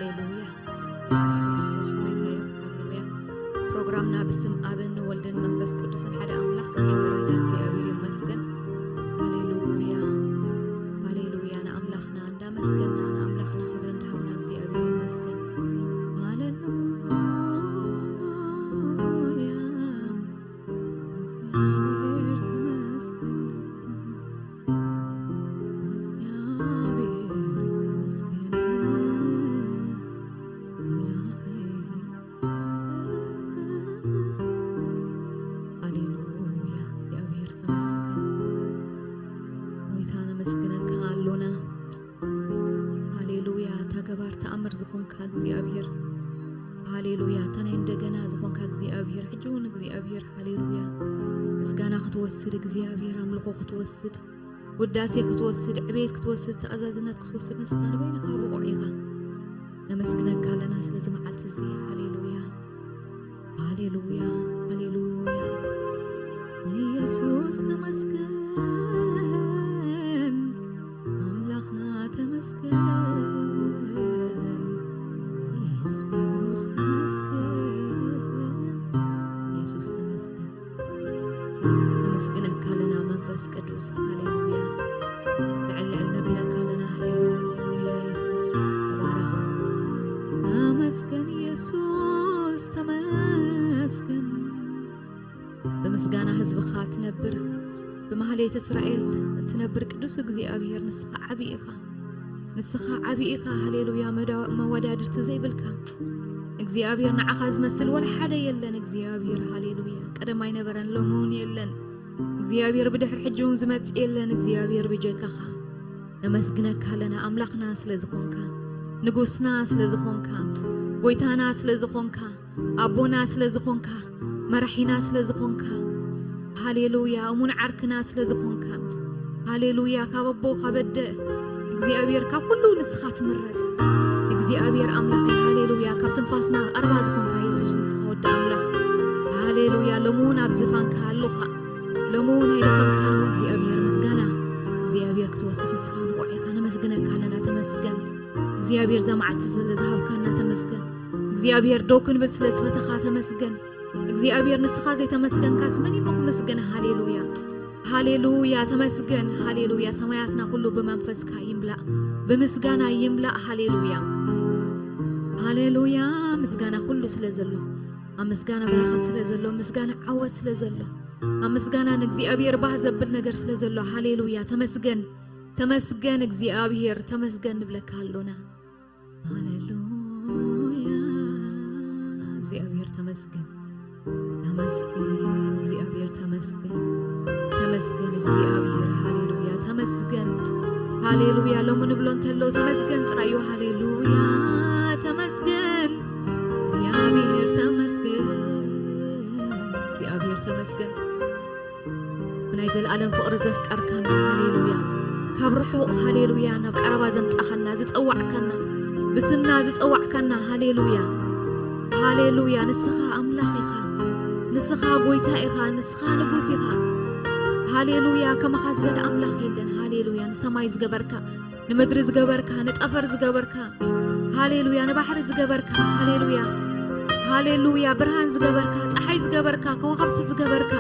ሃሌሉያ። የሱስ ክርስቶስ ጎይታ እዩ። ሃሌሉያ። ፕሮግራምና ብስም ኣብን ወልድን መንፈስ ቅዱስን ሓደ ኣምላኽ ክንጅምሮ ኢና። እግዚኣብሔር ይመስገን። ሃሌሉያ። ሃሌሉያ። ንኣምላኽና እንዳመስገንና ንኣምላኽና ክብሪ እንዳሃብና እግዚኣብሔር ይመስገን። ሃሌሉያ። እግዚኣብሔር ተመስገን። እግዚኣብሔር ተመስገን። ኣምላኸይ። ሃሌሉያ፣ እግዚኣብሔር ተመስገን። ጎይታ ነመስግነካ ኣሎና። ሃሌሉያ፣ እታ ገባር ተኣምር ዝኾንካ እግዚኣብሔር። ሃሌሉያ፣ እታ ናይ እንደገና ዝኾንካ እግዚኣብሔር። ሕጂ እውን እግዚኣብሔር፣ ሃሌሉያ፣ ምስጋና ክትወስድ እግዚኣብሔር፣ ኣምልኾ ክትወስድ፣ ውዳሴ ክትወስድ፣ ዕቤት ክትወስድ፣ ተኣዛዝነት ክትወስድ ንስኻ ንበይንኻ ብቑዕ ኢኻ። ነመስግነካ ኣለና ስለዚ መዓልቲ እዚ። ሃሌሉያ፣ ሃሌሉያ፣ ሃሌሉያ። ኢየሱስ ተመስገን፣ ኣምላኽና ተመስገን። ኢየሱስ ተመስገን፣ ኢየሱስ ተመስገን። ነመስግነካ ኣለና መንፈስ ቅዱስ፣ ሃሌሉያ። ልዕል ልዕል ነብለካ ኣለና፣ ሃሌሉያ። ኢየሱስ ተባረኽ። ተመስገን ኢየሱስ ተመስገን። ብምስጋና ህዝብኻ ትነብር፣ ብማህሌት እስራኤል እትነብር ቅዱስ እግዚኣብሔር ንስኻ ዓቢ ኢኻ። ንስኻ ዓቢ ኢኻ፣ ሃሌሉያ። መዳ-፣ መወዳድርቲ ዘይብልካ እግዚኣብሔር፣ ንዓኻ ዝመስል ወላ ሓደ የለን እግዚኣብሔር፣ ሃሌሉያ። ቀደም ኣይነበረን፣ ሎሚ እውን የለን እግዚኣብሔር፣ ብድሕሪ ሕጂ እውን ዝመጽእ የለን እግዚኣብሔር ብጀካኻ። ነመስግነካ ኣለና ኣምላኽና ስለ ዝኾንካ፣ ንጉስና ስለ ዝኾንካ፣ ጎይታና ስለ ዝኾንካ፣ ኣቦና ስለ ዝኾንካ፣ መራሒና ስለ ዝኾንካ፣ ሃሌሉያ። እሙን ዓርክና ስለ ዝኾንካ፣ ሃሌሉያ። ካብ ኣቦ ካብ ኣደ እግዚኣብሔር፣ ካብ ኩሉ ንስኻ ትምረጽ እግዚኣብሔር ኣምላኸይ፣ ሃሌሉያ። ካብ ትንፋስና ቀረባ ዝኾንካ የሱስ ንስኻ ወዲ ኣምላኽ፣ ሃሌሉያ። ሎሚ እውን ኣብ ዝፋንካ ኣሎኻ፣ ሎሚ እውን ኣይደኸምካን እሞ እግዚኣብሔር ምስጋና እግዚኣብሔር ክትወስድ ንስኻ ብቑዕ ኢኻ። ነመስግነካ ኣለና፣ ተመስገን እግዚኣብሔር። እዛ መዓልቲ ስለ ዝሃብካና ተመስገን እግዚኣብሔር። ደው ክንብል ስለ ዝፈተኻ ተመስገን እግዚኣብሔር። ንስኻ ዘይተመስገንካስ መን እሞ ክምስገን? ሃሌሉያ፣ ሃሌሉያ፣ ተመስገን። ሃሌሉያ። ሰማያትና ኩሉ ብመንፈስካ ይምላእ፣ ብምስጋና ይምላእ። ሃሌሉያ፣ ሃሌሉያ። ምስጋና ኩሉ ስለ ዘሎ፣ ኣብ ምስጋና በረኸት ስለ ዘሎ፣ ምስጋና ዓወት ስለ ዘሎ፣ ኣብ ምስጋና ንእግዚኣብሔር ባህ ዘብል ነገር ስለ ዘሎ፣ ሃሌሉያ፣ ተመስገን፣ ተመስገን እግዚኣብሔር፣ ተመስገን ንብለካ ኣሎና። ሃሌሉያ፣ እግዚኣብሔር ተመስገን፣ ተመስገን እግዚኣብሔር፣ ተመስገን፣ ተመስገን እግዚኣብሔር፣ ሃሌሉያ፣ ተመስገን፣ ሃሌሉያ። ሎሚ ንብሎ እንተሎ ተመስገን ጥራይ እዩ፣ ሃሌሉያ፣ ተመስገን እግዚኣብሔር፣ ተመስገን እግዚኣብሔር፣ ተመስገን። ብናይ ዘለኣለም ፍቕሪ ዘፍቀርካና፣ ሃሌሉያ። ካብ ርሑቕ፣ ሃሌሉያ፣ ናብ ቀረባ ዘምጻኻና፣ ዝጸዋዕካና፣ ብስምና ዝጸዋዕካና፣ ሃሌሉያ፣ ሃሌሉያ። ንስኻ ኣምላኽ ኢኻ፣ ንስኻ ጎይታ ኢኻ፣ ንስኻ ንጉስ ኢኻ። ሃሌሉያ፣ ከማኻ ዝበለ ኣምላኽ የለን። ሃሌሉያ፣ ንሰማይ ዝገበርካ፣ ንምድሪ ዝገበርካ፣ ንጠፈር ዝገበርካ፣ ሃሌሉያ፣ ንባሕሪ ዝገበርካ፣ ሃሌሉያ፣ ሃሌሉያ፣ ብርሃን ዝገበርካ፣ ጸሓይ ዝገበርካ፣ ከዋኽብቲ ዝገበርካ፣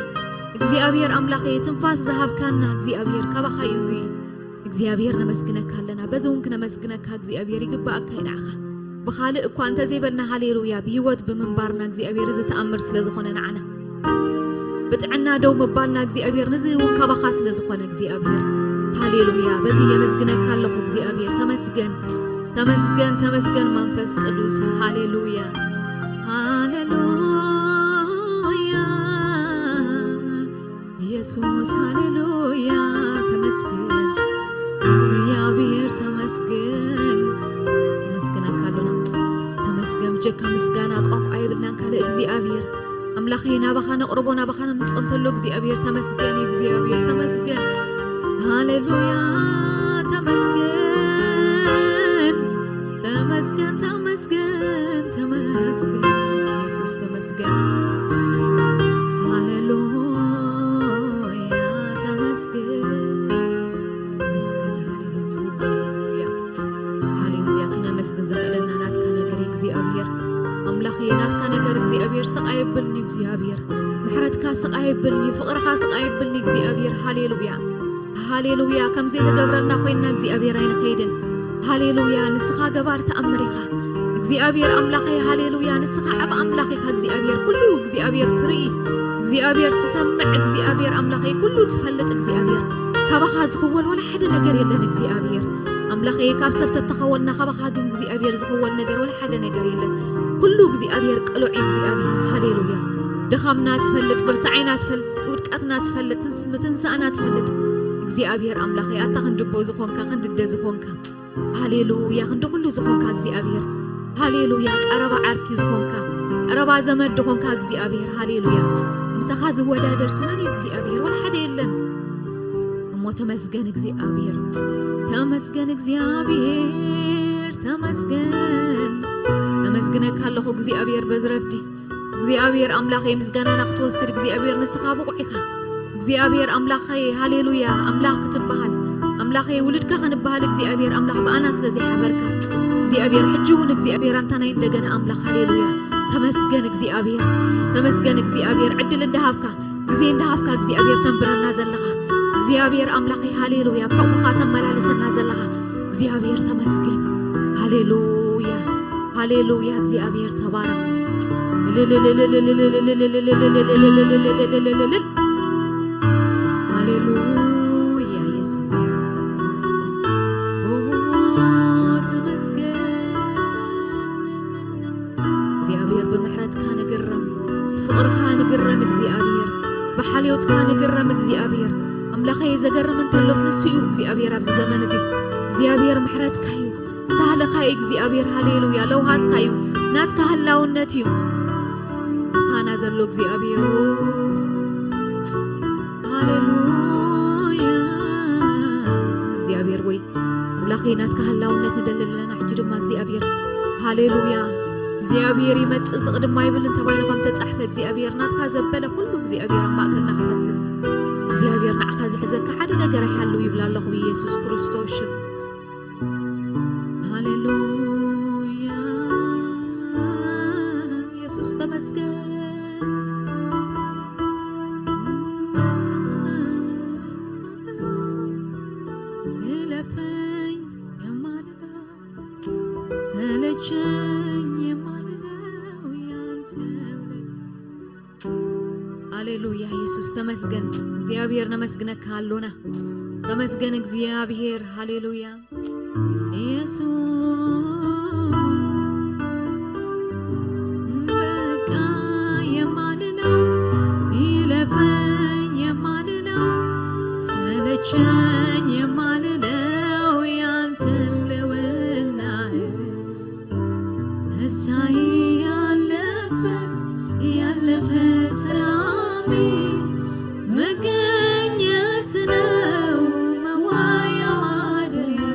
እግዚኣብሔር ኣምላኸይ፣ ትንፋስ ዝሃብካና እግዚኣብሔር፣ ካባኻ እዩ እዚ። እግዚኣብሔር ነመስግነካ ኣለና። በዚ እውን ክነመስግነካ እግዚኣብሔር ይግባኣካ እዩ ንዓኻ። ብኻልእ እኳ እንተዘይበልና፣ ሃሌሉያ፣ ብህይወት ብምንባርና እግዚኣብሔር እዚ ተኣምር ስለ ዝኾነ ንዓና። ብጥዕና ደው ምባልና እግዚኣብሔር፣ ንዚ እውን ካባኻ ስለ ዝኾነ እግዚኣብሔር፣ ሃሌሉያ። በዚ የመስግነካ ኣለኹ እግዚኣብሔር። ተመስገን፣ ተመስገን፣ ተመስገን መንፈስ ቅዱስ። ሃሌሉያ፣ ሃሌሉያ። ኢየሱስ ሃሌሉያ፣ ተመስገን እግዚኣብሔር፣ ተመስገን። ነመስግነካ ኣሎና። ተመስገን፣ ብጀካ ምስጋና ቋንቋ የብልናን ካልእ እግዚኣብሔር። ኣምላኸይ፣ ናባኻ ነቕርቦ፣ ናባኻ ነምጽኦ እንተሎ እግዚኣብሔር፣ ተመስገን እዩ እግዚኣብሔር፣ ተመስገን። ሃሌሉያ፣ ተመስገን፣ ተመስገን፣ ተመስገን፣ ተመስገን፣ ኢየሱስ ተመስገን። ሃሌሉያ፣ ተመስገን፣ ተመስገን፣ ሃሌሉያ፣ ሃሌሉያ። ክነመስግን ዘኽእለና ናትካ እግዚኣብሔር ኣምላኸይ፣ ናትካ ነገር እግዚኣብሔር ስቕ ኣይብልኒ፣ እግዚኣብሔር ምሕረትካ ስቕ ኣይብልኒ፣ ፍቕርኻ ስቕ ኣይብልኒ እግዚኣብሔር። ሃሌሉያ፣ ሃሌሉያ። ከም ዘይተገብረልና ኮይንና እግዚኣብሔር ኣይንኸይድን። ሃሌሉያ፣ ንስኻ ገባር ተኣምር ኢኻ እግዚኣብሔር ኣምላኸይ። ሃሌሉያ፣ ንስኻ ዓብ ኣምላኽ ኢኻ እግዚኣብሔር። ኩሉ እግዚኣብሔር ትርኢ፣ እግዚኣብሔር ትሰምዕ፣ እግዚኣብሔር ኣምላኸይ ኩሉ ትፈልጥ እግዚኣብሔር። ካባኻ ዝኽወል ወላ ሓደ ነገር የለን እግዚኣብሔር ኣምላኸይ። ካብ ሰብ ተተኸወልና ካባኻ ግን እግዚኣብሔር ዝኽወል ነገር ወላ ሓደ ነገር የለን። ኩሉ እግዚኣብሔር ቅሉዕ እዩ እግዚኣብሔር። ሃሌሉያ። ድኻምና ትፈልጥ፣ ብርታዓይና ትፈልጥ፣ ውድቀትና ትፈልጥ፣ ትንስ-፣ ምትንሳእና ትፈልጥ እግዚኣብሔር ኣምላኸይ። ኣታ ክንድቦ ዝኾንካ፣ ክንድደ ዝኾንካ፣ ሃሌሉያ። ክንዲ ኩሉ ዝኾንካ እግዚኣብሔር፣ ሃሌሉያ። ቀረባ ዓርኪ ዝኾንካ፣ ቀረባ ዘመድ ዝኾንካ እግዚኣብሔር፣ ሃሌሉያ። ምሳኻ ዝወዳደር ስመን እዩ እግዚኣብሔር፣ ወላ ሓደ የለን። እሞ ተመስገን እግዚኣብሔር፣ ተመስገን እግዚኣብሔር፣ ተመስገን። ኣመስግነካ ኣለኹ እግዚኣብሔር በዝረብዲ። እግዚኣብሔር ኣምላኸይ፣ ምስጋናና ክትወስድ እግዚኣብሔር ንስኻ ብቑዕ ኢኻ። እግዚኣብሔር ኣምላኸይ፣ ሃሌሉያ፣ ኣምላኽ ክትበሃል፣ ኣምላኸይ፣ ውሉድካ ክንበሃል እግዚኣብሔር ኣምላኽ ብኣና ስለ ዘይሓበርካ፣ እግዚኣብሔር፣ ሕጂ እውን እግዚኣብሔር ኣንታ ናይ እንደገና ኣምላኽ፣ ሃሌሉያ። ተመስገን እግዚኣብሔር፣ ተመስገን እግዚኣብሔር፣ ዕድል እንዳሃብካ፣ ግዜ እንዳሃብካ እግዚኣብሔር ተንብረና ዘለኻ፣ እግዚኣብሔር ኣምላኸይ፣ ሃሌሉያ፣ ብሕቑኻ ተመላለሰና ዘለኻ እግዚኣብሔር ተመስገን። ሃሌሉያ፣ ሃሌሉያ፣ እግዚኣብሔር ተባረኽ። ሃሌሉያ፣ ኢየሱስ ተመስገን። ኦ፣ ተመስገን። እግዚኣብሔር ብምሕረትካ ንግረም፣ ብፍቕርኻ ንግረም እግዚኣብሔር፣ ብሓልዮትካ ንግረም እግዚኣብሔር። ኣምላኸይ ዘገርም እንተሎስ ንሱ እዩ እግዚኣብሔር ኣብዚ ዘመን እዚ። እግዚኣብሔር ምሕረትካ እዩ፣ ሳህልኻ እዩ እግዚኣብሔር፣ ሃሌሉያ፣ ለውሃትካ እዩ፣ ናትካ ህላውነት እዩ። ምሳና ዘሎ እግዚኣብሔር ሃሌሉያ። እግዚኣብሔር ወይ ኣምላኸይ ናትካ ህላውነት ንደሊ ኣለና። ሕጂ ድማ እግዚኣብሔር ሃሌሉያ። እግዚኣብሔር ይመጽእ ስቕ ድማ ይብል እንተባይሉ ከም ተጻሕፈ እግዚኣብሔር ናትካ ዘበለ ኩሉ እግዚኣብሔር ኣብ ማእከልና ክፈስስ እግዚኣብሔር ንዓኻ ዝሕዘካ ሓደ ነገር ኣይሃልው ይብል ኣለኹ ብኢየሱስ ክርስቶስ ሽም። ሃሌሉያ። ኢየሱስ ተመስገን። እለፈኝ የማልለው፣ ሰለቸኝ የማልለው ያንተ ውለታ። ሃሌሉያ ኢየሱስ ተመስገን። እግዚኣብሔር ነመስግነካ ኣሎና። ተመስገን እግዚኣብሔር። ሃሌሉያ ኢየሱስ። በቃ የማልለው፣ ይለፈኝ የማልለው፣ ሰለቸኝ የማልለው ያንተ ልውናህ። እሳይ ያለበት ያለፈ ሰላሜ መገኘት ነው መዋያ ማደሪያ።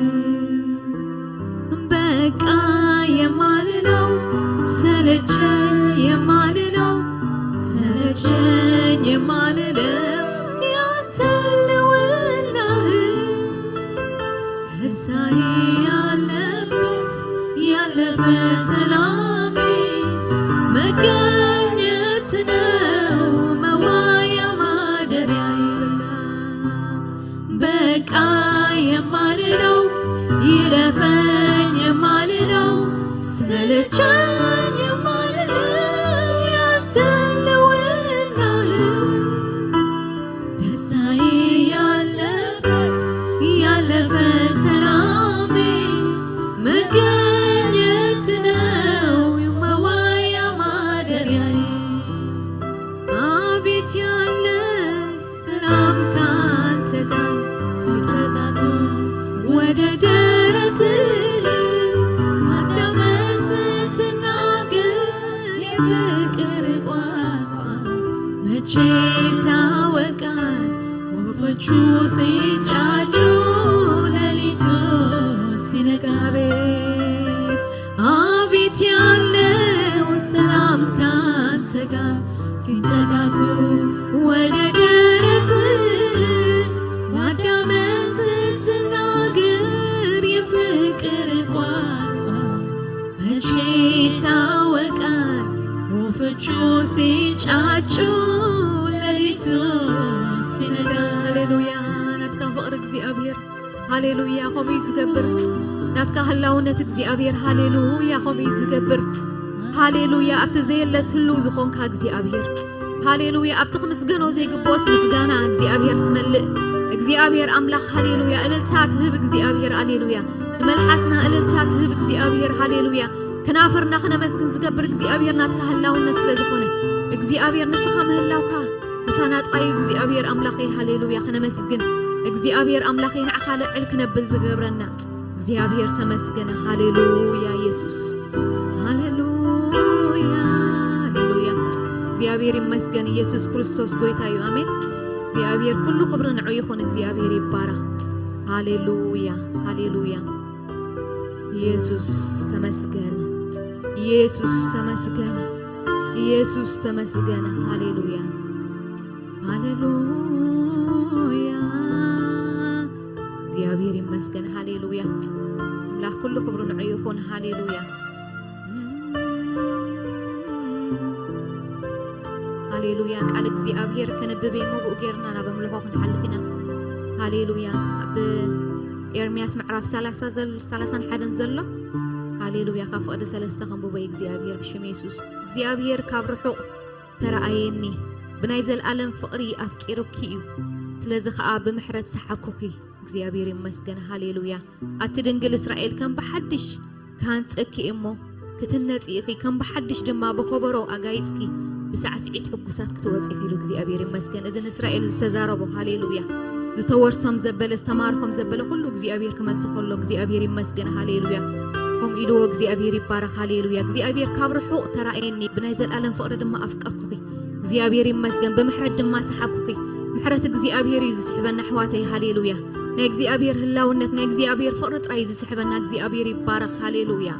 በቃ የማልለው ሰለቸኝ የማልለው ሰለቸኝ የማልለው ያንተ ልውናህ። እሳይ ያለበት ያለፈ ሰላሜ መገኘት ነው መዋያ ማደሪያ። በቃ የማልለው ይለፈኝ የማልለው ሰለቸኝ የማልለው ያንተ ልውናህ። ደስታዬ ያለበት ያለፈ ሰላሜ መገኘት ነው መዋያ ማደሪያዬ። አቤት ያለ ሰላም ካንተ ጋር ሲጠጋጉ ወደ ደረትህ ማዳመጥ ስትናገር የፍቅር ቋንቋ መቼ ይታወቃል? ወፎቹ ሲንጫጩ ሌሊቱ ሲነጋ አቤት አቤት ያለው ሰላም ካንተ ጋር ሲጠጋጉ ወደ ደረትህ ማዳመጥ ስትናገር የፍቅር ቋንቋ መቼ ጩ ሲጫጩ ለሊቱ ሲነጋ። ሃሌሉያ፣ ናትካ ፍቕሪ እግዚኣብሔር። ሃሌሉያ፣ ከምኡ እዩ ዝገብር። ናትካ ህላውነት እግዚኣብሔር። ሃሌሉያ፣ ከምኡ እዩ ዝገብር። ሃሌሉያ፣ ኣብቲ ዘየለስ ህልው ዝኾንካ እግዚኣብሔር። ሃሌሉያ፣ ኣብቲ ክምስገኖ ዘይግብኦስ ምስጋና እግዚኣብሔር ትመልእ። እግዚኣብሔር ኣምላኽ፣ ሃሌሉያ፣ እልልታ ትህብ እግዚኣብሔር። ሃሌሉያ፣ ንመልሓስና እልልታ ትህብ እግዚኣብሔር። ሃሌሉያ፣ ከናፍርና ክነመስግን ዝገብር እግዚኣብሔር ናትካ ህላውነት ስለ ዝኾነ፣ እግዚኣብሔር ንስኻ ምህላውካ ምሳና ጥራይ እዩ እግዚኣብሔር ኣምላኸይ። ሃሌሉያ፣ ክነመስግን እግዚኣብሔር ኣምላኸይ፣ ንዓኻ ልዕል ክነብል ዝገብረና እግዚኣብሔር ተመስገነ። ሃሌሉያ የሱስ፣ ሃሌሉያ፣ ሃሌሉያ። እግዚኣብሔር ይመስገን፣ ኢየሱስ ክርስቶስ ጎይታ እዩ። ኣሜን። እግዚኣብሔር ኩሉ ክብሪ ንዑ ይኹን። እግዚኣብሔር ይባረኽ። ሃሌሉያ፣ ሃሌሉያ። ኢየሱስ ተመስገን፣ ኢየሱስ ተመስገን፣ ኢየሱስ ተመስገን። ሃሌሉያ፣ ሃሌሉያ። እግዚኣብሔር ይመስገን። ሃሌሉያ። ኣምላኽ ኩሉ ክብሪ ንዑ ይኹን። ሃሌሉያ፣ ሃሌሉያ። ቃል እግዚኣብሔር ከነብብ እሞ ብኡ ጌርና ናብ ኣምልኾ ክንሓልፍ ኢና። ሃሌሉያ። ኣብ ኤርምያስ ምዕራፍ ሰላሳ ዘል-፣ ሰላሳን ሓደን ዘሎ። ሃሌሉያ። ካብ ፍቕዲ ሰለስተ ከንብቦ እግዚኣብሔር ብሽም የሱስ። እግዚኣብሔር ካብ ርሑቕ ተረኣየኒ፣ ብናይ ዘልኣለም ፍቕሪ ኣፍቂሩኪ እዩ፣ ስለዚ ኸኣ ብምሕረት ሰሓብኩኺ። እግዚኣብሔር ይመስገን። ሃሌሉያ። ኣቲ ድንግል እስራኤል ከም ብሓድሽ ክሃንጸኪ እሞ ክትህነጺ ኢኺ፣ ከም ብሓድሽ ድማ ብኸበሮ ኣጋይጽኪ ብሳዕስዒት ሕጉሳት ክትወጺ ኢኺ ኢሉ እግዚኣብሔር ይመስገን። እዚ ንእስራኤል ዝተዛረቦ። ሃሌሉያ። ዝተወርሶም ዘበለ፣ ዝተማርኮም ዘበለ ኩሉ እግዚኣብሔር ክመልሶ ከሎ እግዚኣብሔር ይመስገን። ሃሌሉያ። ከምኡ ኢልዎ እግዚኣብሔር ይባረኽ። ሃሌሉያ። እግዚኣብሔር ካብ ርሑቕ ተራእየኒ፣ ብናይ ዘላለም ፍቕሪ ድማ ኣፍቀርኩኺ። እግዚኣብሔር ይመስገን። ብምሕረት ድማ ሰሓብኩኺ። ምሕረት እግዚኣብሔር እዩ ዝስሕበና ኣሕዋተይ። ሃሌሉያ። ናይ እግዚኣብሔር ህላውነት፣ ናይ እግዚኣብሔር ፍቕሪ ጥራይ እዩ ዝስሕበና። እግዚኣብሔር ይባረኽ። ሃሌሉያ፣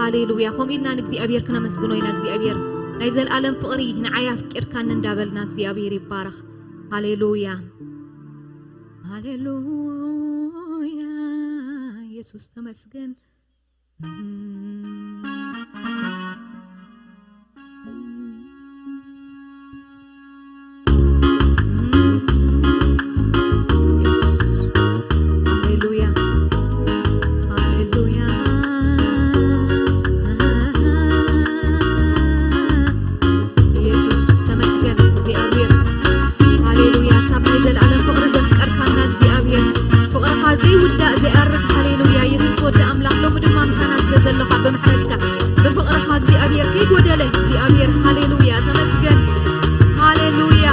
ሃሌሉያ። ከምኡ ኢልና ንእግዚኣብሔር ክነመስግኖ ኢና። እግዚኣብሔር ናይ ዘላለም ፍቕሪ ንዓይ ኣፍቂርካኒ እንዳበልና እግዚኣብሔር ይባረኽ። ሃሌሉያ፣ ሃሌሉያ። ኢየሱስ ተመስገን። ሃሌሉያ፣ ሃሌሉያ። ኢየሱስ ተመስገን እግዚኣብሔር። ሃሌሉያ፣ ካብ ናይ ዘለኣለም ፍቕሪ ዘፍቀርካና እግዚኣብሔር፣ ፍቕርኻ ዘይውዳእ ዘይኣርግ። ሃሌሉያ፣ ኢየሱስ ወዲ ኣምላኽ፣ ሎሚ ድማ ምሳና ስለ ዘለኻ ብምሕረትካ ብፍቕርኻ እግዚኣብሔር ከይጎደለ እግዚኣብሔር። ሃሌሉያ፣ ተመስገን። ሃሌሉያ።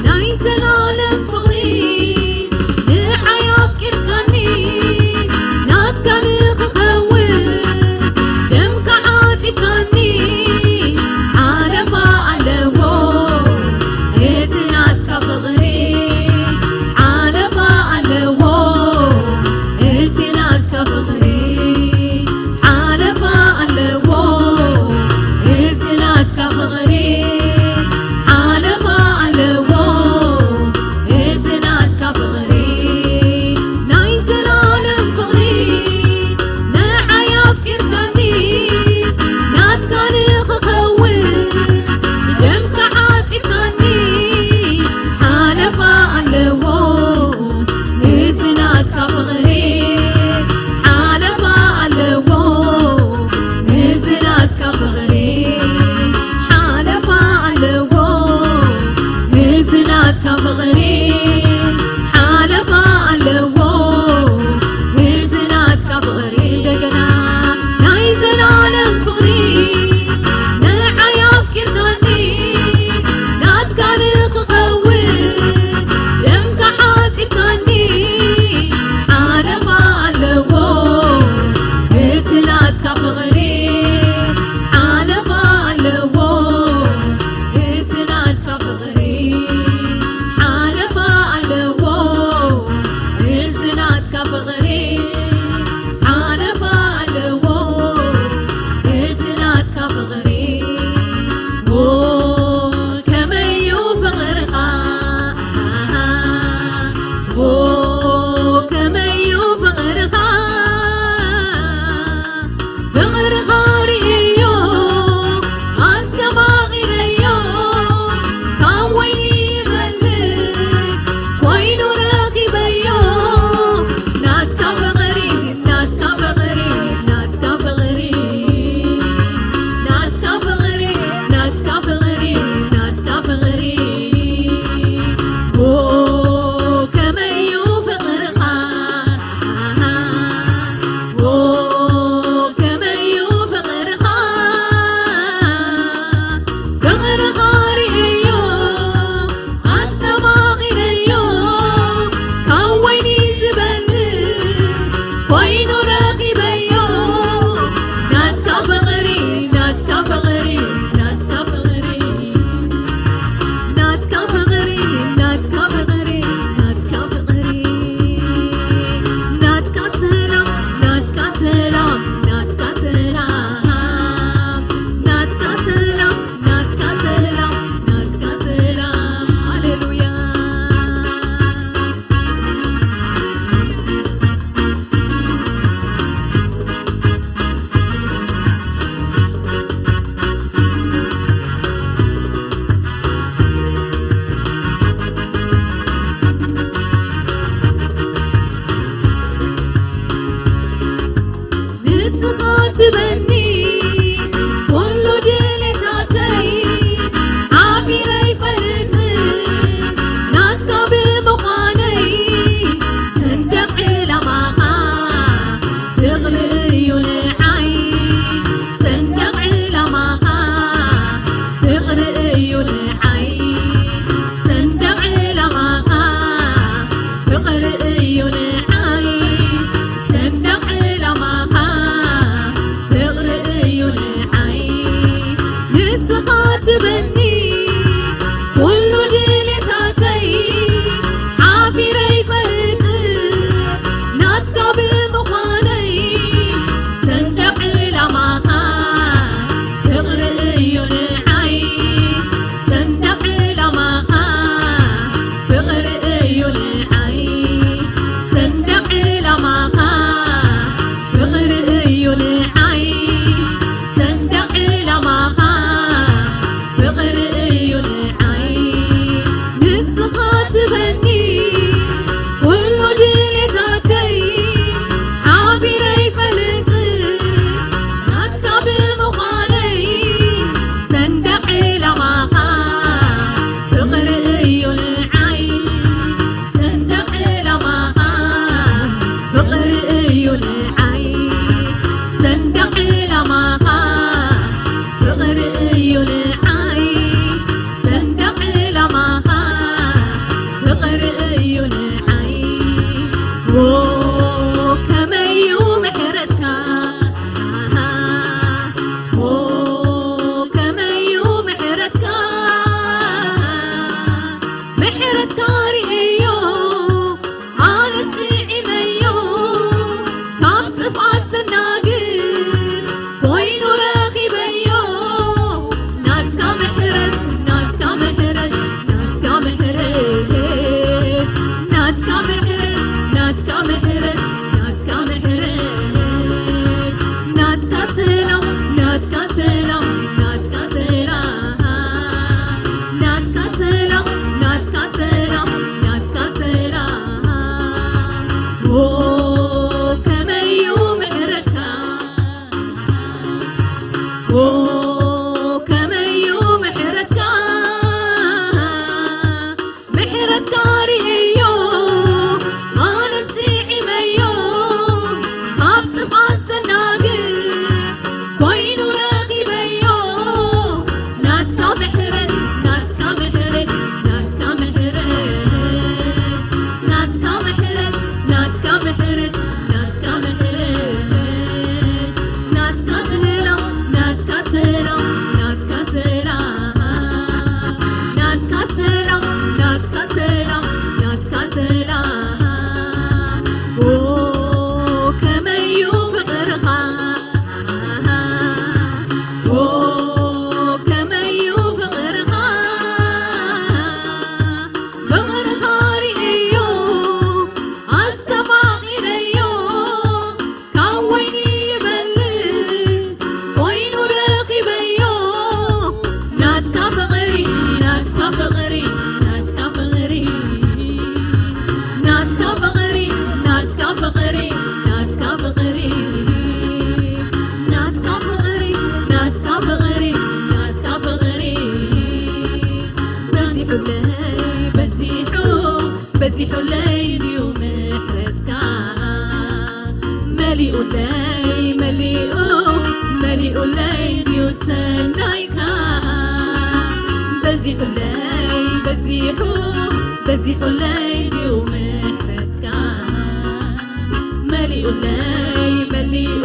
ናይ ዘላለም ፍቕሪ ንዓይ ኣፍቂርካኒ፣ ናትካ ንኽኸውን ደምካ ሓጺብካኒ፣ ሓለፋ ኣለዎ እቲ ናትካ ፍቕሪ፣ ሓለፋ ኣለዎ እቲ ናትካ ፍቕሪ። ሓለፋ ኣለዎ እቲ ናትካ ፍቕሪ፣ ሓለፋ ኣለዎ እቲ ናትካ ፍቕሪ። ናይ ዘላለም ፍቕሪ ንዓይ ኣፍቂርካኒ፣ ናትካ ንኽኸውን ደምካ ሓጺብካኒ፣ ሓለፋ ኣለዎ እቲ ናትካ ፍቕሪ፣ ሓለፋ ኣለዎ እዚ ናትካ ፍቕሪ፣ ሓለፋ ኣለዎ እዚ ናትካ ፍቕሪ፣ ሓለፋ ኣለዎ እዚ ናትካ ፍቕሪ። እንደገና ናይ ዘላለም ፍቕሪ ንዓይ ኣፍቂርካኒ፣ ናትካ ንኽኸውን ደምካ ሓጺብካኒ፣ ሓለፋ ኣለዎ እቲ ናትካ ፍቕሪ፣ ሓለፋ ኣለዎ እቲ ናትካ ፍቕሪ፣ ሓለፋ ትበኒ ኩሉ ድሌታተይ ሓቢረ ይፈልጥ ናትካ ብምዃነይ ሰንደቕ ዕላማኻ ፍቕሪ እዩ ንዓይ ሰንደቕ ዕላማኻ ፍቕሪ እዩ ንዓይ ሰንደቕ ዕላማኻ ፍቕሪ እዩ ንዓይ ሰንደቕ ዕላማኻ ፍቕሪ እዩ ንዓይ ንስኻ ትበኒ ኩሉ ድሌታተይ ሓቢረ ይፈልጥ ናትካ ብምዃነይ ሰንደቕ ዕላማኻ ፍቕሪ እዩ ንዓይ ሰንደቕ ዕላማኻ ፍቕሪ እዩ ንዓይ ሰንደቕ ዕላማኻ ፍቕሪ እዩ ንዓይ ሰንደቕ ዕላማኻ ፍቕሪ እዩ ንዓይ ዎ ከመይ እዩ ምሕረትካ ዎ ከመይ እዩ ምሕረትካ ምሕረትካ ርእዮ ኣነ ስዒመዮ ካብ ጥፍኣት ዘናግድ ኮይኑ ረኺበዮ ናትካ ምሕረት ናትካ ምሕረት ናትካ ምሕረት ናትካ ምሕረት ናትካ ምሕረት ናትካ ምሕረት ናትካ ሰላም ናትካ ሰላም ናትካ ሰላም ናትካ ሰላም ናትካ ሰላም ናትካ ሰላም ዎ ከመይ እዩ ምሕረትካ ዎ ከመይ እዩ ምሕረትካ ምሕረትካ ርእዮ ኣነ ስዒመዮ ካብ ጥፍኣት ዘናግድ ኮይኑ ረኺበዮ ናትካ ምሕረት ናትካ ምሕረት ናትካ ምሕረት ናትካ ምሕረት ናትካ ምሕረት ናትካ ምሕረት ናትካ ሰላም ናትካ ሰላም ናትካ ሰላም ናትካ ሰላም ናትካ ሰላም ናትካ ሰላም ዎ ከመይ እዩ ፍቕርኻ ዎ ከመይ እዩ ፍቕርኻ ፍቕርኻ ርእዮ ኣስተማቒረዮ ካብ ወይኒ ይበልጽ ኮይኑ ረኺበዮ ናትካ ፍቕሪ ናትካ ፍቕሪ ናትካ ፍቕሪ ናትካ ፍቕሪ ናትካ ፍቕሪ ናትካ ፍቕሪ ናትካ ፍቕሪ ናትካ ፍቕሪ ናትካ ፍቕሪ በዚሑለይ በዚሑ በዚሑለይ እንድዩ ምሕረትካ መሊኡለይ መሊኡ መሊኡለይ እንድዩ ሰናይካ በዚሑለይ በዚሑ በዚሑለይ እንድዩ ምሕረትካ መሊኡለይ መሊኡ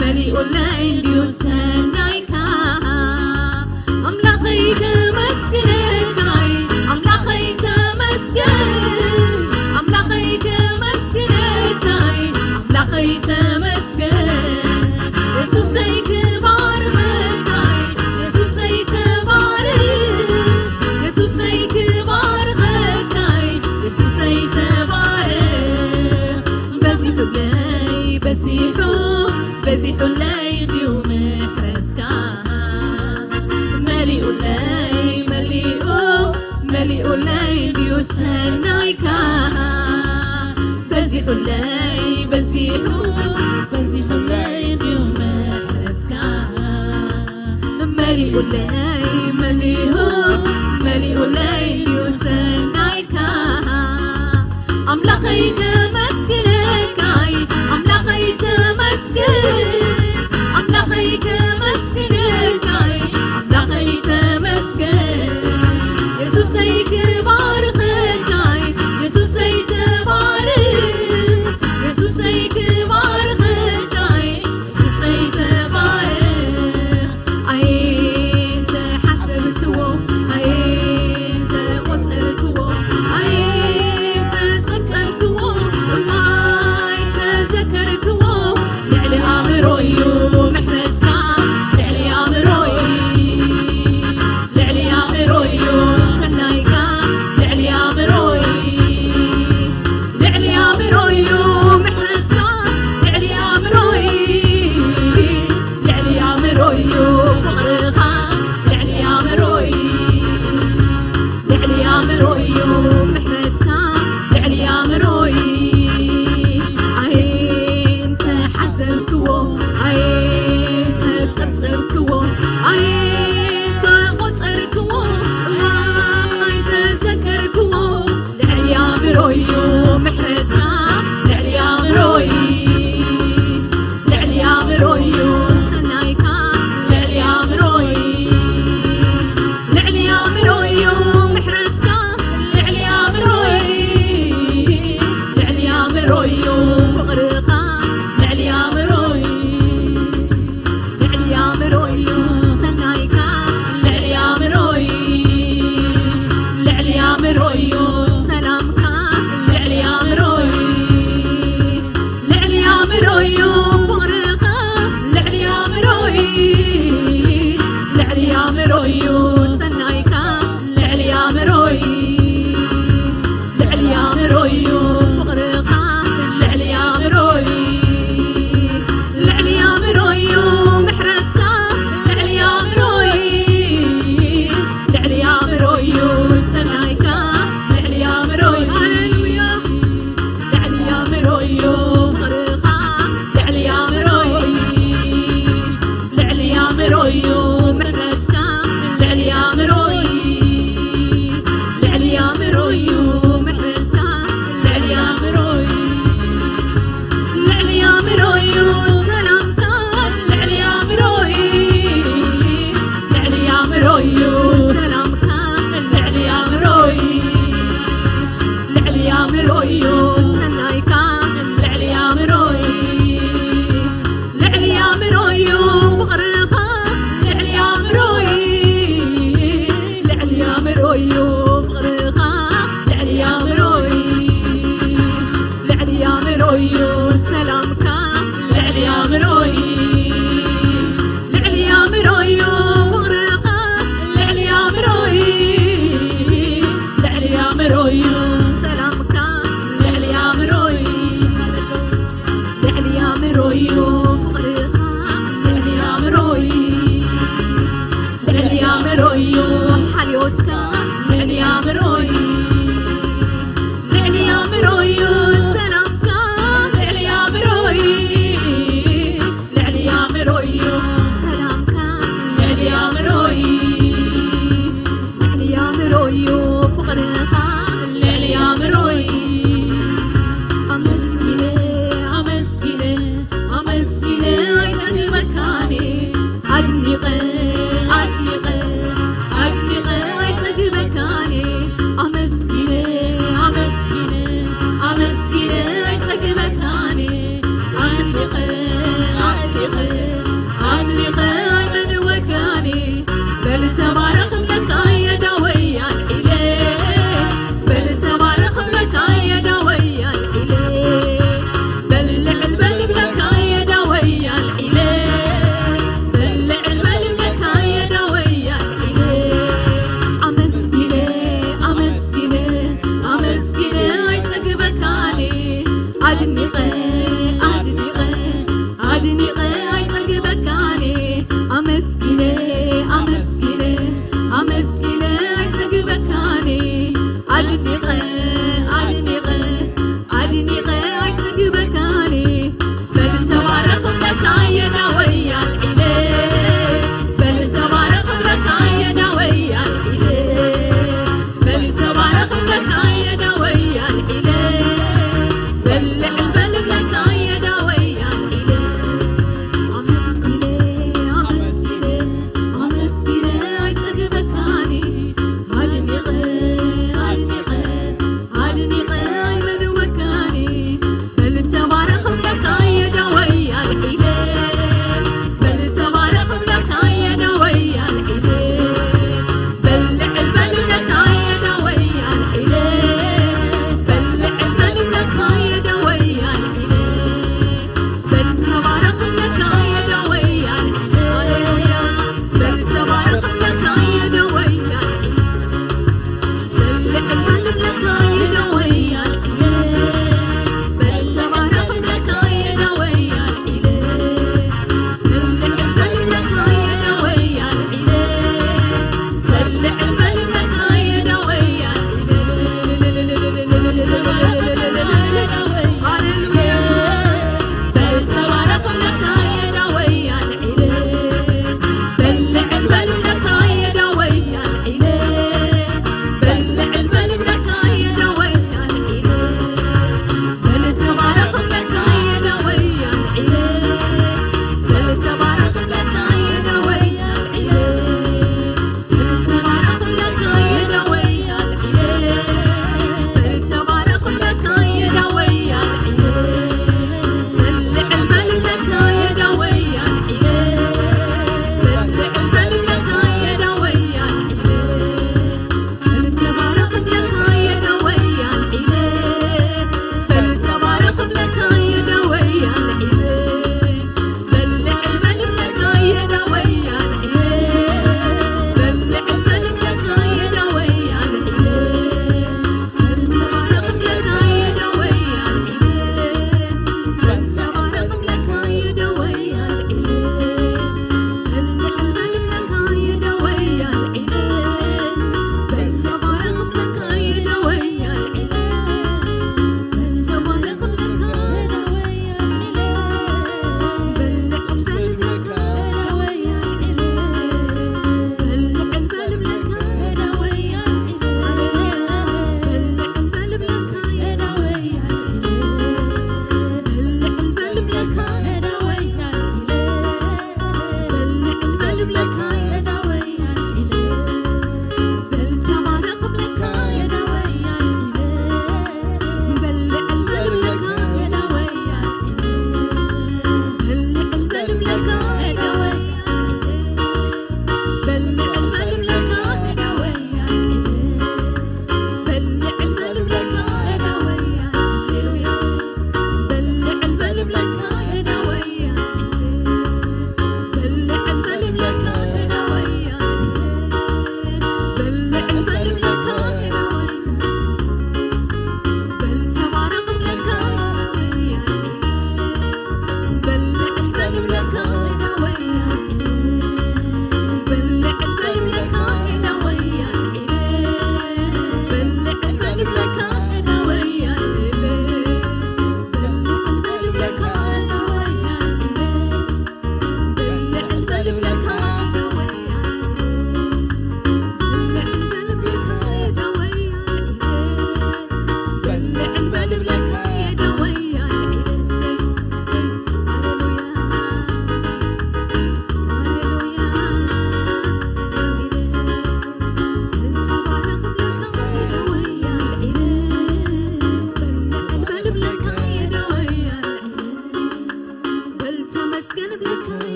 መሊኡለይ እንድዩ ሰናይካ ኣምላኸይ ከመስግነካይ ኣምላኸይ ተመስገን ኣምላኸይ ከመስግነካይ ኣምላኸይ ተመስገን የሱሰይ ክባርከካይ የሱሰይ ተባረክ የሱሰይ ክባርከካይ የሱሰይ ተባረክ በዚሑለይ በዚሑ በዚሑለይ ድዩ ምሕረትካ መሊኡለይ መሊኡ መሊኡለይ ድዩ ሰናይካ በዚሑለይ በዚሑ በዚሑለይ ድዩ ምሕረትካ መሊኡለይ መሊኡ መሊኡለይ ድዩ ሰናይካ ኣምላኸይ ተመስግነካይ ኣምላኸይ ተመስግን ኣምላኸይ ተመስግነካይ ኣምላኸይ ተመስግን የሱሰይ ክባርከካይ የሱሰይ ተባረክ የሱሰይ ክባርከካይ የሱሰይ ተባረክ ኣይንተ ኣእምሮዩ ምሕረትካ ልዕሊ ኣእምሮይ። ኣይንተሓሰብክዎ፣ ኣይንተጸብጸብክዎ፣ ኣይንተቖጸርክዎ፣ ኣይንተዘከርክዎ፣ ልዕሊ ኣእምሮዩ ምሕረትካ፣ ልዕሊ ኣእምሮይ፣ ልዕሊ ኣእምሮዩ ሰናይካ፣ ልዕሊ ኣእምሮይ፣ ልዕሊ ኣእምሮዩ ምሕረትካ፣ ልዕሊ ኣእምሮይ፣ ልዕሊ ኣእምሮዩ ፍቕርኻ፣ ልዕሊ ኣእምሮይ፣ ልዕሊ ኣእምሮዩ ሰናይካ፣ ልዕሊ ኣእምሮይ፣ ልዕሊ ኣእምሮዩ ሰላምካ፣ ልዕሊ ኣእምሮይ፣ ልዕሊ ኣእምሮዩ ፍቕርኻ፣ ልዕሊ ኣእምሮይ፣ ልዕሊ ኣእምሮዩ ሰናይካ፣ ልዕሊ ኣእምሮይ፣ ልዕሊ ኣእምሮዩ ፍቕርኻ፣ ልዕሊ ኣእምሮይ፣ ልዕሊ ኣእምሮዩ ምሕረትካ፣ ልዕሊ ኣእምሮይ፣ ልዕሊ ኣእምሮዩ ሰናይካ፣ ልዕሊ ኣእምሮይ። ሃሌሉያ። ልዕሊ ኣእምሮዩ ፍቕርኻ፣ ልዕሊ ኣእምሮይ፣ ልዕሊ ኣእምሮዩ ምሕረትካ፣ ልዕሊ ኣእምሮይ፣ ልዕሊ ኣእምሮዩ ምሕረትካ፣ ልዕሊ ኣእምሮይ፣ ልዕሊ ኣእምሮዩ ሰላምካ፣ ልዕሊ ኣእምሮይ፣ ልዕሊ ኣእምሮዩ ሰላምካ፣ ልዕሊ ኣእምሮይ፣ ልዕሊ ኣእምሮዩ ሰናይካ፣ ልዕሊ ኣእምሮይ፣ ልዕሊ ኣእምሮዩ ፍቕርኻ፣ ልዕሊ ኣእምሮይ፣ ልዕሊ ኣእምሮዩ ፍቕርኻ፣ ልዕሊ ኣእምሮይ፣ ልዕሊ ኣእምሮዩ ሰላምካ፣ ልዕሊ ኣእምሮይ፣ ልዕሊ ኣእምሮዩ ፍቕርኻ፣ ልዕሊ ኣእምሮይ፣ ልዕሊ ኣእምሮዩ ሰላምካ፣ ልዕሊ ኣእምሮይ፣ ልዕሊ ኣእምሮዩ ፍቕርኻ፣ ልዕሊ ኣእምሮይ፣ ልዕሊ ኣእምሮዩ ሓልዮትካ፣ ልዕሊ ኣእምሮይ፣ ልዕሊ ኣእምሮዩ ሰላምካ፣ ልዕሊ ኣእምሮይ፣ ልዕሊ ኣእምሮዩ ሰላምካ፣ ልዕሊ ኣእምሮይ፣ ልዕሊ ኣእምሮዩ ፍቕርኻ፣ ልዕሊ ኣእምሮይ። ኣመስጊነ፣ ኣመስጊነ፣ ኣመስጊነ ኣይጸግበካን፣ ኣድኒቐ፣ ኣድኒቐ፣ ኣድኒቐ ኣይጸግበካን።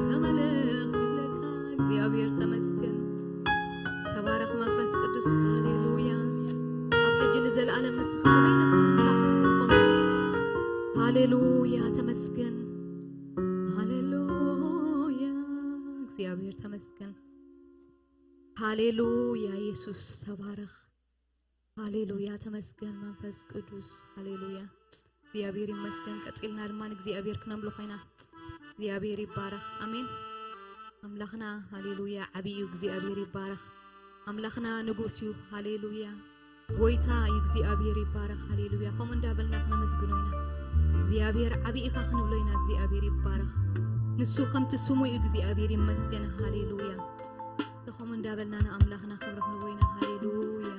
ተመለኽ ይብለካ። እግዚኣብሔር ተመስገን። ተባረኽ መንፈስ ቅዱስ። ሃሌሉያ። ኣብ ሕጂ ንዘለኣለም ንስኻ ንበይንኻ ኣምላኽ ዝኾንካ። ሃሌሉያ ተመስገን። ሃሌሉያ እግዚኣብሔር ተመስገን። ሃሌሉያ የሱስ ተባረኽ። ሃሌሉያ ተመስገን መንፈስ ቅዱስ። ሃሌሉያ እግዚኣብሔር ይመስገን። ቀጺልና ድማ ንእግዚኣብሔር ክነምልኾ ኢና። እግዚኣብሔር ይባረኽ። ኣሜን። ኣምላኽና ሃሌሉያ ዓብዪ እዩ። እግዚኣብሔር ይባረኽ። ኣምላኽና ንጉስ እዩ። ሃሌሉያ ጎይታ እዩ። እግዚኣብሔር ይባረኽ። ሃሌሉያ ከምኡ እንዳበልና ክነመስግኖ ኢና። እግዚኣብሔር ዓብዪ ኢኻ ክንብሎ ኢና። እግዚኣብሔር ይባረኽ። ንሱ ከምቲ ስሙ እዩ። እግዚኣብሔር ይመስገን። ሃሌሉያ ከምኡ እንዳበልና ንኣምላኽና ክብሪ ክንቦ ኢና። ሃሌሉያ።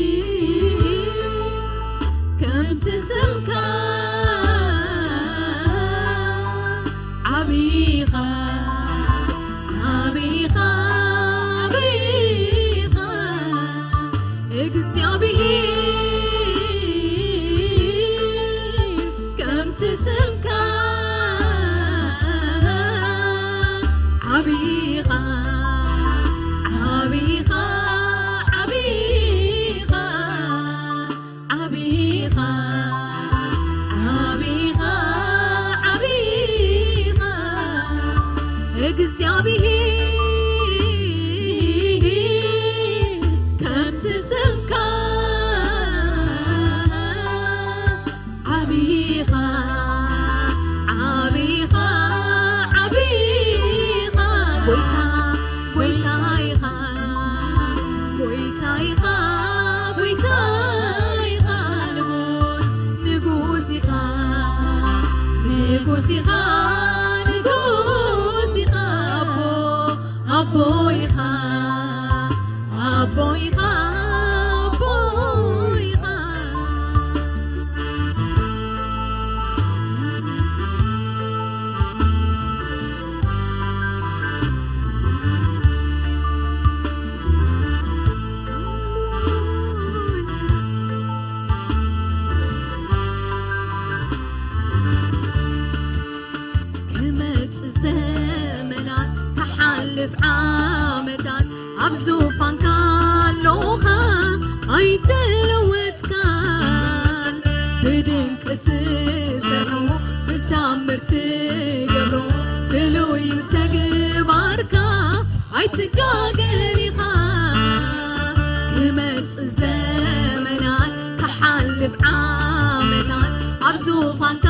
እግዚኣብሔር ከምቲ ስምካ ዓቢኻ፣ ዓቢኻ፣ ዓቢኻ እግዚኣብሔር ከምቲ ስምካ ዓቢኻ፣ ዓቢኻ፣ ዓቢኻ፣ ዓቢኻ፣ ዓቢኻ፣ ዓቢኻ እግዚኣብሔር ከምቲ ስምካ ዓቢኻ፣ ዓቢኻ፣ ዓቢኻ ጎይታ፣ ጎይታ ኢኻ፣ ጎይታ ኢኻ፣ ጎይታ ኢኻ ንጉስ፣ ንጉስ ኢኻ፣ ንጉስ ኢኻ፣ ንጉስ ኢኻ ኣቦ፣ ኣቦ ኢኻ፣ ኣቦ ኢኻ፣ ኣቦ ኢኻ። ክመጽእ ዘመናት፣ ክሓልፍ ዓመታት፣ ኣብ ዙፋንካ ኣለኻ ኣይተለወጥካን። ብድንቂ ትሰርሖ፣ ብታምር ትገብሮ፣ ፍሉይ እዩ ተግባርካ ኣይትጋገን ኢኻ። ክመጽእ ዘመናት፣ ክሓልፍ ዓመታት፣ ኣብ ዙፋንካ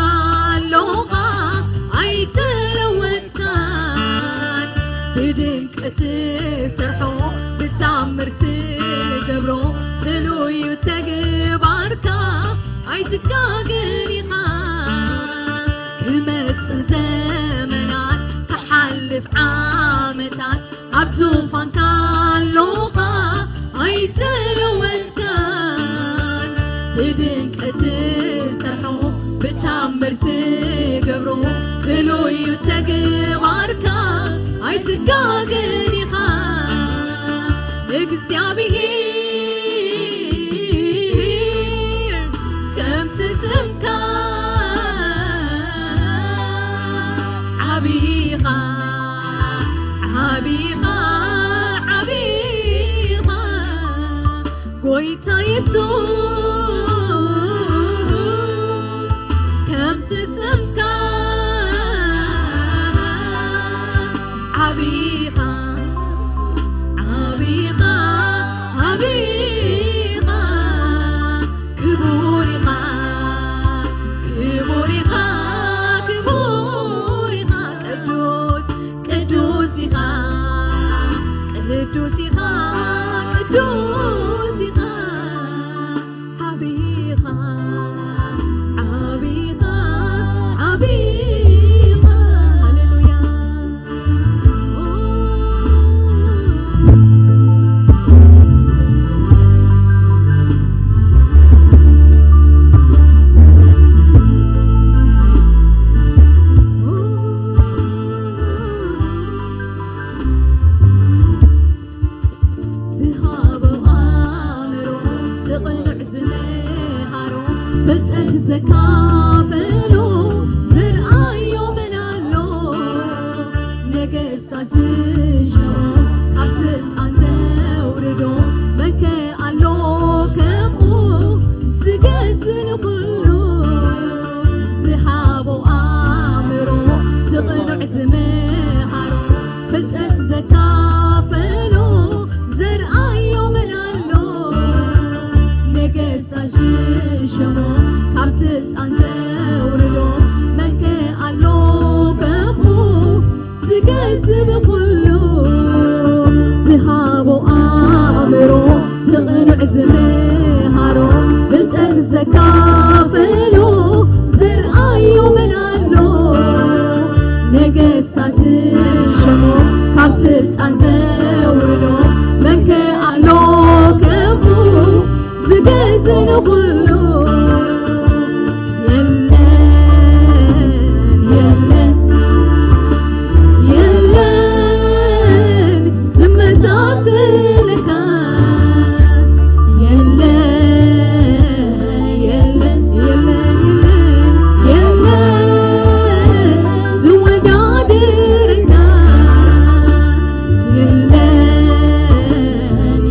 ኣለኻ ኣይተለወጥካን። ብድንቂ ትሰርሖ፣ ብታምር ትገብሮ፣ ፍሉይ እዩ ተግባርካ ኣይትጋገን ኢኻ። ክመጽእ ዘመናት፣ ክሓልፍ ዓመታት፣ ኣብ ዙፋንካ ኣለኻ ኣይተለወጥካን። ብድንቂ ትሰርሖ፣ ብታምር ትገብሮ፣ ፍሉይ እዩ ተግባርካ ኣይትጋገን ኢኻ። እግዚኣብሔር ከምቲ ስምካ ዓቢኻ፣ ዓቢኻ፣ ዓቢኻ ጎይታ የሱስ ከምቲ ስምካ ዓቢኻ፣ ዓቢኻ፣ ዓቢኻ ክቡር ኢኻ፣ ክቡር ኢኻ፣ ክቡር ኢኻ ቅዱስ፣ ቅዱስ ኢኻ፣ ቅዱስ ኢኻ፣ ቅዱስ ኢኻ ብቕኑዕ ዝመሃሮ፣ ፍልጠት ዘካፈሎ፣ ዘርኣዮ መን ኣሎ? ነገስታት ዝሾሞ፣ ካብ ስልጣን ዘውርዶ፣ መንከ ኣሎ ከምኡ ዝገዝ ንኹሉ? ዝሃቦ ኣእምሮ፣ ብቕኑዕ ዝመሃሮ፣ ፍልጠት ዘካፈሎ፣ ዘርኣዮ መን ኣሎ? ነገስታት ዝሾሞ፣ ካብ ስልጣን ዘውርዶ፣ መንከ ኣሎ ከምኡ ዝገዝ ብኹሉ? ዝሃቦ ኣእምሮ፣ ብቕኑዕ ዝመሃሮ፣ ፍልጠት ዘካፈሎ፣ ዘርኣዮ መን ኣሎ? ነገስታት ዝሾሞ፣ ካብ ስልጣን ዘውርዶ፣ መንከ ኣሎ ከምኡ ዝገዝ ንኹሉ? የለን፣ የለን፣ የለን ዝመሳሰልካ። የለን፣ የለን፣ የለን፣ የለን፣ የለን ዝወዳደርካ። የለን፣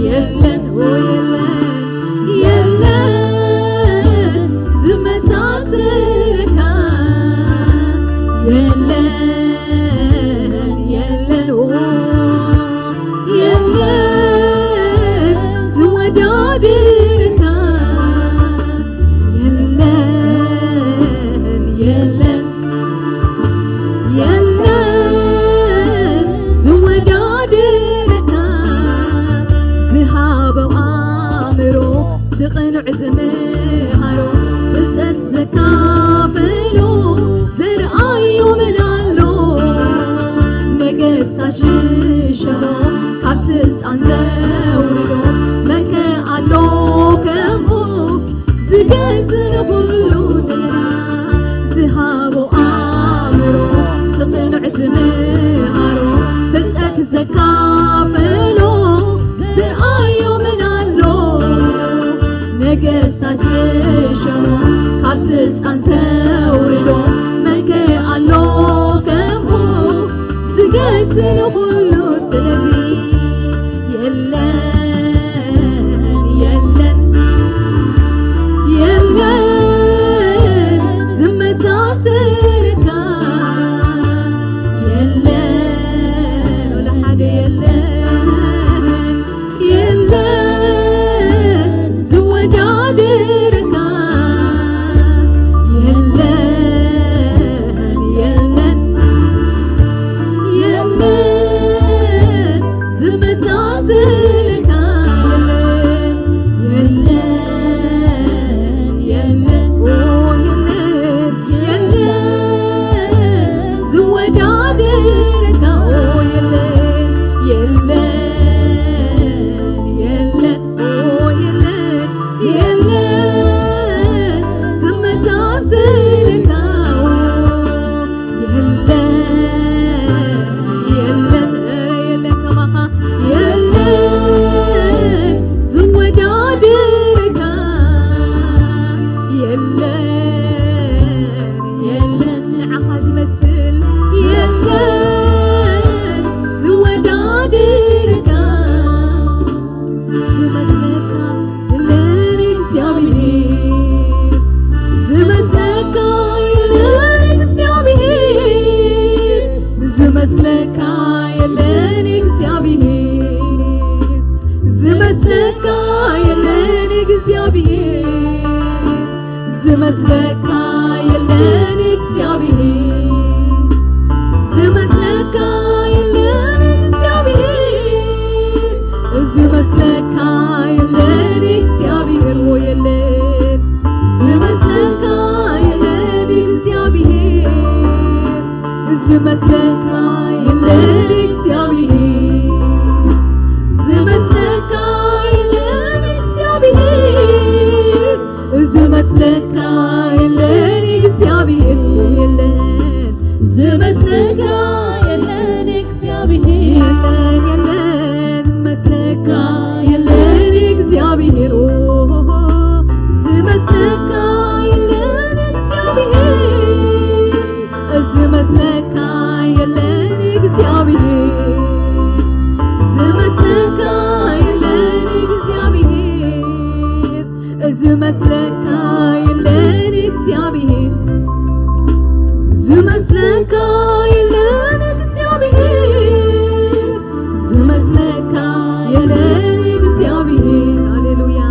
የለን፣ ኦ የለን፣ የለን ዝመሳሰልካ። የለን፣ የለን፣ ኦ የለን ዝወዳደርካ። የለን፣ የለን፣ የለን ዝወዳደርካ። ዝሃቦ ኣእምሮ፣ ብቕኑዕ ዝመሃሮ፣ ፍልጠት ዘካፈሎ፣ ዘርኣዮ መን ኣሎ? ነገስታት ዝሾሞ፣ ካብ ስልጣን ዘውርዶ፣ መንከ ኣሎ ከምኡ ዝገዝ ንኹሉ? እንደገና ዝሃቦ ኣእምሮ፣ ብቕኑዕ ዝመሃሮ፣ ፍልጠት ዘካፈሎ፣ ዘርኣዮ መን ኣሎ? ነገስታት ዝሾሞ፣ ካብ ስልጣን ዘውርዶ፣ መንከ ኣሎ ከምኡ ዝገዝ ንኹሉ? ስለዚ የለን፣ የለን፣ የለን ዝመሳሰልካ። የለን፣ ወላ ሓደ የለን፣ የለን ዝወዳደርካ። የለን፣ የለን፣ የለን ዝመሳሰልካ። የለን፣ የለን፣ የለን፣ ኦ የለን፣ የለን ዝወዳደርካ። ኦ የለን፣ የለን፣ የለን፣ ኦ የለን፣ የለን ዝመሳሰልካ። የለን፣ የለን፣ ኧረ የለን ከማኻ፣ የለን ዝወዳደርካ። የለን፣ የለን ንዓኻ ዝመስል፣ የለን ዝወዳደርካ። ዝመስለካ የለን እግዚኣብሔር፣ ዝመስለካ የለን እግዚኣብሔር፣ ዝመስለካ የለን እግዚኣብሔር፣ ዝመስለካ የለን እግዚኣብሔር። ዝመስለካ የለን እግዚኣብሔር፣ ዝመስለካ የለን እግዚኣብሔር፣ ዝመስለካ የለን እግዚኣብሔር፣ ኦ የለን። ዝመስለካ የለን እግዚኣብሔር፣ ዝመስለካ የለን እግዚኣብሔር፣ ዝመስለካ የለን እግዚኣብሔር፣ ዝመስለካ የለን እግዚኣብሔር፣ የለን። ዝመስለካ የለን እግዚኣብሔር፣ የለን፣ የለን መስለካ የለን እግዚኣብሔር፣ ኦ ዝመስለካ የለን እግዚኣብሔር፣ ዝመስለካ የለን እግዚኣብሔር፣ ዝመስለካ የለን እግዚኣብሔር። ሃሌሉያ።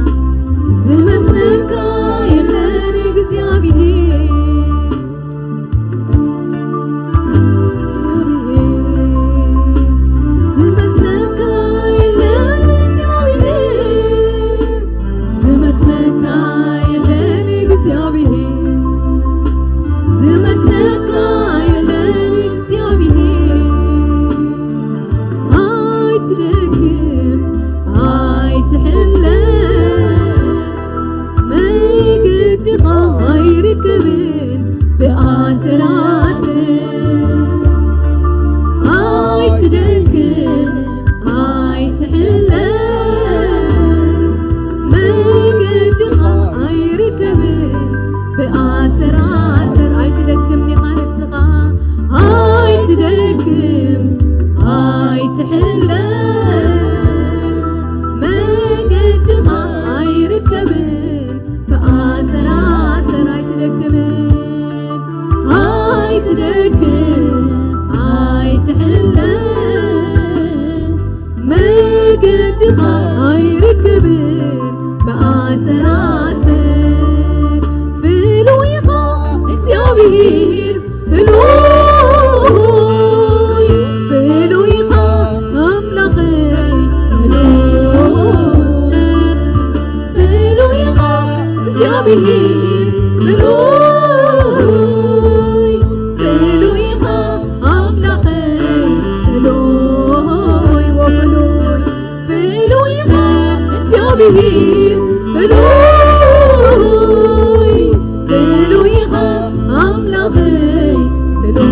ዝመስለካ የለን እግዚኣብሔር፣ እግዚኣብሔር። ዝመስለካ የለን እግዚኣብሔር፣ ዝመስለካ የለን እግዚኣብሔር፣ ዝመስለካ የለን እግዚኣብሔር። ኣይትደክም ኣይትሕለል፣ መገድኻ ኣይርከብን ብኣሰራስር። ኣይትደክም ኣይትሕለል፣ መገድኻ ኣይርከብን ብኣሰራስር። ኣይትደክም ዲኻ ንስኻ፣ ኣይትደክም ኣይትሕለል፣ መገድኻ ኣይርከብን ብኣሰራስር። ኣይትደክምን ኣይትደክም ኣይትሕለል፣ መገድኻ ኣይርከብን ብኣሰራስር። ፍሉይ ኢኻ እግዚኣብሔር፣ ፍሉይ፣ ፍሉይ ኢኻ ኣምላኸይ፣ ፍሉይ፣ ፍሉይ ኢኻ እግዚኣብሔር፣ ፍሉይ፣ ፍሉይ ኢኻ ኣምላኸይ፣ ፍሉይ፣ ወፍሉይ፣ ፍሉይ ኢኻ እግዚኣብሔር፣ ፍሉይ፣ ፍሉይ ኢኻ ኣምላኸይ፣ ፍሉይ፣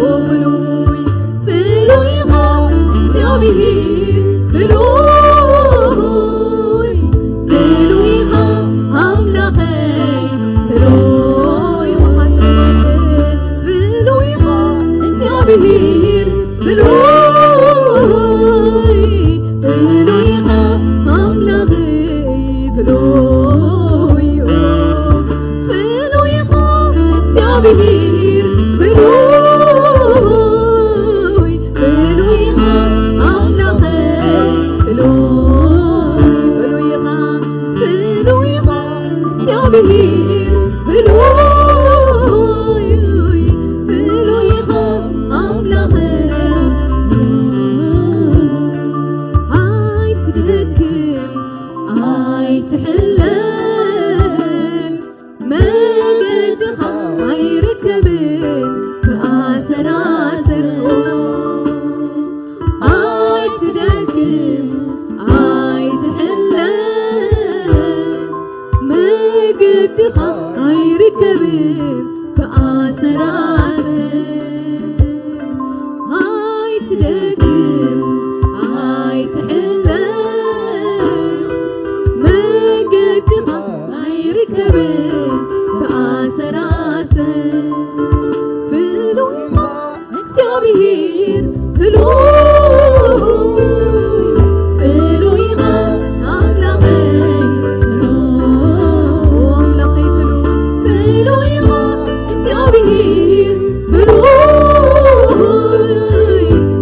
ወፍሉይ፣ ፍሉይ ኢኻ እግዚኣብሔር፣ ፍሉይ፣ ፍሉይ ኢኻ ኣምላኸይ፣ ፍሉይ፣ ፍሉይ ኢኻ እግዚኣብሔር፣ ፍሉይ፣ ፍሉይ ኢኻ ኣምላኸይ፣ ፍሉይ፣ ፍሉይ ኢኻ እግዚኣብሔር፣ ፍሉይ፣ ፍሉይ ኢኻ ኣምላኸይ፣ ፍሉይ፣ ፍሉይ ኢኻ፣ ፍሉይ ኢኻ እግዚኣብሔር፣ ፍሉይ፣ ፍሉይ ኢኻ ኣምላኸይ። ኣይትደክም ኣይትሕለል፣ መገድኻ ኣይርከብን ብኣሰራስር። ኣይትደክም ኣይትሕለል፣ መገድኻ ኣይርከብን ብኣሰራስር። ኣይትደክም ኣይትሕለል፣ መገድኻ ኣይርከብን ብኣሰራስር። ፍሉይ ኢኻ እግዚኣብሔር፣ ፍሉይ፣ ፍሉይ ኢኻ ኣምላኸይ፣ ፍሉይ፣ ኣምላኸይ ፍሉይ፣ ፍሉይ ኢኻ እግዚኣብሔር፣ ፍሉይ፣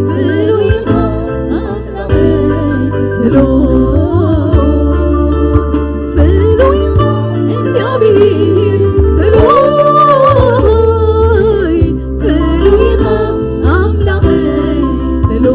ፍሉይ ኢኻ ኣምላኸይ፣ ፍሉይ፣ ፍሉይ ኢኻ እግዚኣብሔር፣ ፍሉይ፣ ፍሉይ ኢኻ ኣምላኸይ፣ ፍሉይ፣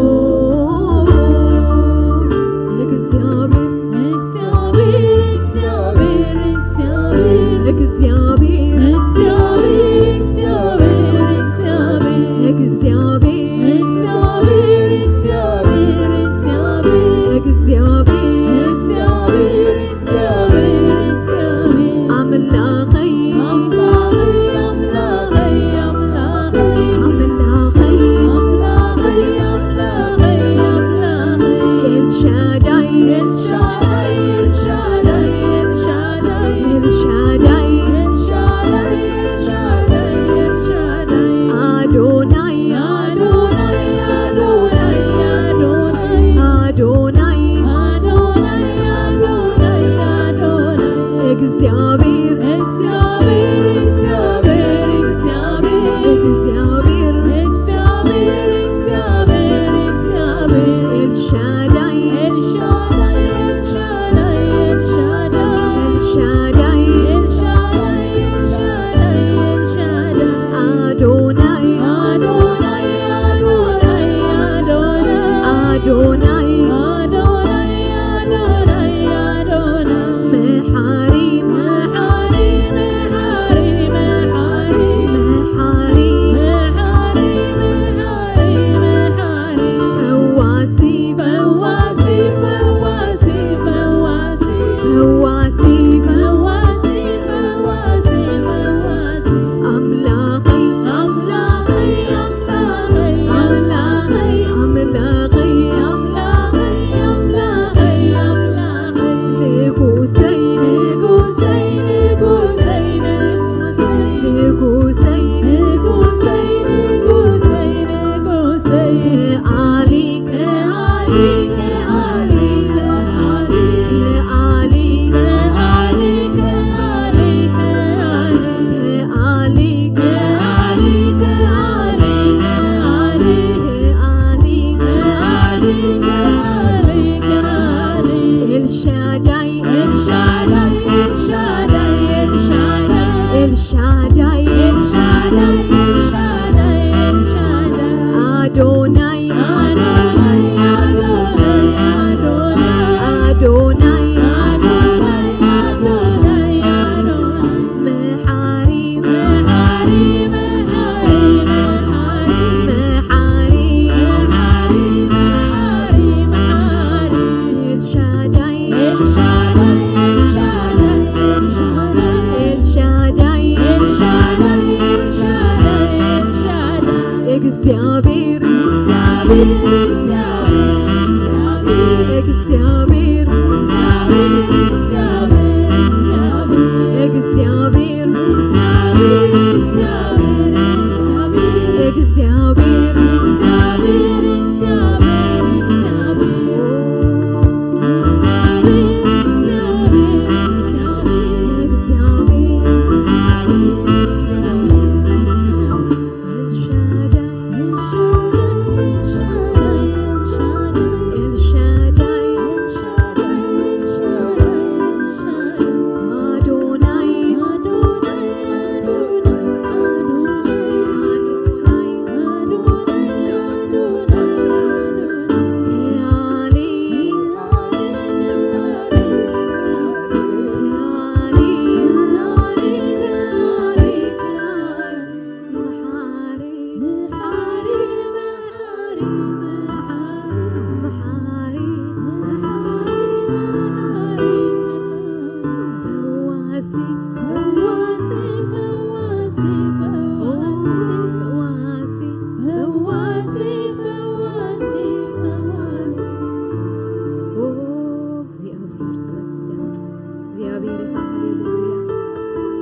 እግዚኣብሔር ኢኻ። ሃሌሉያ።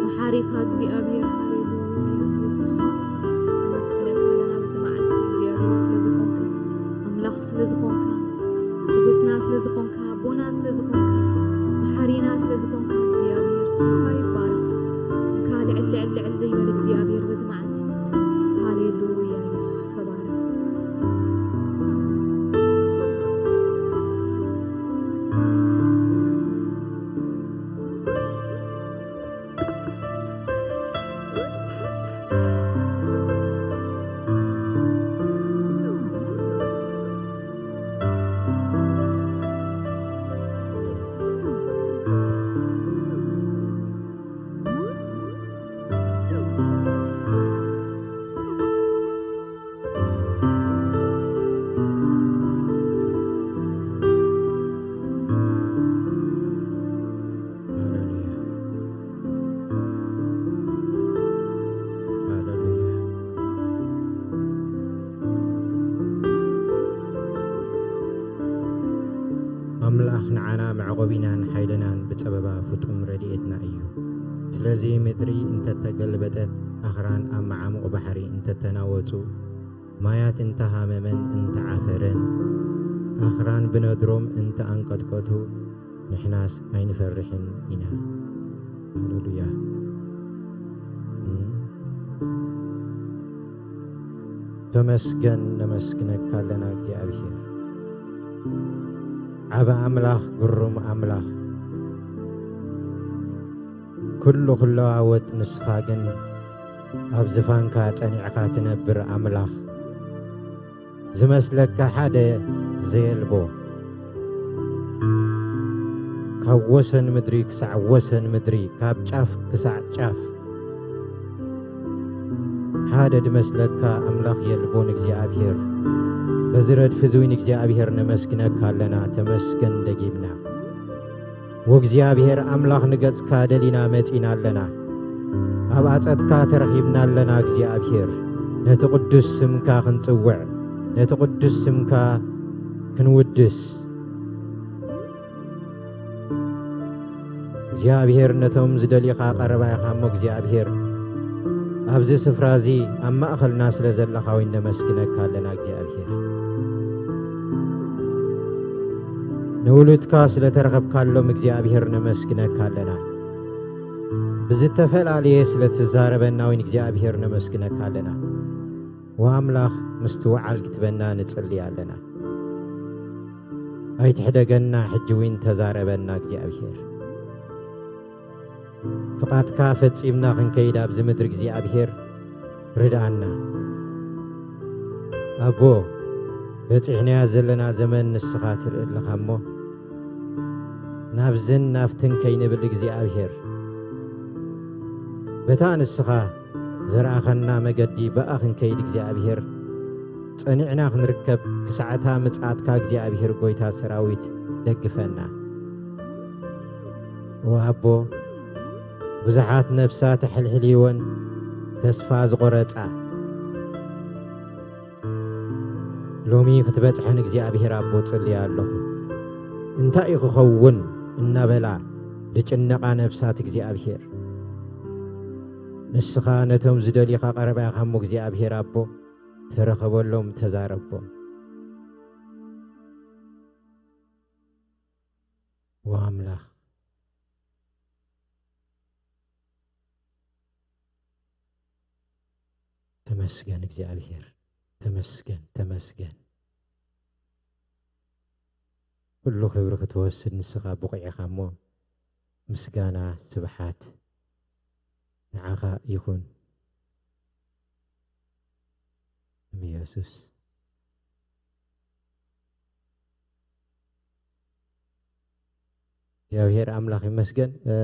መሓሪ ኢኻ እግዚኣብሔር። ሃሌሉያ። የሱስ፣ ነመስግነካ ኣለና በዚ መዓልቲ እግዚኣብሔር ስለ ዝኾንካ፣ ኣምላኽ ስለ ዝኾንካ፣ ንጉስና ስለ ዝኾንካ፣ ኣቦና ስለ ዝኾንካ፣ መሓሪና ስለ ዝኾንካ እግዚኣብሔር ስምካ ይባረኽ። እንካ ልዕል ልዕል ልዕል ይበል እግዚኣብሔር በዚ መዓልቲ። ሃሌሉያ። የሱስ ተባረኽ። ሃሌሉያ። ሃሌሉያ። ኣምላኽ ንዓና መዕቆቢናን ሓይልናን ብጸበባ ፍጹም ረድኤትና እዩ። ስለዚ ምድሪ እንተተገልበጠት፣ ኣኽራን ኣብ መዓሙቕ ባሕሪ እንተተናወጹ፣ ማያት እንተሃመመን እንተዓፈረን፣ ኣኽራን ብነድሮም እንተኣንቀጥቀጡ፣ ንሕናስ ኣይንፈርሕን ኢና። ሃሌሉያ። እም። ተመስገን፣ ነመስግነካ ኣለና እግዚኣብሔር። ዓቢ ኣምላኽ፣ ግሩም ኣምላኽ፣ ኩሉ ክለዋወጥ ንስኻ ግን ኣብ ዝፋንካ ጸኒዕካ ትነብር ኣምላኽ፣ ዝመስለካ ሓደ ዘየልቦ፣ ካብ ወሰን ምድሪ ክሳዕ ወሰን ምድሪ፣ ካብ ጫፍ ክሳዕ ጫፍ ሓደ ድመስለካ ኣምላኽ የልቦን እግዚኣብሔር። በዚ ረድፊ እዚ እውን እግዚኣብሔር ነመስግነካ ኣለና። ተመስገን ደጊምና። ወእግዚኣብሔር ኣምላኽ ንገጽካ ደሊና መጺና ኣለና። ኣብ ኣጸድካ ተረኺብና ኣለና እግዚኣብሔር። ነቲ ቅዱስ ስምካ ክንጽውዕ፣ ነቲ ቅዱስ ስምካ ክንውድስ። እግዚኣብሔር ነቶም ዝደልዩኻ ቀረባ ኢኻ እሞ እግዚኣብሔር፣ ኣብዚ ስፍራ እዚ ኣብ ማእኸልና ስለ ዘለኻ እውን ነመስግነካ ኣለና እግዚኣብሔር። ንውሉድካ ስለ ተረኸብካሎም እግዚኣብሔር ነመስግነካ ኣለና። ብዝተፈላለየ ስለ ትዛረበና እውን እግዚኣብሔር ነመስግነካ ኣለና። ወኣምላኽ ምስትውዓል ክትበና ንጽሊ ኣለና። ኣይትሕደገና፣ ሕጂ እውን ተዛረበና እግዚኣብሔር። ፍቓድካ ፈጺምና ክንከይድ ኣብዚ ምድሪ እግዚኣብሔር ርድኣና። ኣቦ፣ በጺሕናያ ዘለና ዘመን ንስኻ ትርኢ ኣለኻ እሞ፣ ናብዝን ናብትን ከይንብል እግዚኣብሔር፣ በታ ንስኻ ዘርኣኸና መገዲ ብኣ ክንከይድ እግዚኣብሔር፣ ጸኒዕና ክንርከብ ክሳዕታ ምጽኣትካ እግዚኣብሔር ጐይታ ሰራዊት ደግፈና። እወ ኣቦ፣ ብዙሓት ነፍሳት ኣሕልሕልወን ተስፋ ዝቖረጻ፣ ሎሚ ክትበጽሐን እግዚኣብሔር ኣቦ ጽልያ ኣለኹ። እንታይ እዩ ክኸውን እናበላ ዝጭነቓ ነፍሳት እግዚኣብሔር፣ ንስኻ ነቶም ዝደልዩኻ ቀረባ ኢኻ እሞ እግዚኣብሔር ኣቦ ተረኸበሎም፣ ተዛረቦም። ወኣምላኽ ተመስገን እግዚኣብሔር፣ ተመስገን፣ ተመስገን። ኩሉ ክብሪ ክትወስድ ንስኻ ብቑዕ ኢኻ እሞ፣ ምስጋና ስብሓት ንዓኻ ይኹን። እም ኢየሱስ። እግዚኣብሔር ኣምላኽ ይመስገን። እ፣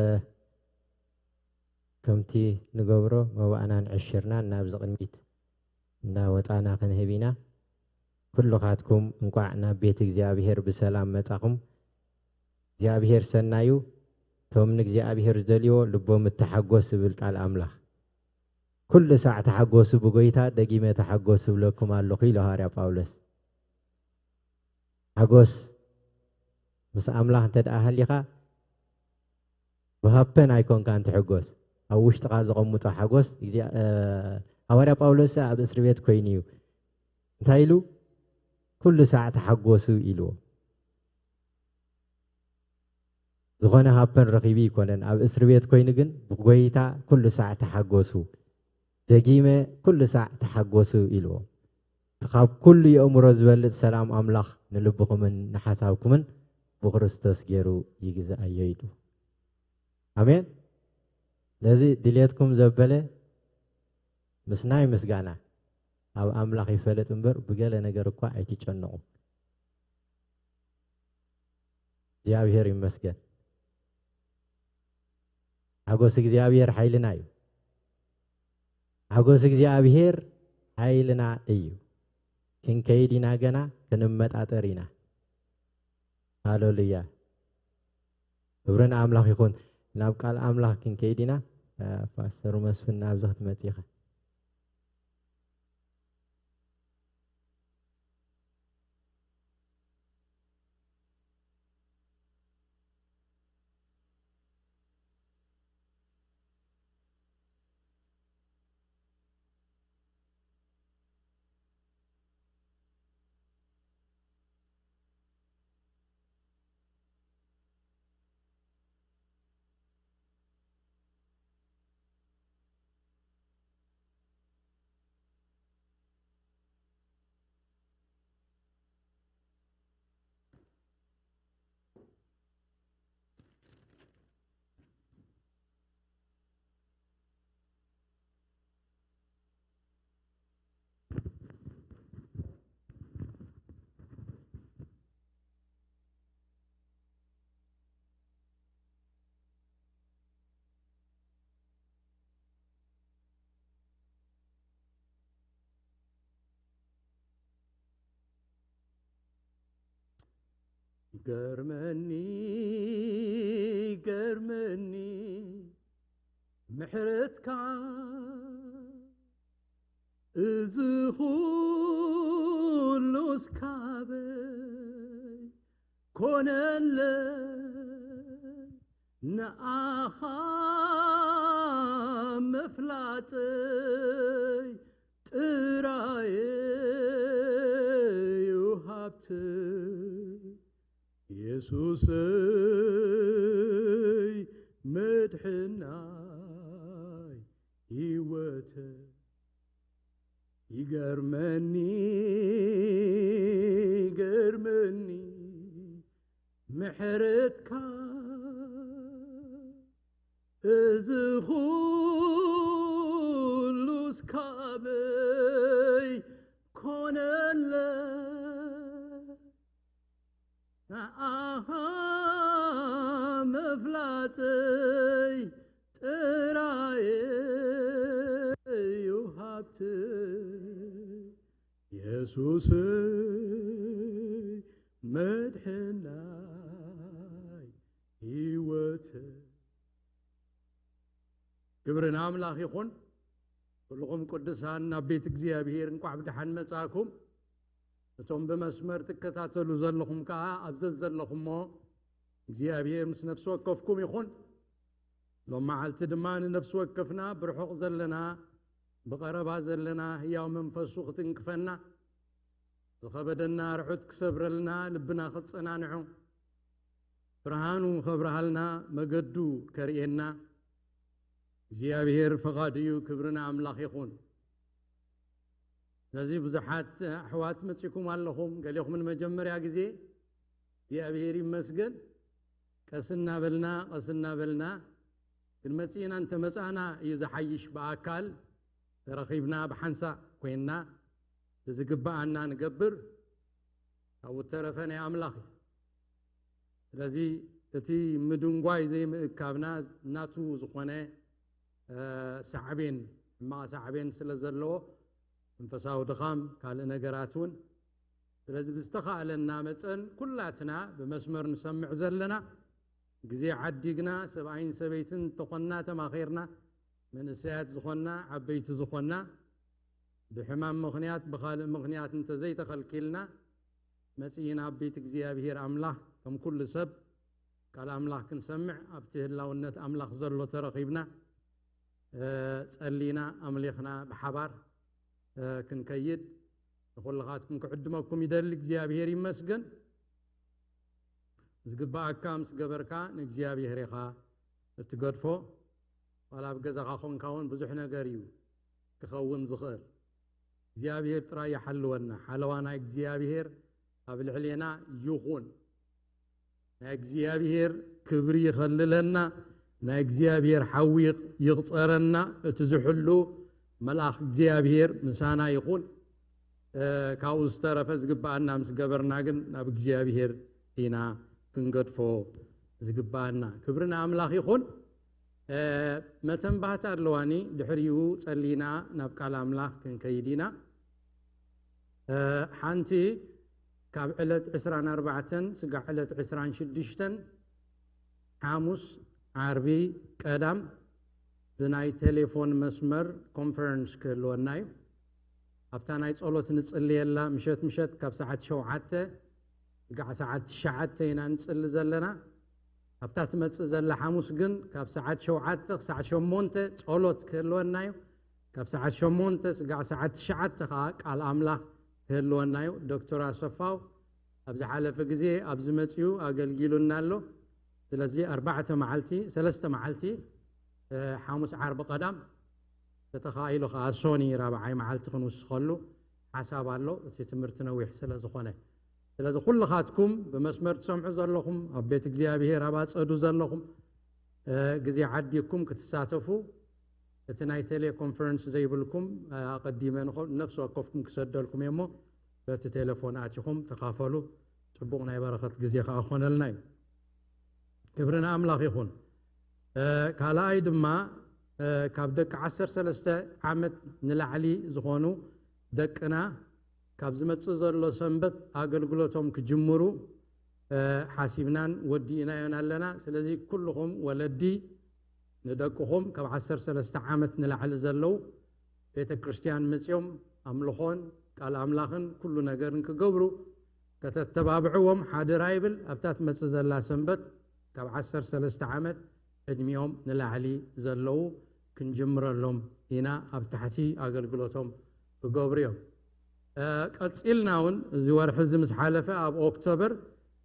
ከምቲ ንገብሮ መባእናን ዕሽርናን ናብዚ ቅድሚት እናወጻና ክንህብ ኢና። ኩልኻትኩም እንቋዕ ናብ ቤት እግዚኣብሔር ብሰላም መጻኹም። እግዚኣብሔር ሰናዩ፣ እቶም ንእግዚኣብሔር ዝደልይዎ ልቦም እተሓጎስ ዝብል ቃል ኣምላኽ። ኩሉ ሳዕ ተሓጎሱ ብጎይታ፣ ደጊመ ተሓጎሱ እብለኩም ኣለኹ ኢሉ ሃዋርያ ጳውሎስ። ሓጎስ ምስ ኣምላኽ እንተ ደኣ ሃሊኻ፣ ብሃፐን ኣይኮንካን ትሕጎስ። ኣብ ውሽጥኻ ዘቐምጦ ሓጎስ እግዚኣብ-፣ እ፣ ሃዋርያ ጳውሎስ ኣብ እስሪ ቤት ኮይኑ እዩ። እንታይ ኢሉ? "ኩሉ ሳዕ ተሓጎሱ" ኢልዎ። ዝኾነ ሃፐን ረኺቡ ይኮነን። ኣብ እስሪ ቤት ኮይኑ ግን ብጎይታ ኩሉ ሳዕ ተሓጎሱ። ደጊመ ኩሉ ሳዕ ተሓጎሱ ኢልዎ። እቲ ካብ ኩሉ የእምሮ ዝበልጽ ሰላም ኣምላኽ ንልብኹምን ንሓሳብኩምን ብክርስቶስ ገይሩ ይግዝኣዮ ኢሉ። ኣሜን። ነዚ ድሌትኩም ዘበለ ምስናይ ምስጋና ኣብ ኣምላኽ ይፈለጥ እምበር ብገለ ነገር እኳ ኣይትጨነቑ። እግዚኣብሔር ይመስገን። ሓጎስ እግዚኣብሔር ሓይልና እዩ። ሓጎስ እግዚኣብሔር ሓይልና እዩ። ክንከይድ ኢና፣ ገና ክንመጣጠር ኢና። ሃሌሉያ። ክብሪ ንኣምላኽ ይኹን። ናብ ቃል ኣምላኽ ክንከይድ ኢና። እ፣ ፓስተር መስፍን ናብዚ ክትመጽእ ኢኻ። ይገርመኒ፣ ይገርመኒ ምሕረትካ፣ እዚ ኹሉስ ካበይ ኮነለይ፣ ንኣኻ ምፍላጠይ ጥራይ እዩ ሃብተይ። የሱሰይ መድሕናይ ህይወተይ። ይገርመኒ፣ ይገርመኒ ምሕረትካ፣ እዚ ኹሉስ ካበይ ኮነለይ፣ ንኣኻ ምፍላጠይ ጥራይ እዩ ሃብተይ። የሱሰይ መድሕናይ ህይወተይ። ክብሪ ንኣምላኽ ይኹን። ኩልኹም ቅዱሳን ናብ ቤት እግዚኣብሔር እንቋዕ ብደሓን መጻእኩም። እቶም ብመስመር ትከታተሉ ዘለኹም ከኣ ኣብ ዘዘለኹሞ እግዚኣብሔር ምስ ነፍሲ ወከፍኩም ይኹን። ሎም መዓልቲ ድማ ንነፍሲ ወከፍና ብርሑቕ ዘለና ብቐረባ ዘለና ህያው መንፈሱ ክትንክፈና፣ ዝኸበደና ርሑት ክሰብረልና፣ ልብና ክጸናንዖ፣ ብርሃኑ ከብርሃልና፣ መገዱ ከርእየና እግዚኣብሔር ፈቓዱ እዩ። ክብሪ ንኣምላኽ ይኹን። ስለዚ ብዙሓት ኣሕዋት መጺእኩም ኣለኹም። ገሌኹም ንመጀመርያ ግዜ እግዚኣብሔር ይመስገን። ቀስ እናበልና፣ ቀስ እናበልና ግን መጺእና እንተመጻእና እዩ ዝሓይሽ። ብኣካል ተረኺብና ብሓንሳእ ኮይንና ዝግብኣና ንገብር፣ ካብኡ ተረፈ ናይ ኣምላኽ እዩ። ስለዚ እቲ ምድንጓይ ዘይምእካብና ናቱ ዝኾነ፣ እ፣ ሳዕቤን፣ ሕማቕ ሳዕቤን ስለ ዘለዎ መንፈሳዊ ድኻም፣ ካልእ ነገራት እውን። ስለዚ ብዝተኻእለና መጠን ኩላትና ብመስመር ንሰምዕ ዘለና ግዜ ዓዲግና፣ ሰብኣይን ሰበይትን እንተኾንና ተማኺርና፣ መንእሰያት ዝኾንና፣ ዓበይቲ ዝኾንና፣ ብሕማም ምኽንያት፣ ብኻልእ ምኽንያት እንተዘይተኸልኪልና፣ መጺእና ኣብ ቤት እግዚኣብሔር ኣምላኽ ከም ኩሉ ሰብ ቃል ኣምላኽ ክንሰምዕ ኣብቲ ህላውነት ኣምላኽ ዘሎ ተረኺብና፣ እ፣ ጸሊና ኣምሊኽና ብሓባር፣ እ፣ ክንከይድ ንኹልኻትኩም ክዕድመኩም ይደሊ። እግዚኣብሔር ይመስገን። ዝግብኣካ ምስ ገበርካ ንእግዚኣብሔር ኢኻ እትገድፎ። ዋላ ኣብ ገዛኻ ኾንካ እውን ብዙሕ ነገር እዩ ክኸውን ዝኽእል። እግዚኣብሔር ጥራይ ይሓልወና። ሓለዋ ናይ እግዚኣብሔር ኣብ ልዕሌና ይኹን። ናይ እግዚኣብሔር ክብሪ ይኸልለና። ናይ እግዚኣብሔር ሓዊ ይቕ-፣ ይቕጸረና። እቲ ዝሕሉ መልኣኽ እግዚኣብሔር ምሳና ይኹን። እ፣ ካብኡ ዝተረፈ ዝግብኣና ምስ ገበርና ግን ናብ እግዚኣብሔር ኢና ክንገድፎ ዝግብኣና። ክብሪ ንኣምላኽ ይኹን። እ፣ መተንባህቲ ኣለዋኒ፣ ድሕሪኡ ጸሊና ናብ ቃል ኣምላኽ ክንከይድ ኢና። እ፣ ሓንቲ ካብ ዕለት ዕስራን ኣርባዕተን ስጋዕ ዕለት ዕስራን ሽዱሽተን ሓሙስ፣ ዓርቢ፣ ቀዳም ብናይ ቴሌፎን መስመር ኮንፈረንስ ክህልወና እዩ። ኣብታ ናይ ጸሎት ንጽልየላ ምሸት ምሸት ካብ ሰዓት ሸውዓተ ስጋዕ ሰዓት ትሽዓተ ኢና ንጽሊ ዘለና። ኣብታ ትመጽእ ዘላ ሓሙስ ግን ካብ ሰዓት ሸውዓተ ክሳዕ ሸሞንተ ጸሎት ክህልወና እዩ። ካብ ሰዓት ሸሞንተ ስጋዕ ሰዓት ትሽዓተ ከኣ ቃል ኣምላኽ ክህልወና እዩ። ዶክተር ኣሰፋው ኣብ ዝሓለፈ ግዜ ኣብዚ መጺኡ ኣገልጊሉና ኣሎ። ስለዚ ኣርባዕተ መዓልቲ፣ ሰለስተ መዓልቲ፣ እ፣ ሓሙስ፣ ዓርቢ፣ ቀዳም፣ ተተኻኢሉ ከኣ ሶኒ ራብዓይ መዓልቲ ክንውስኸሉ ሓሳብ ኣሎ። እቲ ትምህርቲ ነዊሕ ስለ ዝኾነ። ስለዚ ኩልኻትኩም ብመስመር ትሰምዑ ዘለኹም፣ ኣብ ቤት እግዚኣብሔር ኣብ ኣጸዱ ዘለኹም፣ እ፣ ግዜ ዓዲኩም ክትሳተፉ፣ እቲ ናይ ቴሌኮንፈረንስ ዘይብልኩም፣ እ፣ ኣቐዲመ ንኸ-፣ ነፍሲ ወከፍኩም ክሰደልኩም እየ እሞ፣ በቲ ቴሌፎን ኣቲኹም ተኻፈሉ። ጽቡቕ ናይ በረኸት ግዜ ከኣ ክኾነልና እዩ። ክብሪ ንኣምላኽ ይኹን። እ፣ ካልኣይ ድማ፣ እ፣ ካብ ደቂ ዓሰርተ ሰለስተ ዓመት ንላዕሊ ዝኾኑ ደቅና ካብ ዝመጽእ ዘሎ ሰንበት ኣገልግሎቶም ክጅምሩ፣ እ፣ ሓሲብናን ወዲእናዮን ኣለና። ስለዚ ኩልኹም ወለዲ ንደቅኹም ካብ ዓሰርተ ሰለስተ ዓመት ንላዕሊ ዘለዉ ቤተ ክርስቲያን መጺኦም ኣምልኾን ቃል ኣምላኽን ኩሉ ነገርን ክገብሩ ከተተባብዕዎም ሓደራ ይብል። ኣብታ ትመጽእ ዘላ ሰንበት ካብ ዓሰርተ ሰለስተ ዓመት ዕድሚኦም ንላዕሊ ዘለዉ ክንጅምረሎም ኢና። ኣብ ታሕቲ ኣገልግሎቶም ክገብሩ እዮም። እ፣ ቀጺልና እውን እዚ ወርሒ እዚ ምስ ሓለፈ ኣብ ኦክቶበር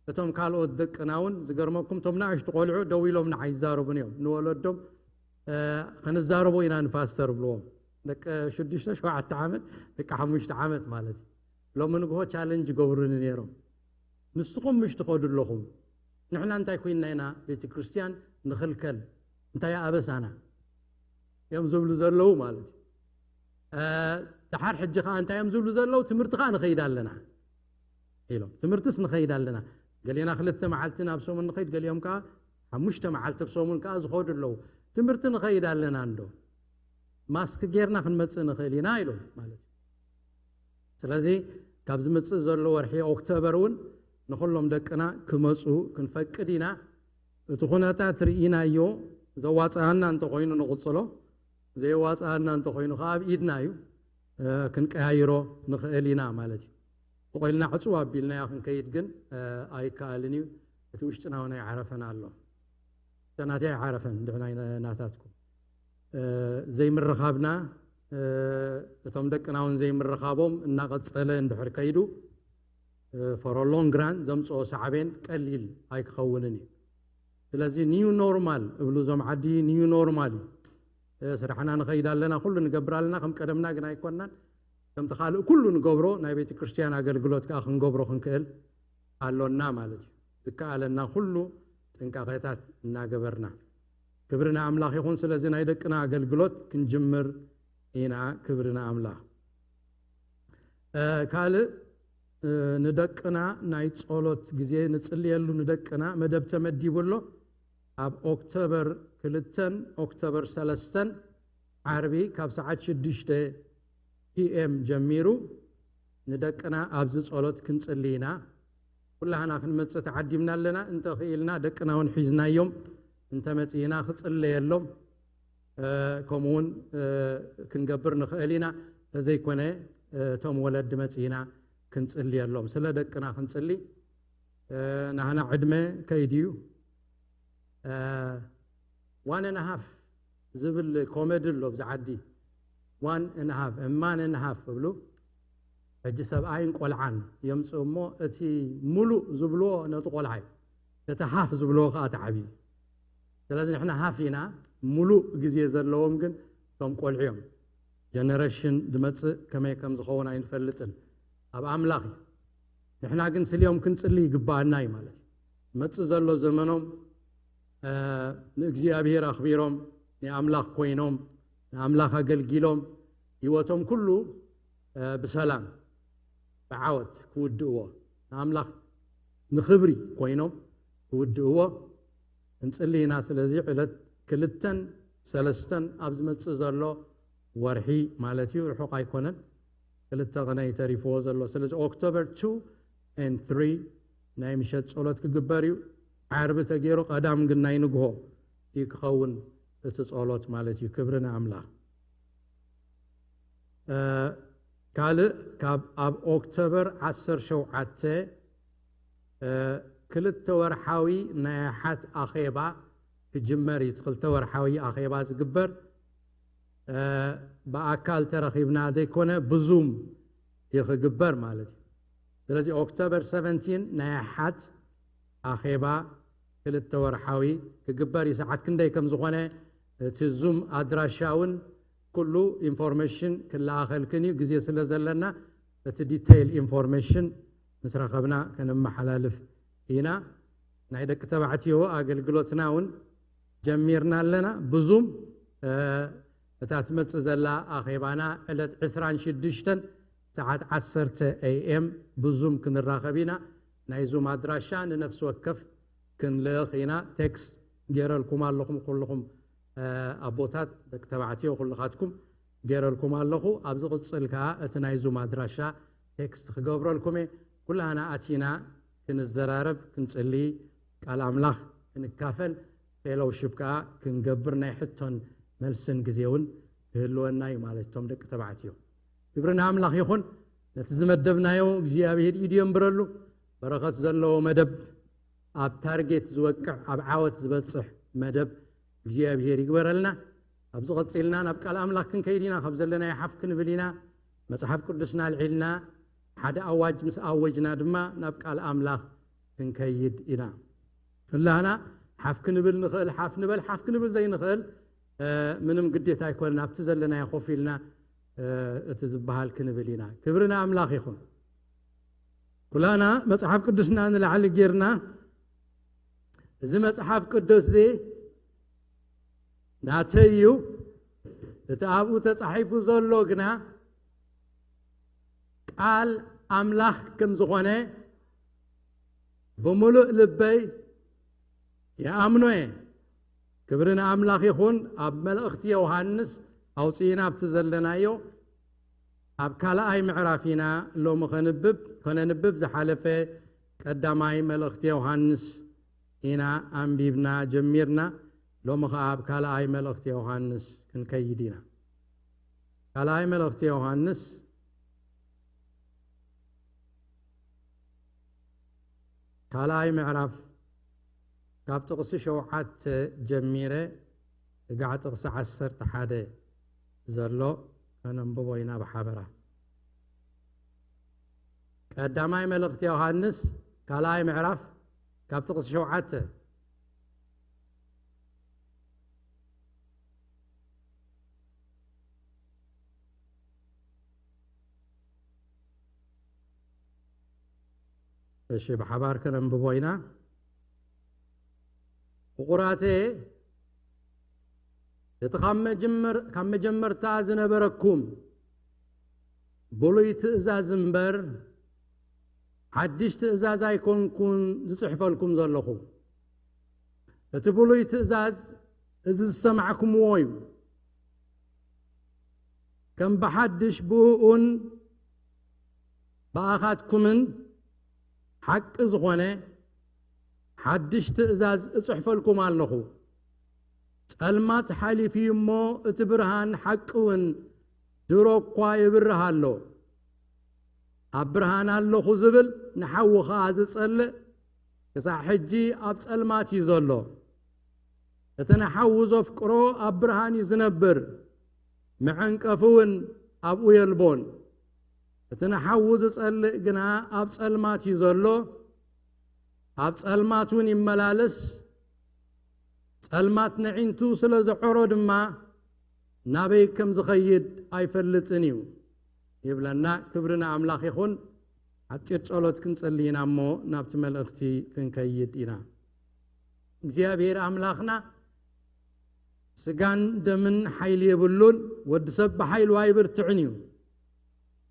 እቶም ካልኦት ደቅና እውን ዝገርመኩም እቶም ንኣሽቱ ቆልዑ ደው ኢሎም ንዓይ ይዛረቡን እዮም። ንወለዶም፣ እ፣ ክንዛረቦ ኢና ንፓስተር ብልዎም። ደቂ ሽዱሽተ ሸውዓተ ዓመት፣ ደቂ ሓሙሽተ ዓመት ማለት እዩ። ሎሚ ንግሆ ቻለንጅ ይገብሩኒ ነይሮም። ንስኹም ምሽ ትኸዱ ኣለኹም፣ ንሕና እንታይ ኮይንና ኢና ቤተ ክርስቲያን ንኽልከል? እንታይ ኣበሳና? እዮም ዝብሉ ዘለዉ ማለት እዩ። እ፣ ደሓር ሕጂ ኸዓ እንታይ እዮም ዝብሉ ዘለዉ? ትምህርቲ ኸዓ ንኸይድ ኣለና ኢሎም። ትምህርትስ ንኸይድ ኣለና። ገሌና ክልተ መዓልቲ ናብ ሰሙን ንኸይድ፣ ገሊኦም ከኣ ሓሙሽተ መዓልቲ ኣብ ሰሙን ከኣ ዝኸዱ ኣለዉ። ትምህርቲ ንኸይድ ኣለና እንዶ? ማስክ ጌርና ክንመጽእ ንኽእል ኢና ኢሎም ማለት እዩ። ስለዚ ካብ ዝመጽእ ዘሎ ወርሒ ኦክቶበር እውን ንኹሎም ደቅና ክመጹ ክንፈቅድ ኢና። እቲ ኩነታት ርኢናዮ፣ ዘዋጽኣና እንተኾይኑ ንቕጽሎ፣ ዘየዋጽኣና እንተኾይኑ ከኣ ኣብ ኢድና እዩ፣ እ፣ ክንቀያይሮ ንኽእል ኢና ማለት እዩ። ተቖኢልና ዕጽው ኣቢልናዮ ክንከይድ ግን፣ እ፣ ኣይከኣልን እዩ። እቲ ውሽጥና እውን ኣይዓረፈን ኣሎ። እታ ናተይ ኣይዓረፈን፣ እንድሕር ናይ ናታትኩም። እ፣ ዘይምርኻብና፣ እ፣ እቶም ደቅና እውን ዘይምርኻቦም እናቐጸለ እንድሕር ከይዱ፣ እ፣ for a long run ዘምጽኦ ሳዕቤን ቀሊል ኣይክኸውንን እዩ። ስለዚ ኒው ኖርማል እብሉ እዞም ዓዲ፣ ኒው ኖርማል እዩ። እ፣ ስራሕና ንኸይድ ኣለና፣ ኩሉ ንገብር ኣለና፣ ከም ቀደምና ግን ኣይኮንናን። ከምቲ ካልእ ኩሉ ንገብሮ ናይ ቤተ ክርስቲያን ኣገልግሎት ከኣ ክንገብሮ ክንክእል ኣሎና ማለት እዩ። ዝከኣለና ኩሉ ጥንቃቄታት እናገበርና። ክብሪ ንኣምላኽ ይኹን። ስለዚ ናይ ደቅና ኣገልግሎት ክንጅምር ኢና። ክብሪ ንኣምላኽ። እ፣ ካልእ፣ እ፣ ንደቅና ናይ ጸሎት ግዜ ንጽልየሉ፣ ንደቅና መደብ ተመዲቡ ኣሎ። ኣብ ኦክቶበር ክልተን ኦክቶበር ሰለስተን ዓርቢ ካብ ሰዓት ሽዱሽተ ፒ ኤም ጀሚሩ ንደቅና ኣብዚ ጸሎት ክንጽሊ ኢና። ኩላህና ክንመጽእ ተዓዲምና ኣለና። እንተኽኢልና ደቅና እውን ሒዝናዮም እንተመጺእና ክጽለየሎም፣ እ፣ ከምኡውን፣ እ፣ ክንገብር ንኽእል ኢና። ተዘይኮነ፣ እ፣ እቶም ወለዲ መጺእና ክንጽልየሎም። ስለ ደቅና ክንጽሊ፣ እ፣ ናህና ዕድመ ከይድ እዩ። one and a half ዝብል ኮሜዲ ኣሎ ኣብዚ ዓዲ። One and a half፣ man and a half እብሉ። ሕጂ ሰብኣይን ቆልዓን የምፅኡ እሞ እቲ ሙሉእ ዝብልዎ ነቲ ቆልዓ እዩ፣ እቲ ሃፍ ዝብልዎ ከዓ እቲ ዓብዪ። ስለዚ ንሕና ሃፍ ኢና፣ ሙሉእ ግዜ ዘለዎም ግን እቶም ቆልዑ እዮም። ጀነሬሽን ዝመፅእ ከመይ ከም ዝኸውን ኣይንፈልጥን፣ ኣብ ኣምላኽ እዩ። ንሕና ግን ስልዮም ክንፅሊ ይግባኣና እዩ ማለት እዩ። መፅእ ዘሎ ዘመኖም ንእግዚኣብሔር ኣኽቢሮም፣ ንኣምላኽ ኮይኖም፣ ንኣምላኽ ኣገልጊሎም፣ ህይወቶም ኩሉ ብሰላም ብዓወት ክውድእዎ፣ ንኣምላኽ ንኽብሪ ኮይኖም ክውድእዎ እንፅሊ ኢና። ስለዚ ዕለት ክልተን ሰለስተን ኣብ ዝመፅእ ዘሎ ወርሒ ማለት እዩ፣ ርሑቕ ኣይኮነን፣ ክልተ ቅነ ተሪፍዎ ዘሎ። ስለዚ ኦክቶበር two and three ናይ ምሸት ጸሎት ክግበር እዩ። ዓርቢ ተገይሩ፣ ቀዳም ግን ናይ ንግሆ እዩ ክኸውን እቲ ጸሎት ማለት እዩ። ክብሪ ንኣምላኽ። ካልእ፣ ካብ ኣብ ኦክቶበር ዓሰርተ ሸውዓተ ክልተ ወርሓዊ ናይ ሓት ኣኼባ ክጅመር እዩ። ክልተ ወርሓዊ ኣኼባ ዝግበር ብኣካል ተረኺብና ዘይኮነ ብዙም እዩ ክግበር ማለት እዩ። ስለዚ ኦክቶበር ሰቨንቲን ናይ ሓት ኣኼባ ክልተ ወርሓዊ ክግበር እዩ። ሰዓት ክንደይ ከም ዝኾነ እቲ ዙም ኣድራሻ እውን ኩሉ ኢንፎርሜሽን ክለኣኸልክን እዩ። ግዜ ስለ ዘለና እቲ ዲቴይል ኢንፎርሜሽን ምስ ረኸብና ከነመሓላልፍ ኢና። ናይ ደቂ ተባዕትዮ ኣገልግሎትና እውን ጀሚርና ኣለና። ብዙም እታ ትመጽእ ዘላ ኣኼባና ዕለት ዕስራን ሽዱሽተን ሰዓት ዓሰርተ ኤ ኤም ብዙም ክንራኸብ ኢና። ናይ ዙም ኣድራሻ ንነፍሲ ወከፍ ክንልእኽ ኢና። ቴክስት ገይረልኩም ኣለኹም ኩልኹም ኣቦታት፣ ደቂ ተባዕትዮ ኩልኻትኩም ገይረልኩም ኣለኹ። ኣብ ዝቕጽል ከኣ እቲ ናይ ዙም ኣድራሻ ቴክስት ክገብረልኩም እየ። ኩላና ኣቲና ክንዘራረብ፣ ክንጽሊ፣ ቃል ኣምላኽ ክንካፈል፣ ፌሎውሺፕ ከኣ ክንገብር ናይ ሕቶን መልስን ግዜ እውን ክህልወና እዩ ማለት እቶም ደቂ ተባዕትዮ። ክብሪ ንኣምላኽ ይኹን። ነቲ ዝመደብናዮ እግዚኣብሔር ኢድ የንብረሉ። በረኸት ዘለዎ መደብ፣ ኣብ ታርጌት ዝወቅዕ፣ ኣብ ዓወት ዝበጽሕ መደብ እግዚኣብሔር ይግበረልና። ኣብዚ ቀጺልና ናብ ቃል ኣምላኽ ክንከይድ ኢና። ካብ ዘለናዮ ሓፍ ክንብል ኢና። መጽሓፍ ቅዱስና ኣልዒልና ሓደ ኣዋጅ ምስ ኣወጅና ድማ ናብ ቃል ኣምላኽ ክንከይድ ኢና። ኩላህና ሓፍ ክንብል ንኽእል፣ ሓፍ ንበል፣ ሓፍ ክንብል ዘይንኽእል ምንም ግዴታ ኣይኮነን። ኣብቲ ዘለናዮ ኮፍ ኢልና እቲ ዝበሃል ክንብል ኢና። ክብሪ ንኣምላኽ ይኹን። ኩላና መጽሓፍ ቅዱስና ንላዕሊ ጌርና፣ እዚ መጽሓፍ ቅዱስ እዚ ናተይ እዩ፣ እቲ ኣብኡ ተጻሒፉ ዘሎ ግና ቃል ኣምላኽ ከም ዝኾነ ብምሉእ ልበይ ይኣምኖ እየ። ክብሪ ንኣምላኽ ይኹን። ኣብ መልእኽቲ ዮሃንስ ኣውፅኢና ኣብቲ ዘለናዮ ኣብ ካልኣይ ምዕራፍ ኢና ሎሚ ከንብብ፣ ከነንብብ። ዝሓለፈ ቀዳማይ መልእኽቲ ዮሃንስ ኢና ኣንቢብና ጀሚርና። ሎሚ ኸዓ ኣብ ካልኣይ መልእኽቲ ዮሃንስ ክንከይድ ኢና። ካልኣይ መልእኽቲ ዮሃንስ ካልኣይ ምዕራፍ ካብ ጥቕሲ ሸውዓተ ጀሚረ ክጋዕ ጥቕሲ ዓሰርተ ሓደ ዘሎ ከነንብቦ ኢና ብሓበራ። ቀዳማይ መልእኽቲ ዮሃንስ ካልኣይ ምዕራፍ ካብ ጥቕሲ ሸውዓተ። እሺ፣ ብሓባር ከነንብቦ ኢና። ፍቑራተየ፣ እቲ ካብ መጀመር-፣ ካብ መጀመርታ ዝነበረኩም ብሉይ ትእዛዝ እምበር ሓድሽ ትእዛዝ ኣይኮንኩን ዝጽሕፈልኩም ዘለኹ። እቲ ብሉይ ትእዛዝ እዚ ዝሰማዕኩምዎ እዩ። ከም ብሓድሽ ብእኡን ብኣኻትኩምን ሓቂ ዝኾነ ሓድሽ ትእዛዝ እጽሕፈልኩም ኣለኹ። ጸልማት ሓሊፉ እዩ እሞ እቲ ብርሃን ሓቂ እውን ድሮ እኳ ይብርህ ኣሎ። ኣብ ብርሃን ኣለኹ ዝብል ንሓዉ ኸኣ ዝጸልእ ክሳዕ ሕጂ ኣብ ጸልማት እዩ ዘሎ። እቲ ንሓዉ ዘፍቅሮ ኣብ ብርሃን እዩ ዝነብር፣ መዐንቀፊ እውን ኣብኡ የልቦን። እቲ ንሓዉ ዝጸልእ ግና ኣብ ጸልማት እዩ ዘሎ፣ ኣብ ጸልማት እውን ይመላለስ። ጸልማት ነዒንቱ ስለ ዘዖሮ ድማ ናበይ ከም ዝኸይድ ኣይፈልጥን እዩ ይብለና። ክብሪ ንኣምላኽ ይኹን። ሓጺር ጸሎት ክንጽሊ ኢና እሞ ናብቲ መልእኽቲ ክንከይድ ኢና። እግዚኣብሔር ኣምላኽና ስጋን ደምን ሓይሊ የብሉን፣ ወዲ ሰብ ብሓይሉ ኣይብርትዕን እዩ።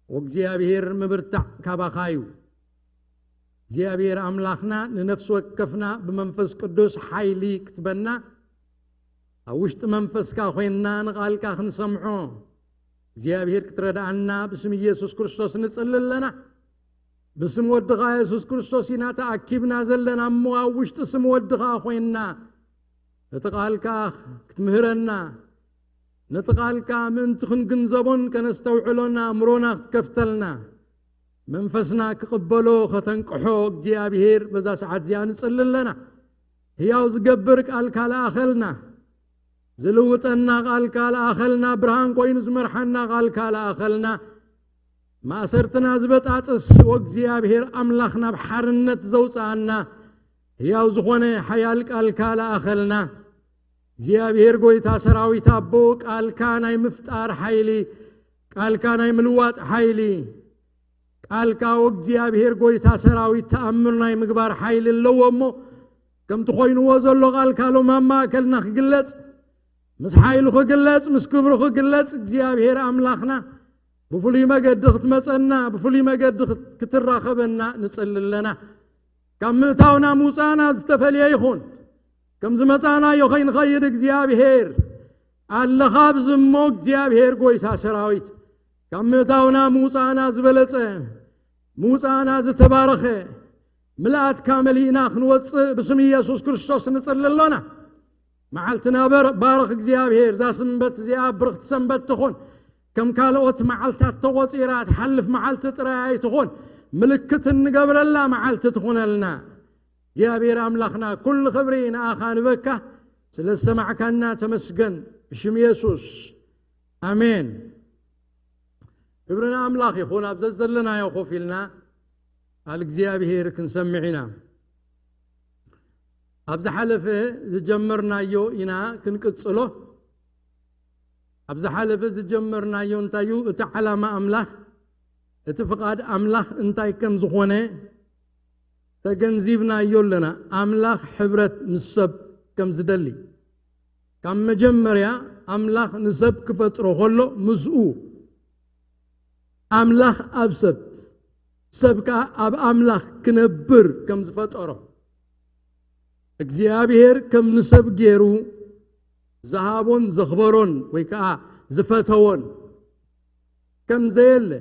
ወእግዚኣብሔር ምብርታዕ ካባኻ እዩ። እግዚኣብሔር ኣምላኽና ንነፍሲ ወከፍና ብመንፈስ ቅዱስ ሓይሊ ክትበና፣ ኣብ ውሽጢ መንፈስካ ኮይንና ንቓልካ ክንሰምዖ እግዚኣብሔር ክትረድኣና ብስም ኢየሱስ ክርስቶስ ንጽሊ ኣለና። ብስም ወድኻ የሱስ ክርስቶስ ኢና ተኣኪብና ዘለና እሞ፣ ኣብ ውሽጢ ስም ወድኻ ኮይንና ነቲ ቃልካ ክትምህረና፣ ነቲ ቃልካ ምእንቲ ክንግንዘቦን ከነስተውዕሎን ኣእምሮና ክትከፍተልና፣ መንፈስና ክቕበሎ ከተንቅሖ እግዚኣብሔር በዛ ሰዓት እዚኣ ንጽሊ ኣለና። ህያው ዝገብር ቃልካ ለኣኸልና፣ ዝልውጠና ቃልካ ለኣኸልና፣ ብርሃን ኮይኑ ዝመርሓና ቃልካ ለኣኸልና፣ ማእሰርትና ዝበጣጥስ ወእግዚኣብሔር ኣምላኽ ናብ ሓርነት ዘውፅኣና ህያው ዝኾነ ሓያል ቃልካ ለኣኸልና። እግዚኣብሔር ጎይታ ሰራዊት ኣቦ፣ ቃልካ ናይ ምፍጣር ሓይሊ፣ ቃልካ ናይ ምልዋጥ ሓይሊ፣ ቃልካ ወእግዚኣብሔር ጎይታ ሰራዊት ተኣምር ናይ ምግባር ሓይሊ ኣለዎ እሞ፣ ከምቲ ኮይንዎ ዘሎ ቃልካ ሎም ኣብ ማእከልና ክግለጽ፣ ምስ ሓይሉ ክግለጽ፣ ምስ ክብሩ ክግለጽ፣ እግዚኣብሔር ኣምላኽና ብፍሉይ መገዲ ክትመጸና፣ ብፍሉይ መገዲ ክት-፣ ክትራኸበና ንጽሊ ኣለና። ካብ ምእታውና ምውጻእና ዝተፈልየ ይኹን፣ ከም ዝመጻእናዮ ከይንኸይድ እግዚኣብሔር ኣለኻ ኣብዚ እሞ፣ እግዚኣብሔር ጎይታ ሰራዊት፣ ካብ ምእታውና ምውጻእና ዝበለጸ፣ ምውጻእና ዝተባረኸ፣ ምልኣትካ መሊእና ክንወጽእ ብስም ኢየሱስ ክርስቶስ ንጽሊ ኣሎና። መዓልትና በር-፣ ባርኽ እግዚኣብሔር። እዛ ስንበት እዚኣ ብርኽቲ ሰንበት ትኹን። ከም ካልኦት መዓልታት ተቖጺራ ትሓልፍ መዓልቲ ጥራይ ኣይትኹን። ምልክት እንገብረላ መዓልቲ ትኹነልና። እግዚኣብሔር ኣምላኽና፣ ኩሉ ክብሪ ንኣኻ ንበካ። ስለ ዝሰማዕካና ተመስገን። ብሽም የሱስ። ኣሜን። ክብሪ ንኣምላኽ ይኹን። ኣብ ዘዘለናዮ ኮፍ ኢልና ቃል እግዚኣብሔር ክንሰምዕ ኢና። ኣብ ዝሓለፈ ዝጀመርናዮ ኢና ክንቅጽሎ። ኣብ ዝሓለፈ ዝጀመርናዮ እንታይ እዩ? እቲ ዓላማ ኣምላኽ፣ እቲ ፍቓድ ኣምላኽ እንታይ ከም ዝኾነ ተገንዚብናዮ ኣለና። ኣምላኽ ሕብረት ምስ ሰብ ከም ዝደሊ። ካብ መጀመርያ ኣምላኽ ንሰብ ክፈጥሮ ከሎ ምስኡ ኣምላኽ ኣብ ሰብ፣ ሰብ ከኣ ኣብ ኣምላኽ ክነብር ከም ዝፈጠሮ፣ እግዚኣብሔር ከም ንሰብ ገይሩ ዝሃቦን ዘኽበሮን ወይ ከኣ ዝፈተዎን ከም ዘየለ፣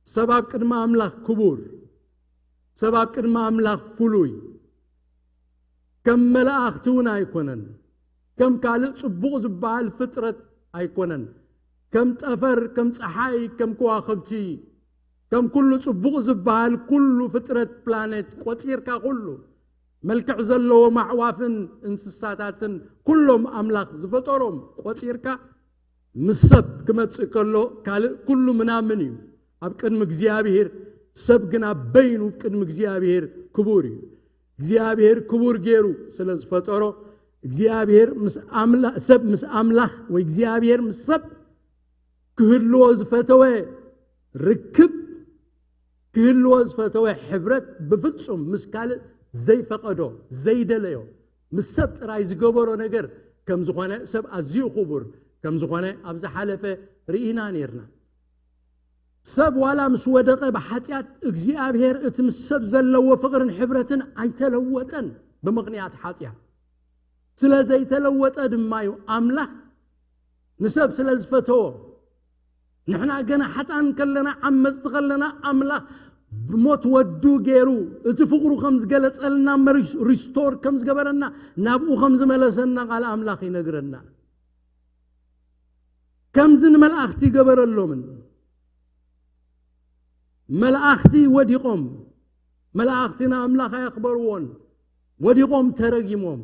ሰብ ኣብ ቅድሚ ኣምላኽ ክቡር፣ ሰብ ኣብ ቅድሚ ኣምላኽ ፍሉይ፣ ከም መላእኽቲ እውን ኣይኮነን፣ ከም ካልእ ጽቡቕ ዝበሃል ፍጥረት ኣይኮነን። ከም ጠፈር፣ ከም ጸሓይ፣ ከም ከዋኽብቲ፣ ከም ኩሉ ጽቡቕ ዝበሃል ኩሉ ፍጥረት ፕላኔት ቆጺርካ ኩሉ መልክዕ ዘለዎም ኣዕዋፍን እንስሳታትን ኩሎም ኣምላኽ ዝፈጠሮም ቆጺርካ ምስ ሰብ ክመጽእ ከሎ ካልእ ኩሉ ምናምን እዩ። ኣብ ቅድሚ እግዚኣብሔር ሰብ ግና በይኑ ቅድሚ እግዚኣብሔር ክቡር እዩ። እግዚኣብሔር ክቡር ገይሩ ስለ ዝፈጠሮ እግዚኣብሔር ምስ ኣምላ-፣ ሰብ ምስ ኣምላኽ ወይ እግዚኣብሔር ምስ ሰብ ክህልዎ ዝፈተወ ርክብ ክህልዎ ዝፈተወ ሕብረት ብፍጹም ምስ ካልእ ዘይፈቐዶ፣ ዘይደለዮ፣ ምስ ሰብ ጥራይ ዝገበሮ ነገር ከም ዝኾነ፣ ሰብ ኣዝዩ ክቡር ከም ዝኾነ ኣብ ዝሓለፈ ርኢና ነይርና። ሰብ ዋላ ምስ ወደቐ ብሓጢኣት እግዚኣብሔር እቲ ምስ ሰብ ዘለዎ ፍቕርን ሕብረትን ኣይተለወጠን ብምኽንያት ሓጢኣት። ስለ ዘይተለወጠ ድማ እዩ ኣምላኽ ንሰብ ስለ ዝፈተዎ። ንሕና ገና ሓጣን ከለና፣ ዓመጽቲ ከለና፣ ኣምላኽ ብሞት ወዱ ገይሩ እቲ ፍቕሩ ከም ዝገለጸልና፣ መሪስ-፣ ሪስቶር ከም ዝገበረና፣ ናብኡ ከም ዝመለሰና ቃል ኣምላኽ ይነግረና። ከምዚ ንመላእኽቲ ገበረሎምን። መላእኽቲ ወዲቖም፣ መላእኽቲ ንኣምላኽ ኣየኽበርዎን፣ ወዲቖም ተረጊሞም።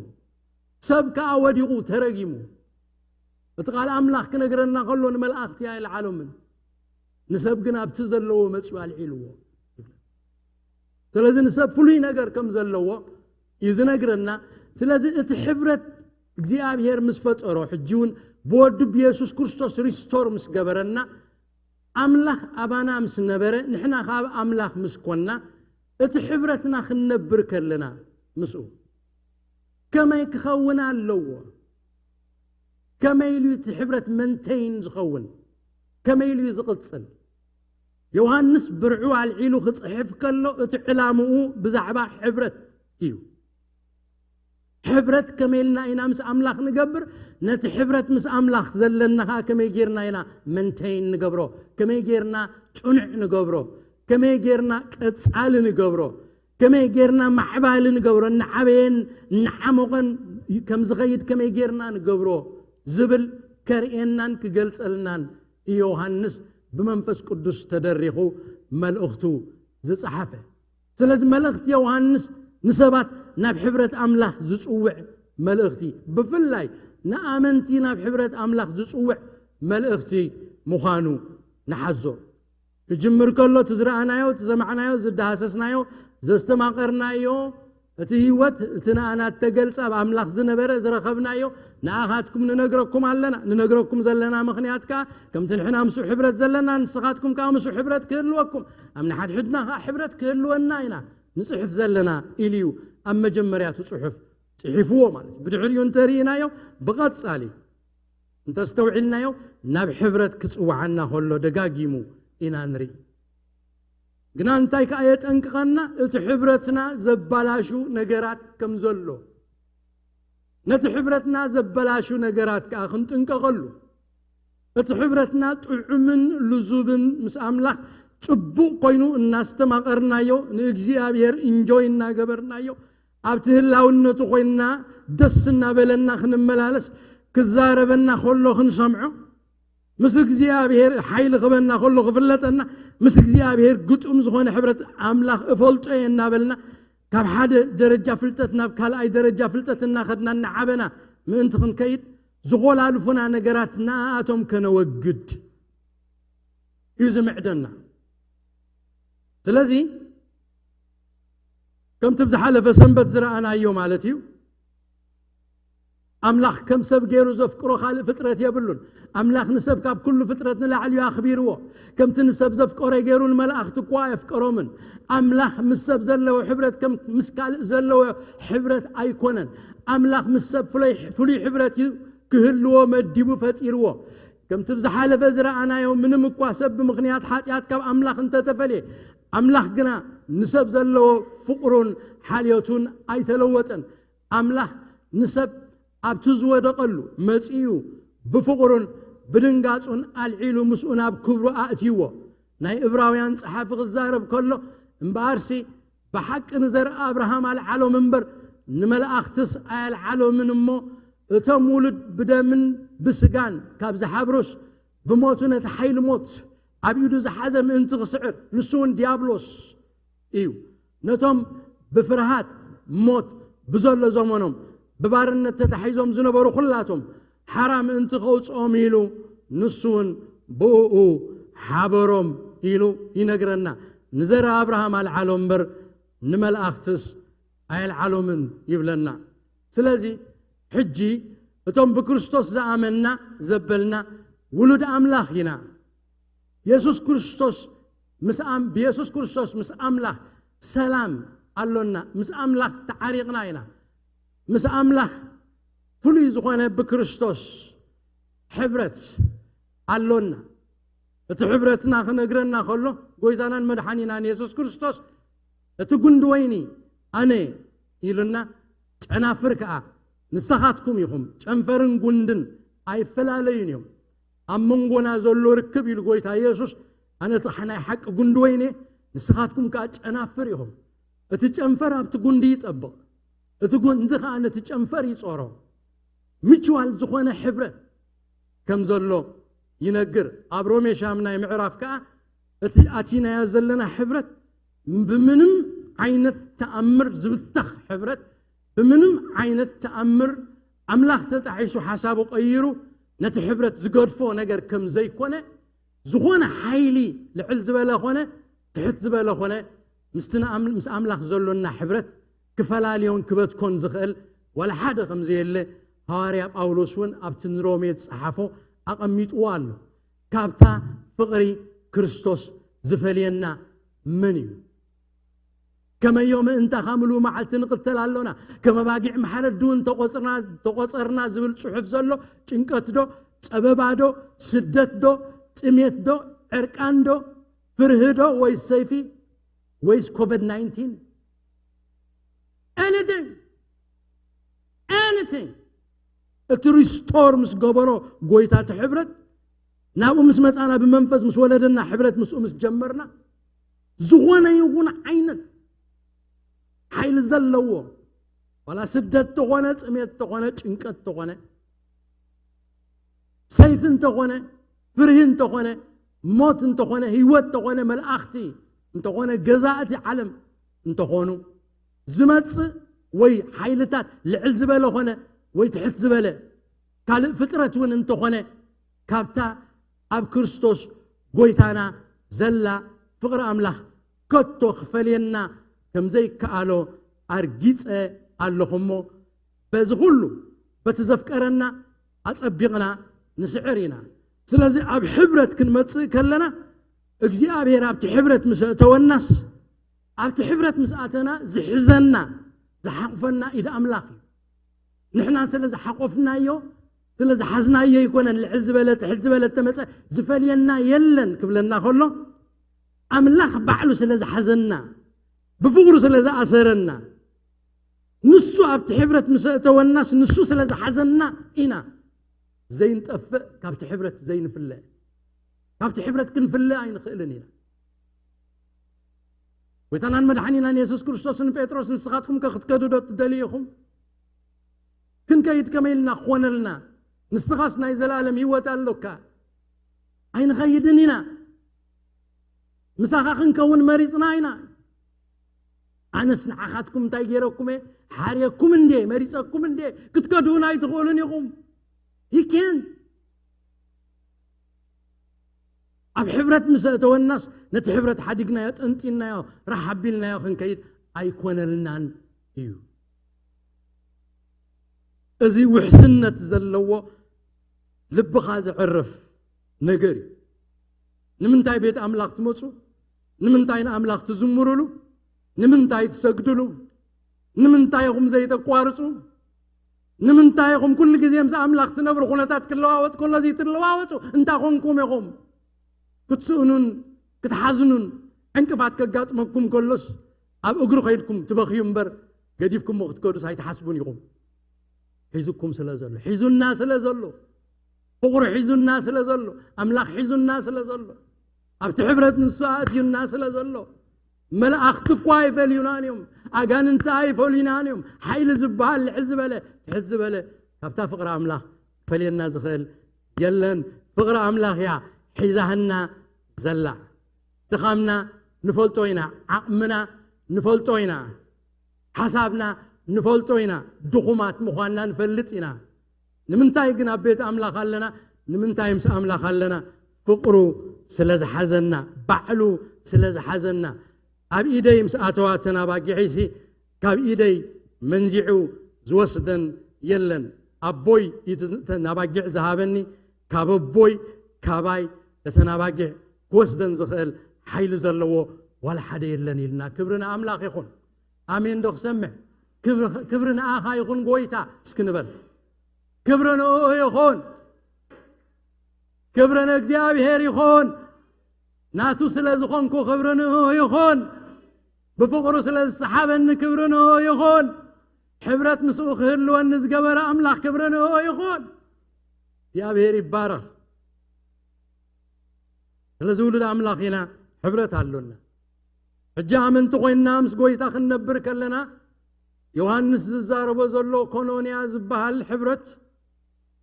ሰብ ከኣ ወዲቑ ተረጊሙ። እቲ ቃል ኣምላኽ ክነግረና ከሎ ንመላእኽቲ ኣይልዓሎምን፣ ንሰብ ግን ኣብቲ ዘለዎ መጺኡ ኣልዒልዎ። ስለዚ ንሰብ ፍሉይ ነገር ከም ዘለዎ እዩ ዝነግረና። ስለዚ እቲ ሕብረት እግዚኣብሔር ምስ ፈጠሮ፣ ሕጂ እውን ብወዱ ብየሱስ ክርስቶስ ሪስቶር ምስ ገበረና፣ ኣምላኽ ኣባና ምስ ነበረ፣ ንሕና ካብ ኣምላኽ ምስ ኮና፣ እቲ ሕብረትና ክንነብር ከለና ምስኡ ከመይ ክኸውን ኣለዎ? ከመይ ኢሉ እቲ ሕብረት መንተይን ዝኸውን? ከመይ ኢሉ እዩ ዝቕጽል? ዮሃንስ ብርዑ ኣልዒሉ ክጽሕፍ ከሎ፣ እቲ ዕላምኡ ብዛዕባ ሕብረት እዩ። ሕብረት ከመይ ኢልና ኢና ምስ ኣምላኽ ንገብር? ነቲ ሕብረት ምስ ኣምላኽ ዘለና ኸኣ ከመይ ጌርና ኢና መንተይን ንገብሮ? ከመይ ጌርና ጽኑዕ ንገብሮ? ከመይ ጌርና ቀጻሊ ንገብሮ? ከመይ ጌርና ማዕባሊ ንገብሮ? እናዓበየን እናዓሞቐን ከም ዝኸይድ ከመይ ጌርና ንገብሮ ዝብል ከርእየናን ክገልጸልናን ዮሃንስ ብመንፈስ ቅዱስ ተደሪኹ መልእኽቱ ዝጸሓፈ። ስለዚ መልእኽቲ ዮሃንስ ንሰባት ናብ ሕብረት ኣምላኽ ዝጽውዕ መልእኽቲ፣ ብፍላይ ንኣመንቲ ናብ ሕብረት ኣምላኽ ዝጽውዕ መልእኽቲ ምዃኑ ንሓዞ። ክጅምር ከሎ እቲ ዝረኣናዮ፣ እቲ ዘማዕናዮ፣ ዝደሃሰስናዮ፣ ዘስተማቐርናዮ፣ እቲ ህይወት፣ እቲ ንኣና እተገልጸ፣ ኣብ ኣምላኽ ዝነበረ ዝረኸብናዮ፣ ንኣኻትኩም ንነግረኩም ኣለና። ንነግረኩም ዘለና ምኽንያት ከኣ፣ ከምቲ ንሕና ምስኡ ሕብረት ዘለና፣ ንስኻትኩም ከኣ ምስኡ ሕብረት ክህልወኩም፣ ኣብ ንሓድሕድና ከኣ ሕብረት ክህልወና ኢና ንጽሕፍ ዘለና ኢሉ እዩ ኣብ መጀመርያ እቲ ጽሑፍ ጽሒፍዎ ማለት እዩ። ብድሕሪኡ እንተርኢናዮ፣ ብቐጻሊ እንተስተውዒልናዮ፣ ናብ ሕብረት ክጽውዓና ከሎ ደጋጊሙ ኢና ንርኢ። ግና እንታይ ከኣ የጠንቅቐና? እቲ ሕብረትና ዘባላሹ ነገራት ከም ዘሎ። ነቲ ሕብረትና ዘበላሹ ነገራት ከኣ ክንጥንቀቐሉ። እቲ ሕብረትና ጥዑምን ልዙብን ምስ ኣምላኽ ጽቡቕ ኮይኑ እናስተማቐርናዮ፣ ንእግዚኣብሔር ኢንጆይ እናገበርናዮ፣ ኣብቲ ህላውነቱ ኮይንና ደስ እናበለና ክንመላለስ፣ ክዛረበና ከሎ ክንሰምዖ፣ ምስ እግዚኣብሔር ሓይሊ ክበና ከሎ ክፍለጠና፣ ምስ እግዚኣብሔር ግጡም ዝኾነ ሕብረት ኣምላኽ እፈልጦ እየ እናበልና፣ ካብ ሓደ ደረጃ ፍልጠት ናብ ካልኣይ ደረጃ ፍልጠት እናኸድና እናዓበና ምእንቲ ክንከይድ፣ ዝኾላልፉና ነገራት ንኣኣቶም ከነወግድ እዩ ዝምዕደና። ስለዚ ከምቲ ብዝሓለፈ ሰንበት ዝረኣናዮ ማለት እዩ፣ ኣምላኽ ከም ሰብ ገይሩ ዘፍቅሮ ካልእ ፍጥረት የብሉን። ኣምላኽ ንሰብ ካብ ኩሉ ፍጥረት ንላዕሊ እዩ ኣኽቢርዎ። ከምቲ ንሰብ ዘፍቀሮ ገይሩ ንመላእኽቲ እኳ ኣየፍቀሮምን። ኣምላኽ ምስ ሰብ ዘለዎ ሕብረት ከም ምስ ካልእ ዘለዎ ሕብረት ኣይኮነን። ኣምላኽ ምስ ሰብ ፍሉይ፣ ፍሉይ ሕብረት እዩ ክህልዎ መዲቡ ፈጢርዎ። ከምቲ ብዝሓለፈ ዝረኣናዮ፣ ምንም እኳ ሰብ ብምኽንያት ሓጢኣት ካብ ኣምላኽ እንተተፈልየ፣ ኣምላኽ ግና ንሰብ ዘለዎ ፍቕሩን ሓልዮቱን ኣይተለወጠን። ኣምላኽ ንሰብ ኣብቲ ዝወደቐሉ መጺኡ ብፍቕሩን ብድንጋጹን ኣልዒሉ ምስኡ ናብ ክብሩ ኣእትይዎ። ናይ እብራውያን ጸሓፊ ክዛረብ ከሎ፣ እምበኣርሲ ብሓቂ ንዘርኢ ኣብርሃም ኣልዓሎም እምበር ንመላእኽትስ ኣየልዓሎምን እሞ፣ እቶም ውሉድ ብደምን ብስጋን ካብ ዝሓብሩስ፣ ብሞቱ ነቲ ሓይሊ ሞት ኣብ ኢዱ ዝሓዘ ምእንቲ ክስዕር፣ ንሱ እውን ዲያብሎስ እዩ። ነቶም ብፍርሃት ሞት ብዘሎ ዘመኖም ብባርነት ተታሒዞም ዝነበሩ ኩላቶም ሓራ ምእንቲ ከውፅኦም ኢሉ፣ ንሱ እውን ብእኡ ሓበሮም ኢሉ ይነግረና። ንዘረ ኣብርሃም ኣልዓሎ እምበር ንመላእኽትስ ኣየልዓሎምን ይብለና። ስለዚ ሕጂ እቶም ብክርስቶስ ዝኣመንና ዘበልና ውሉድ ኣምላኽ ኢና። የሱስ ክርስቶስ ምስ ኣም-፣ ብየሱስ ክርስቶስ ምስ ኣምላኽ ሰላም ኣሎና። ምስ ኣምላኽ ተዓሪቕና ኢና። ምስ ኣምላኽ ፍሉይ ዝኾነ ብክርስቶስ ሕብረት ኣሎና። እቲ ሕብረትና ክነግረና ከሎ፣ ጎይታናን መድሓኒናን የሱስ ክርስቶስ፣ "እቲ ጉንዲ ወይኒ ኣነ" ኢሉና፣ "ጨናፍር ከኣ ንስኻትኩም ኢኹም። ጨንፈርን ጉንድን ኣይፈላለዩን እዮም። ኣብ መንጎና ዘሎ ርክብ" ኢሉ ጎይታ የሱስ፣ "ኣነ እቲ ናይ ሓቂ ጉንዲ ወይኒ እየ፣ ንስኻትኩም ከኣ ጨናፍር ኢኹም።" እቲ ጨንፈር ኣብቲ ጉንዲ ይጠብቕ፣ እቲ ጉንዲ ከኣ ነቲ ጨንፈር ይጾሮ። ምችዋል ዝኾነ ሕብረት ከም ዘሎ ይነግር። ኣብ ሮሜ ሻምናይ ምዕራፍ ከኣ እቲ ኣቲናዮ ዘለና ሕብረት ብምንም ዓይነት ተኣምር ዝብተኽ ሕብረት፣ ብምንም ዓይነት ተኣምር ኣምላኽ ተጣዒሱ ሓሳቡ ቀይሩ ነቲ ሕብረት ዝገድፎ ነገር ከም ዘይኮነ፣ ዝኾነ ሓይሊ ልዕል ዝበለ ኾነ ትሕት ዝበለ ኾነ ምስቲ ንኣም-፣ ምስ ኣምላኽ ዘሎና ሕብረት ክፈላልዮን ክበትኮን ዝኽእል ዋላ ሓደ ከም ዘየለ ሃዋርያ ጳውሎስ እውን ኣብቲ ንሮሜ ዝጸሓፎ ኣቐሚጥዎ ኣሎ። ካብታ ፍቕሪ ክርስቶስ ዝፈልየና መን እዩ? ከመዮ ምእንታኻ ምሉእ መዓልቲ ንቕተል ኣሎና። ከም ኣባጊዕ ማሕረዲ እውን ተቖጽርና፣ ተቖጸርና ዝብል ጽሑፍ ዘሎ ጭንቀት ዶ፣ ጸበባ ዶ፣ ስደት ዶ፣ ጥሜት ዶ፣ ዕርቃን ዶ፣ ፍርሂ ዶ፣ ወይስ ሰይፊ፣ ወይስ ኮቪድ ናይንቲን? Anything. Anything. እቲ ሪስቶር ምስ ገበሮ ጎይታ እቲ ሕብረት፣ ናብኡ ምስ መጻና፣ ብመንፈስ ምስ ወለደና፣ ሕብረት ምስኡ ምስ ጀመርና፣ ዝኾነ ይኹን ዓይነት ሓይሊ ዘለዎ፣ ዋላ ስደት ተኾነ፣ ጥሜት ተኾነ፣ ጭንቀት ተኾነ፣ ሰይፊ እንተኾነ፣ ፍርሂ እንተኾነ፣ ሞት እንተኾነ፣ ህይወት እንተኾነ፣ መላእኽቲ እንተኾነ፣ ገዛእቲ ዓለም እንተኾኑ፣ ዝመጽእ ወይ ሓይልታት ልዕል ዝበለ ኾነ ወይ ትሕት ዝበለ ካልእ ፍጥረት እውን እንተኾነ፣ ካብታ ኣብ ክርስቶስ ጎይታና ዘላ ፍቕሪ ኣምላኽ ከቶ ክፈልየና ከም ዘይከኣሎ ኣርጊጸ ኣለኹ እሞ፣ በዚ ኹሉ በቲ ዘፍቀረና ኣጸቢቕና ንስዕር ኢና። ስለዚ ኣብ ሕብረት ክንመጽእ ከለና፣ እግዚኣብሔር ኣብቲ ሕብረት ምስ ኣእተወናስ፣ ኣብቲ ሕብረት ምስ ኣተና ዝሕዘና፣ ዝሓቑፈና ኢድ ኣምላኽ እዩ። ንሕና ስለ ዝሓቆፍናዮ፣ ስለ ዝሓዝናዮ ኣይኮነን። ልዕል ዝበለ፣ ትሕት ዝበለ፣ ተመጸ ዝፈልየና የለን ክብለና ከሎ፣ ኣምላኽ ባዕሉ ስለ ዝሓዘና፣ ብፍቕሩ ስለ ዝኣሰረና፣ ንሱ ኣብቲ ሕብረት ምስ ኣእተወናስ፣ ንሱ ስለ ዝሓዘና ኢና ዘይንጠፍእ፣ ካብቲ ሕብረት ዘይንፍለ። ካብቲ ሕብረት ክንፍለ ኣይንኽእልን ኢና። ጎይታናን መድሓኒናን የሱስ ክርስቶስ ንጴጥሮስ፣ "ንስኻትኩም ከ ክትከዱ ዶ ትደልዩ ኢኹም? ክንከይድ ከመይ ኢልና ክኾነልና? ንስኻስ ናይ ዘለኣለም ህይወት ኣሎካ። ኣይንኸይድን ኢና። ምሳኻ ክንከውን መሪጽና ኢና። ኣነስ ንዓኻትኩም እንታይ ገይረኩም እየ? ሓርየኩም እንድየ፣ መሪጸኩም እንድየ። ክትከዱ እውን ኣይትኽእሉን ኢኹም." He can't። ኣብ ሕብረት ምስ ኣእተወናስ፣ ነቲ ሕብረት ሓዲግናዮ፣ ጠንጢንናዮ፣ ራሕ ኣቢልናዮ ክንከይድ ኣይኮነልናን እዩ። እዚ ውሕስነት ዘለዎ ልብኻ ዘዕርፍ ነገር እዩ። ንምንታይ ቤት ኣምላኽ ትመጹ? ንምንታይ ንኣምላኽ ትዝምሩሉ? ንምንታይ ትሰግድሉ? ንምንታይ ኢኹም ዘይተቋርጹ? ንምንታይ ኢኹም ኩሉ ግዜ ምስ ኣምላኽ ትነብሩ? ኩነታት ክለዋወጥ ከሎ ዘይትለዋወጡ እንታይ ኮንኩም ኢኹም? ክትስእኑን ክትሓዝኑን ዕንቅፋት ከጋጥመኩም ከሎስ፣ ኣብ እግሩ ከይድኩም ትበኽዩ እምበር፣ ገዲፍኩሞ ክትከዱስ ኣይትሓስቡን ኢኹም። ሒዙኩም ስለ ዘሎ፣ ሒዙና ስለ ዘሎ፣ ፍቕሩ ሒዙና ስለ ዘሎ፣ ኣምላኽ ሒዙና ስለ ዘሎ፣ ኣብቲ ሕብረት ንሱ ኣእትዩና ስለ ዘሎ፣ መላእኽቲ እኳ ኣይፈልዩናን እዮም፣ ኣጋንንቲ ኣይፈልዩናን እዮም። ሓይሊ ዝበሃል ልዕል ዝበለ፣ ትሕት ዝበለ፣ ካብታ ፍቕሪ ኣምላኽ ክፈልየና ዝኽእል የለን። ፍቕሪ ኣምላኽ እያ ሒዛህና ዘላ። ድኻምና ንፈልጦ ኢና፣ ዓቕምና ንፈልጦ ኢና፣ ሓሳብና ንፈልጦ ኢና፣ ድኹማት ምዃንና ንፈልጥ ኢና። ንምንታይ ግን ኣብ ቤት ኣምላኽ ኣለና? ንምንታይ ምስ ኣምላኽ ኣለና? ፍቕሩ ስለ ዝሓዘና፣ ባዕሉ ስለ ዝሓዘና። ኣብ ኢደይ ምስ ኣተዋ እተን ኣባጊዐይሲ፣ ካብ ኢደይ መንዚዑ ዝወስደን የለን። ኣቦይ እዩ እተን ኣባጊዕ ዝሃበኒ፣ ካብ ኣቦይ፣ ካባይ እተን ኣባጊዕ ክወስደን ዝኽእል ሓይሊ ዘለዎ ዋላ ሓደ የለን ኢልና። ክብሪ ንኣምላኽ ይኹን። ኣሜን ዶ ክሰምዕ? ክብሪ፣ ክብሪ ንኣኻ ይኹን ጎይታ እስኪ ንበል። ክብሪ ንኡ ይኹን። ክብሪ ንእግዚኣብሔር ይኹን። ናቱ ስለ ዝኾንኩ ክብሪ ንኡ ይኹን። ብፍቕሩ ስለ ዝሰሓበኒ ክብሪ ንኡ ይኹን። ሕብረት ምስኡ ክህልወኒ ዝገበረ ኣምላኽ ክብሪ ንኡ ይኹን። እግዚኣብሔር ይባረኽ። ስለዚ ውሉድ ኣምላኽ ኢና፣ ሕብረት ኣሎና። ሕጂ ኣመንቲ ኮይንና ምስ ጎይታ ክንነብር ከለና፣ ዮሃንስ ዝዛረቦ ዘሎ ኮኖንያ ዝበሃል ሕብረት፣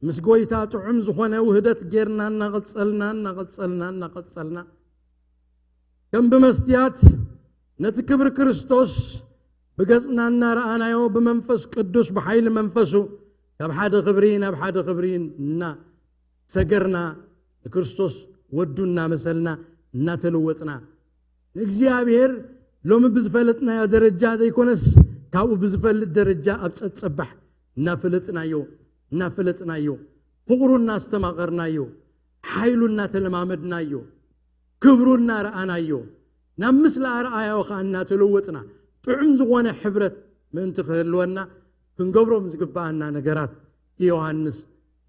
ምስ ጎይታ ጥዑም ዝኾነ ውህደት ጌርና እናቐጸልና፣ እናቐጸልና፣ እናቐጸልና፣ ከም ብመስትያት ነቲ ክብሪ ክርስቶስ ብገጽና እናረኣናዮ፣ ብመንፈስ ቅዱስ ብሓይሊ መንፈሱ ካብ ሓደ ክብሪ ናብ ሓደ ክብሪ እናሰገርና፣ ንክርስቶስ ወዱ እናመሰልና እናተለወጥና፣ ንእግዚኣብሔር ሎሚ ብዝፈለጥናዮ ደረጃ ዘይኮነስ፣ ካብኡ ብዝፈልጥ ደረጃ ኣብ ጸጸባሕ እናፈለጥናዮ እናፈለጥናዮ፣ ፍቕሩ እናስተማቐርናዮ፣ ሓይሉ እናተለማመድናዮ፣ ክብሩ እናረኣናዮ፣ ናብ ምስላ ኣርኣያዮ ኸዓ እናተለወጥና፣ ጥዑም ዝኾነ ሕብረት ምእንቲ ክህልወና ክንገብሮም ዝግብኣና ነገራት ዮሃንስ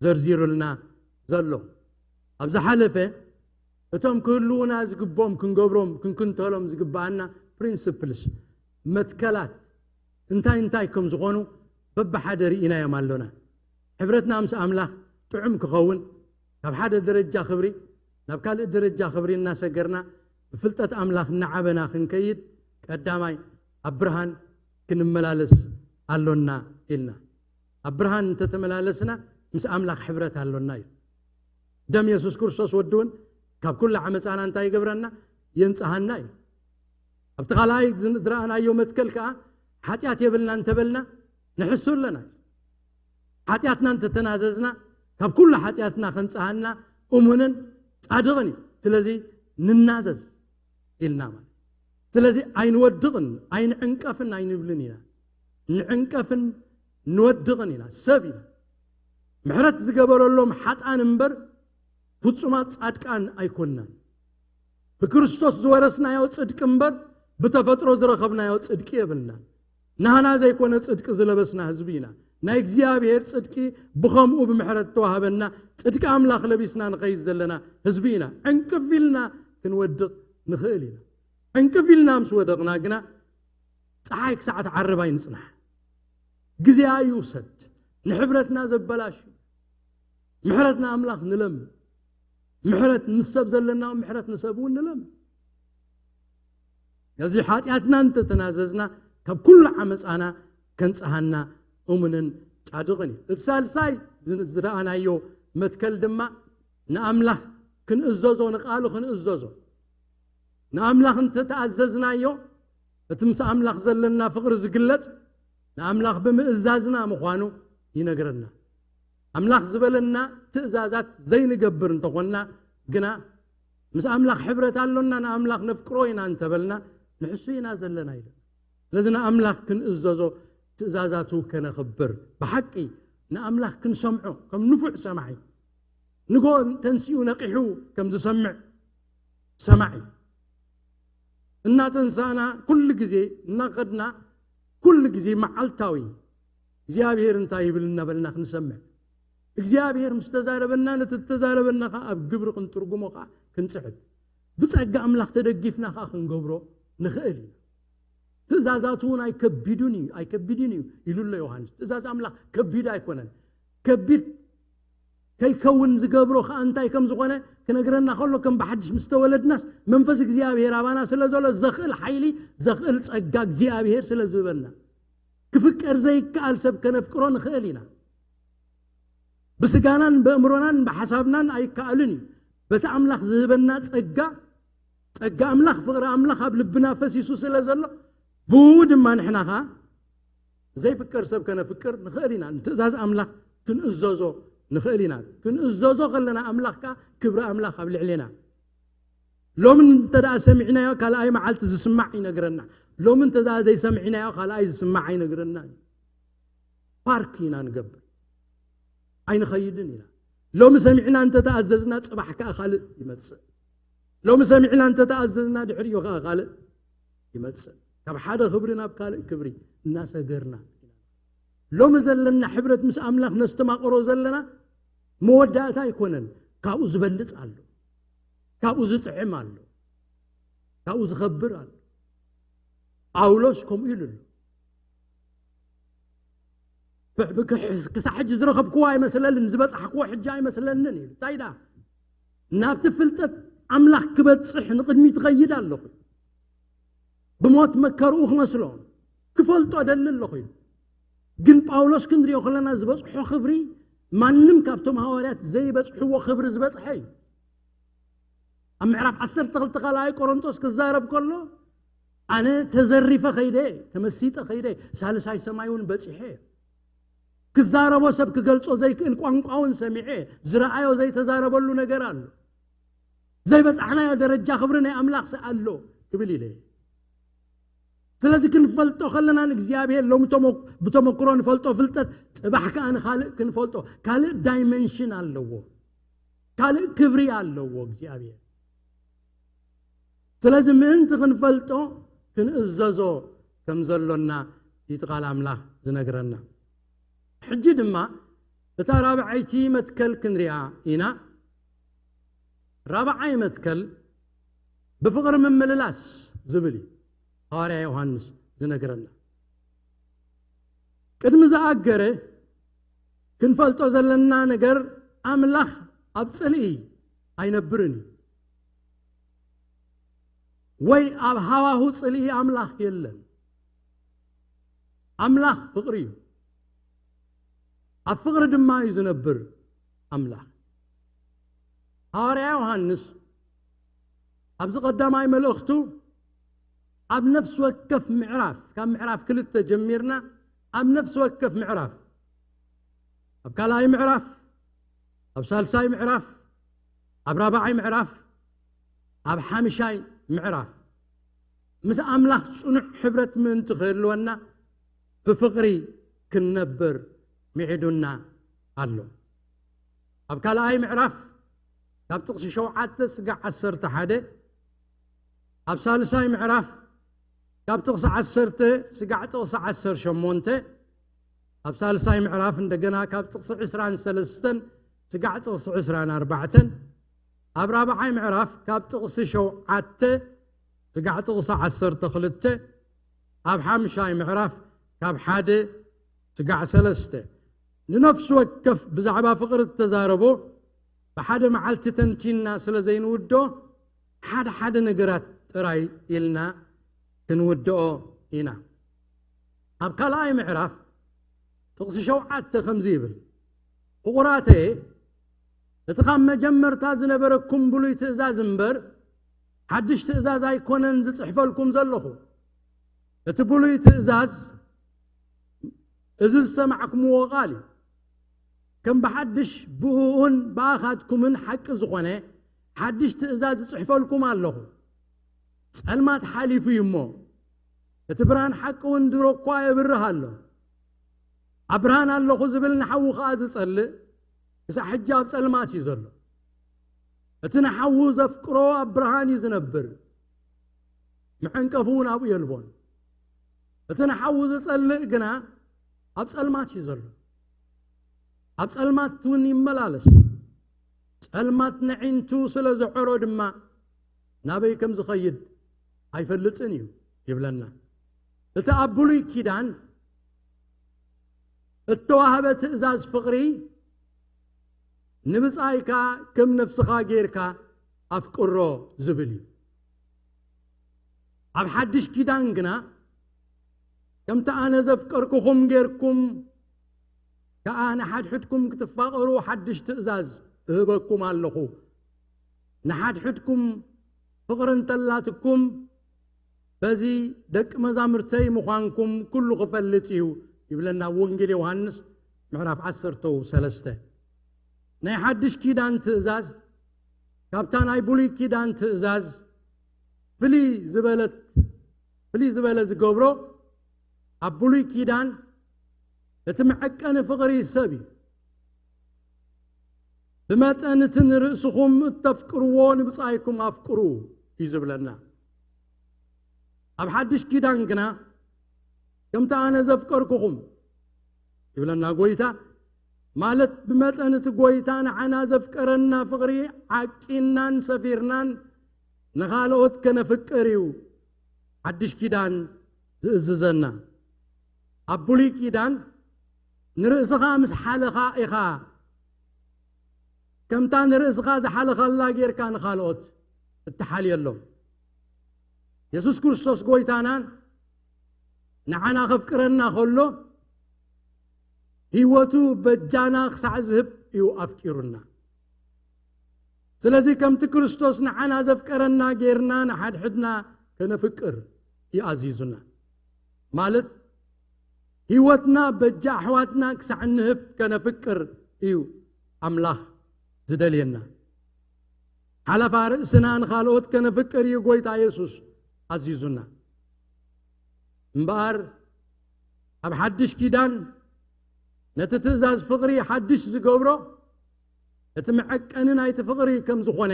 ዘርዚሩልና ዘሎ። ኣብ ዝሓለፈ እቶም ክህልዉና ዝግብኦም ክንገብሮም ክንክንተሎም ዝግብኣና ፕሪንስፕልስ፣ መትከላት እንታይ እንታይ ከም ዝኾኑ በብሓደ ርኢናዮም ኣሎና። ሕብረትና ምስ ኣምላኽ ጥዑም ክኸውን፣ ካብ ሓደ ደረጃ ክብሪ ናብ ካልእ ደረጃ ክብሪ እናሰገርና፣ ብፍልጠት ኣምላኽ እናዓበና ክንከይድ፣ ቀዳማይ ኣብ ብርሃን ክንመላለስ ኣሎና ኢልና። ኣብ ብርሃን እንተተመላለስና፣ ምስ ኣምላኽ ሕብረት ኣሎና እዩ። ደም የሱስ ክርስቶስ ወዲ እውን ካብ ኩሉ ዓመፃና እንታይ ይገብረና? የንጽሃና እዩ። ኣብቲ ካልኣይ ዝን-፣ ዝረኣናዮ መትከል ከዓ፣ ሓጢኣት የብልና እንተበልና ንሕሱ ኣለና። ሓጢኣትና እንተተናዘዝና፣ ካብ ኩሉ ሓጢኣትና ከንጽሃና እሙንን ጻድቕን እዩ። ስለዚ ንናዘዝ ኢልና ማለት። ስለዚ ኣይንወድቕን፣ ኣይንዕንቀፍን ኣይንብልን ኢና። ንዕንቀፍን ንወድቕን ኢና፣ ሰብ ኢና። ምሕረት ዝገበረሎም ሓጣን እምበር ፍጹማት ጻድቃን ኣይኮንናን። ብክርስቶስ ዝወረስናዮ ጽድቂ እምበር ብተፈጥሮ ዝረኸብናዮ ጽድቂ የብልናን። ናህና ዘይኮነ ጽድቂ ዝለበስና ህዝቢ ኢና። ናይ እግዚኣብሔር ጽድቂ ብኸምኡ ብምሕረት ተዋህበና ጽድቂ ኣምላኽ ለቢስና ንኸይድ ዘለና ህዝቢ ኢና። ዕንቅፍ ኢልና ክንወድቕ ንኽእል ኢና። ዕንቅፍ ኢልና ምስ ወደቕና ግና፣ ጸሓይ ክሳዕ ትዓርብ ኣይንጽናሕ። ግዜ ኣይውሰድ። ንሕብረትና ዘበላሹ። ምሕረት ንኣምላኽ ንለምን። ምሕረት ምስ ሰብ ዘለና፣ ምሕረት ንሰብ እውን ንለምን። ነዚ ሓጢኣትና እንተተናዘዝና፣ ካብ ኩሉ ዓመፃና ከንጽሃና እሙንን ጻድቕን እዩ። እቲ ሳልሳይ ዝ-፣ ዝረኣናዮ መትከል ድማ፣ ንኣምላኽ ክንእዘዞ፣ ንቃሉ ክንእዘዞ። ንኣምላኽ እንተተኣዘዝናዮ፣ እቲ ምስ ኣምላኽ ዘለና ፍቕሪ ዝግለጽ ንኣምላኽ ብምእዛዝና ምዃኑ ይነግረና። ኣምላኽ ዝበለና ትእዛዛት ዘይንገብር እንተኾንና ግና፣ ምስ ኣምላኽ ሕብረት ኣሎና፣ ንኣምላኽ ነፍቅሮ ኢና እንተበልና፣ ንሕሱ ኢና ዘለና ኢሉ። ስለዚ ንኣምላኽ ክንእዘዞ፣ ትእዛዛቱ ከነኽብር፣ ብሓቂ ንኣምላኽ ክንሰምዖ፣ ከም ንፉዕ ሰማዒ፣ ንጎ ተንሲኡ ነቂሑ ከም ዝሰምዕ ሰማዒ፣ እናተንሳእና ኩሉ ግዜ፣ እናኸድና ኩሉ ግዜ መዓልታዊ እግዚኣብሔር እንታይ ይብል እናበልና ክንሰምዕ፣ እግዚኣብሔር ምስ ተዛረበና፣ ነቲ ዝተዛረበና ኸዓ ኣብ ግብሪ ክንትርጉሞ ኸዓ ክንጽዕት፣ ብጸጋ ኣምላኽ ተደጊፍና ኸዓ ክንገብሮ ንኽእል ኢና። ትእዛዛቱ እውን ኣይከቢዱን እዩ፣ ኣይከቢድን እዩ ኢሉ ኣሎ ዮሃንስ። ትእዛዝ ኣምላኽ ከቢድ ኣይኮነን። ከቢድ ከይከውን ዝገብሮ ኸዓ እንታይ ከም ዝኾነ ክነግረና ከሎ፣ ከም ብሓድሽ ምስ ተወለድናስ፣ መንፈስ እግዚኣብሔር ኣባና ስለ ዘሎ፣ ዘኽእል ሓይሊ፣ ዘኽእል ጸጋ እግዚኣብሔር ስለ ዝህበና፣ ክፍቀር ዘይከኣል ሰብ ከነፍቅሮ ንኽእል ኢና። ብስጋናን ብእምሮናን ብሓሳብናን ኣይከኣልን እዩ። በቲ ኣምላኽ ዝህበና ጸጋ፣ ጸጋ ኣምላኽ፣ ፍቕሪ ኣምላኽ ኣብ ልብና ፈሲሱ ስለ ዘሎ፣ ብኡ ድማ ንሕና ኸዓ ዘይፍቀር ሰብ ከነፍቅር ንኽእል ኢና። ንትእዛዝ ኣምላኽ ክንእዘዞ ንኽእል ኢና። ክንእዘዞ ከለና፣ ኣምላኽ ከኣ ክብሪ ኣምላኽ ኣብ ልዕሌና። ሎሚ እንተ ደኣ ሰሚዕናዮ፣ ካልኣይ መዓልቲ ዝስማዕ ይነግረና። ሎሚ እንተ ደኣ ዘይሰሚዕናዮ፣ ካልኣይ ዝስማዕ ኣይነግረና እዩ። ፓርክ ኢና ንገብር። ኣይንኸይድን ኢና። ሎሚ ሰሚዕና እንተ ተኣዘዝና፣ ጽባሕ ከኣ ካልእ ይመጽእ። ሎሚ ሰሚዕና እንተ ተኣዘዝና፣ ድሕሪኡ ከኣ ካልእ ይመጽእ። ካብ ሓደ ክብሪ ናብ ካልእ ክብሪ እናሰገርና ኢና። ሎሚ ዘለና ሕብረት ምስ ኣምላኽ ነስተማቕሮ ዘለና መወዳእታ ኣይኮነን። ካብኡ ዝበልጽ ኣሎ። ካብኡ ዝጥዕም ኣሎ። ካብኡ ዝኸብር ኣሎ። ጳውሎስ ከምኡ ኢሉ ኣሎ። ብ-፣ ብ-፣ ክሕ-፣ ክሳዕ ሕጂ ዝረኸብክዎ ኣይመስለንን፣ ዝበጻሕክዎ ሕጂ ኣይመስለንን ኢሉ። እንታይ ደኣ? ናብቲ ፍልጠት ኣምላኽ ክበጽሕ ንቕድሚት እኸይድ ኣለኹ። ብሞት መከርኡ ክመስሎ፣ ክፈልጦ እደሊ ኣለኹ ኢሉ። ግን ጳውሎስ ክንሪኦ ከለና ዝበጽሖ ክብሪ፣ ማንም ካብቶም ሃዋርያት ዘይበጽሕዎ ክብሪ ዝበጽሐ እዩ። ኣብ ምዕራፍ ዓሰርተ ክልተ ካልኣይ ቆሮንቶስ ክዛረብ ከሎ፣ ኣነ ተዘሪፈ ኸይደ፣ ተመሲጠ ኸይደ፣ ሳልሳይ ሰማይ እውን በጺሐ። ክዛረቦ ሰብ ክገልጾ ዘይክእል ቋንቋውን ሰሚዐ፣ ዝረኣዮ ዘይተዛረበሉ ነገር ኣሎ። ዘይበጻሕናዮ ደረጃ ክብሪ ናይ ኣምላኽ ኣሎ ክብል ኢለ። ስለዚ ክንፈልጦ ከለና ንእግዚኣብሔር ሎሚ ተመክ-፣ ብተመክሮ ንፈልጦ ፍልጠት ጽባሕ ከኣ ንኻልእ ክንፈልጦ፣ ካልእ ዳይመንሽን ኣለዎ፣ ካልእ ክብሪ ኣለዎ እግዚኣብሔር። ስለዚ ምእንቲ ክንፈልጦ ክንእዘዞ ከም ዘሎና እቲ ቃል ኣምላኽ ዝነግረና። ሕጂ ድማ እታ ራብዓይቲ መትከል ክንሪኣ ኢና። ራብዓይ መትከል ብፍቕሪ ምምልላስ ዝብል እዩ ሃዋርያ ዮሃንስ ዝነግረና። ቅድሚ ዝኣገረ ክንፈልጦ ዘለና ነገር ኣምላኽ ኣብ ጽልኢ ኣይነብርን እዩ። ወይ ኣብ ሃዋሁ ጽልኢ ኣምላኽ የለን። ኣምላኽ ፍቕሪ እዩ። ኣብ ፍቕሪ ድማ እዩ ዝነብር ኣምላኽ። ሃዋርያ ዮሃንስ ኣብዚ ቀዳማይ መልእኽቱ ኣብ ነፍሲ ወከፍ ምዕራፍ፣ ካብ ምዕራፍ ክልተ ጀሚርና ኣብ ነፍሲ ወከፍ ምዕራፍ፣ ኣብ ካልኣይ ምዕራፍ፣ ኣብ ሳልሳይ ምዕራፍ፣ ኣብ ራብዓይ ምዕራፍ፣ ኣብ ሓምሻይ ምዕራፍ ምስ ኣምላኽ ጽኑዕ ሕብረት ምእንቲ ክህልወና ብፍቕሪ ክንነብር ምዒዱና ኣሎ። ኣብ ካልኣይ ምዕራፍ ካብ ጥቕሲ ሸውዓተ ስጋዕ ዓሰርተ ሓደ፣ ኣብ ሳልሳይ ምዕራፍ ካብ ጥቕሲ ዓሰርተ ስጋዕ ጥቕሲ ዓሰርተ ሸሞንተ፣ ኣብ ሳልሳይ ምዕራፍ እንደገና ካብ ጥቕሲ ዕስራን ሰለስተን ስጋዕ ጥቕሲ ዕስራን ኣርባዕተን፣ ኣብ ራብዓይ ምዕራፍ ካብ ጥቕሲ ሸውዓተ ስጋዕ ጥቕሲ ዓሰርተ ክልተ፣ ኣብ ሓምሻይ ምዕራፍ ካብ ሓደ ስጋዕ ሰለስተ። ንነፍሲ ወከፍ ብዛዕባ ፍቕሪ እተዛረቦ ብሓደ መዓልቲ ተንቲንና ስለ ዘይንውድኦ፣ ሓደ ሓደ ነገራት ጥራይ ኢልና ክንውድኦ ኢና። ኣብ ካልኣይ ምዕራፍ ጥቕሲ ሸውዓተ ከምዚ ይብል፣ ፍቑራተየ፣ እቲ ካብ መጀመርታ ዝነበረኩም ብሉይ ትእዛዝ እምበር፣ ሓድሽ ትእዛዝ ኣይኮነን ዝጽሕፈልኩም ዘለኹ። እቲ ብሉይ ትእዛዝ እዚ ዝሰማዕኩምዎ ቃል እዩ። ከም ብሓድሽ ብእኡን ብኣኻትኩምን ሓቂ ዝኾነ ሓድሽ ትእዛዝ እጽሕፈልኩም ኣለኹ። ጸልማት ሓሊፉ እዩ እሞ፣ እቲ ብርሃን ሓቂ እውን ድሮ እኳ የብርህ ኣሎ። ኣብ ብርሃን ኣለኹ ዝብል ንሓዉ ከኣ ዝጸልእ፣ ክሳዕ ሕጂ ኣብ ጸልማት እዩ ዘሎ። እቲ ንሓዉ ዘፍቅሮ ኣብ ብርሃን እዩ ዝነብር፣ መዐንቀፊ እውን ኣብኡ የልቦን። እቲ ንሓዉ ዝጸልእ ግና ኣብ ጸልማት እዩ ዘሎ። ኣብ ጸልማት እውን ይመላለስ። ጸልማት ነዒንቱ ስለ ዘዐሮ ድማ ናበይ ከም ዝኸይድ ኣይፈልጥን እዩ ይብለና። እቲ ኣብ ብሉይ ኪዳን እተዋህበ ትእዛዝ ፍቕሪ፣ "ንብጻይካ ከም ነፍስኻ ጌርካ ኣፍቅሮ" ዝብል እዩ። ኣብ ሓድሽ ኪዳን ግና፣ "ከምቲ ኣነ ዘፍቀርኩኹም ጌርኩም ከኣ ንሓድሕድኩም ክትፋቐሩ ሓድሽ ትእዛዝ እህበኩም ኣለኹ፣ ንሓድሕድኩም ፍቕሪ እንተላትኩም፣ በዚ ደቂ መዛሙርተይ ምዃንኩም ኩሉ ክፈልጥ እዩ" ይብለና ኣብ ወንጌል ዮሃንስ ምዕራፍ ዓሰርተ ሰለስተ። ናይ ሓድሽ ኪዳን ትእዛዝ ካብታ ናይ ብሉይ ኪዳን ትእዛዝ ፍልይ ዝበለት፣ ፍልይ ዝበለ ዝገብሮ፣ ኣብ ብሉይ ኪዳን እቲ መዐቀኒ ፍቕሪ ሰብ እዩ። "ብመጠን እቲ ንርእስኹም እተፍቅርዎ ንብጻይኩም ኣፍቅሩ" እዩ ዝብለና። ኣብ ሓድሽ ኪዳን ግና፣ "ከምቲ ኣነ ዘፍቀርኩኹም" ይብለና ጎይታ፣ ማለት ብመጠን እቲ ጎይታ ንዓና ዘፍቀረና ፍቕሪ ዓቂንናን ሰፊርናን ንኻልኦት ከነፍቅር እዩ ሓድሽ ኪዳን ዝእዝዘና። ኣብ ብሉይ ኪዳን "ንርእስኻ ምስ ሓለኻ ኢኻ ከምታ ንርእስኻ ዝሓለኻላ ጌርካ ንኻልኦት እትሓልየሎም።" የሱስ ክርስቶስ ጎይታናን ንዓና ከፍቅረና ከሎ፣ ህይወቱ በጃና ክሳዕ ዝህብ እዩ ኣፍቂሩና። ስለዚ ከምቲ ክርስቶስ ንዓና ዘፍቀረና ጌርና ንሓድሕድና ከነፍቅር እዩ ኣዚዙና። ማለት ህይወትና በጃ ኣሕዋትና ክሳዕ እንህብ ከነፍቅር እዩ ኣምላኽ ዝደልየና። ሓለፋ ርእስና ንኻልኦት ከነፍቅር እዩ ጎይታ የሱስ ኣዚዙና። እምበኣር ኣብ ሓድሽ ኪዳን ነቲ ትእዛዝ ፍቕሪ ሓድሽ ዝገብሮ እቲ መዐቀኒ ናይቲ ፍቕሪ ከም ዝኾነ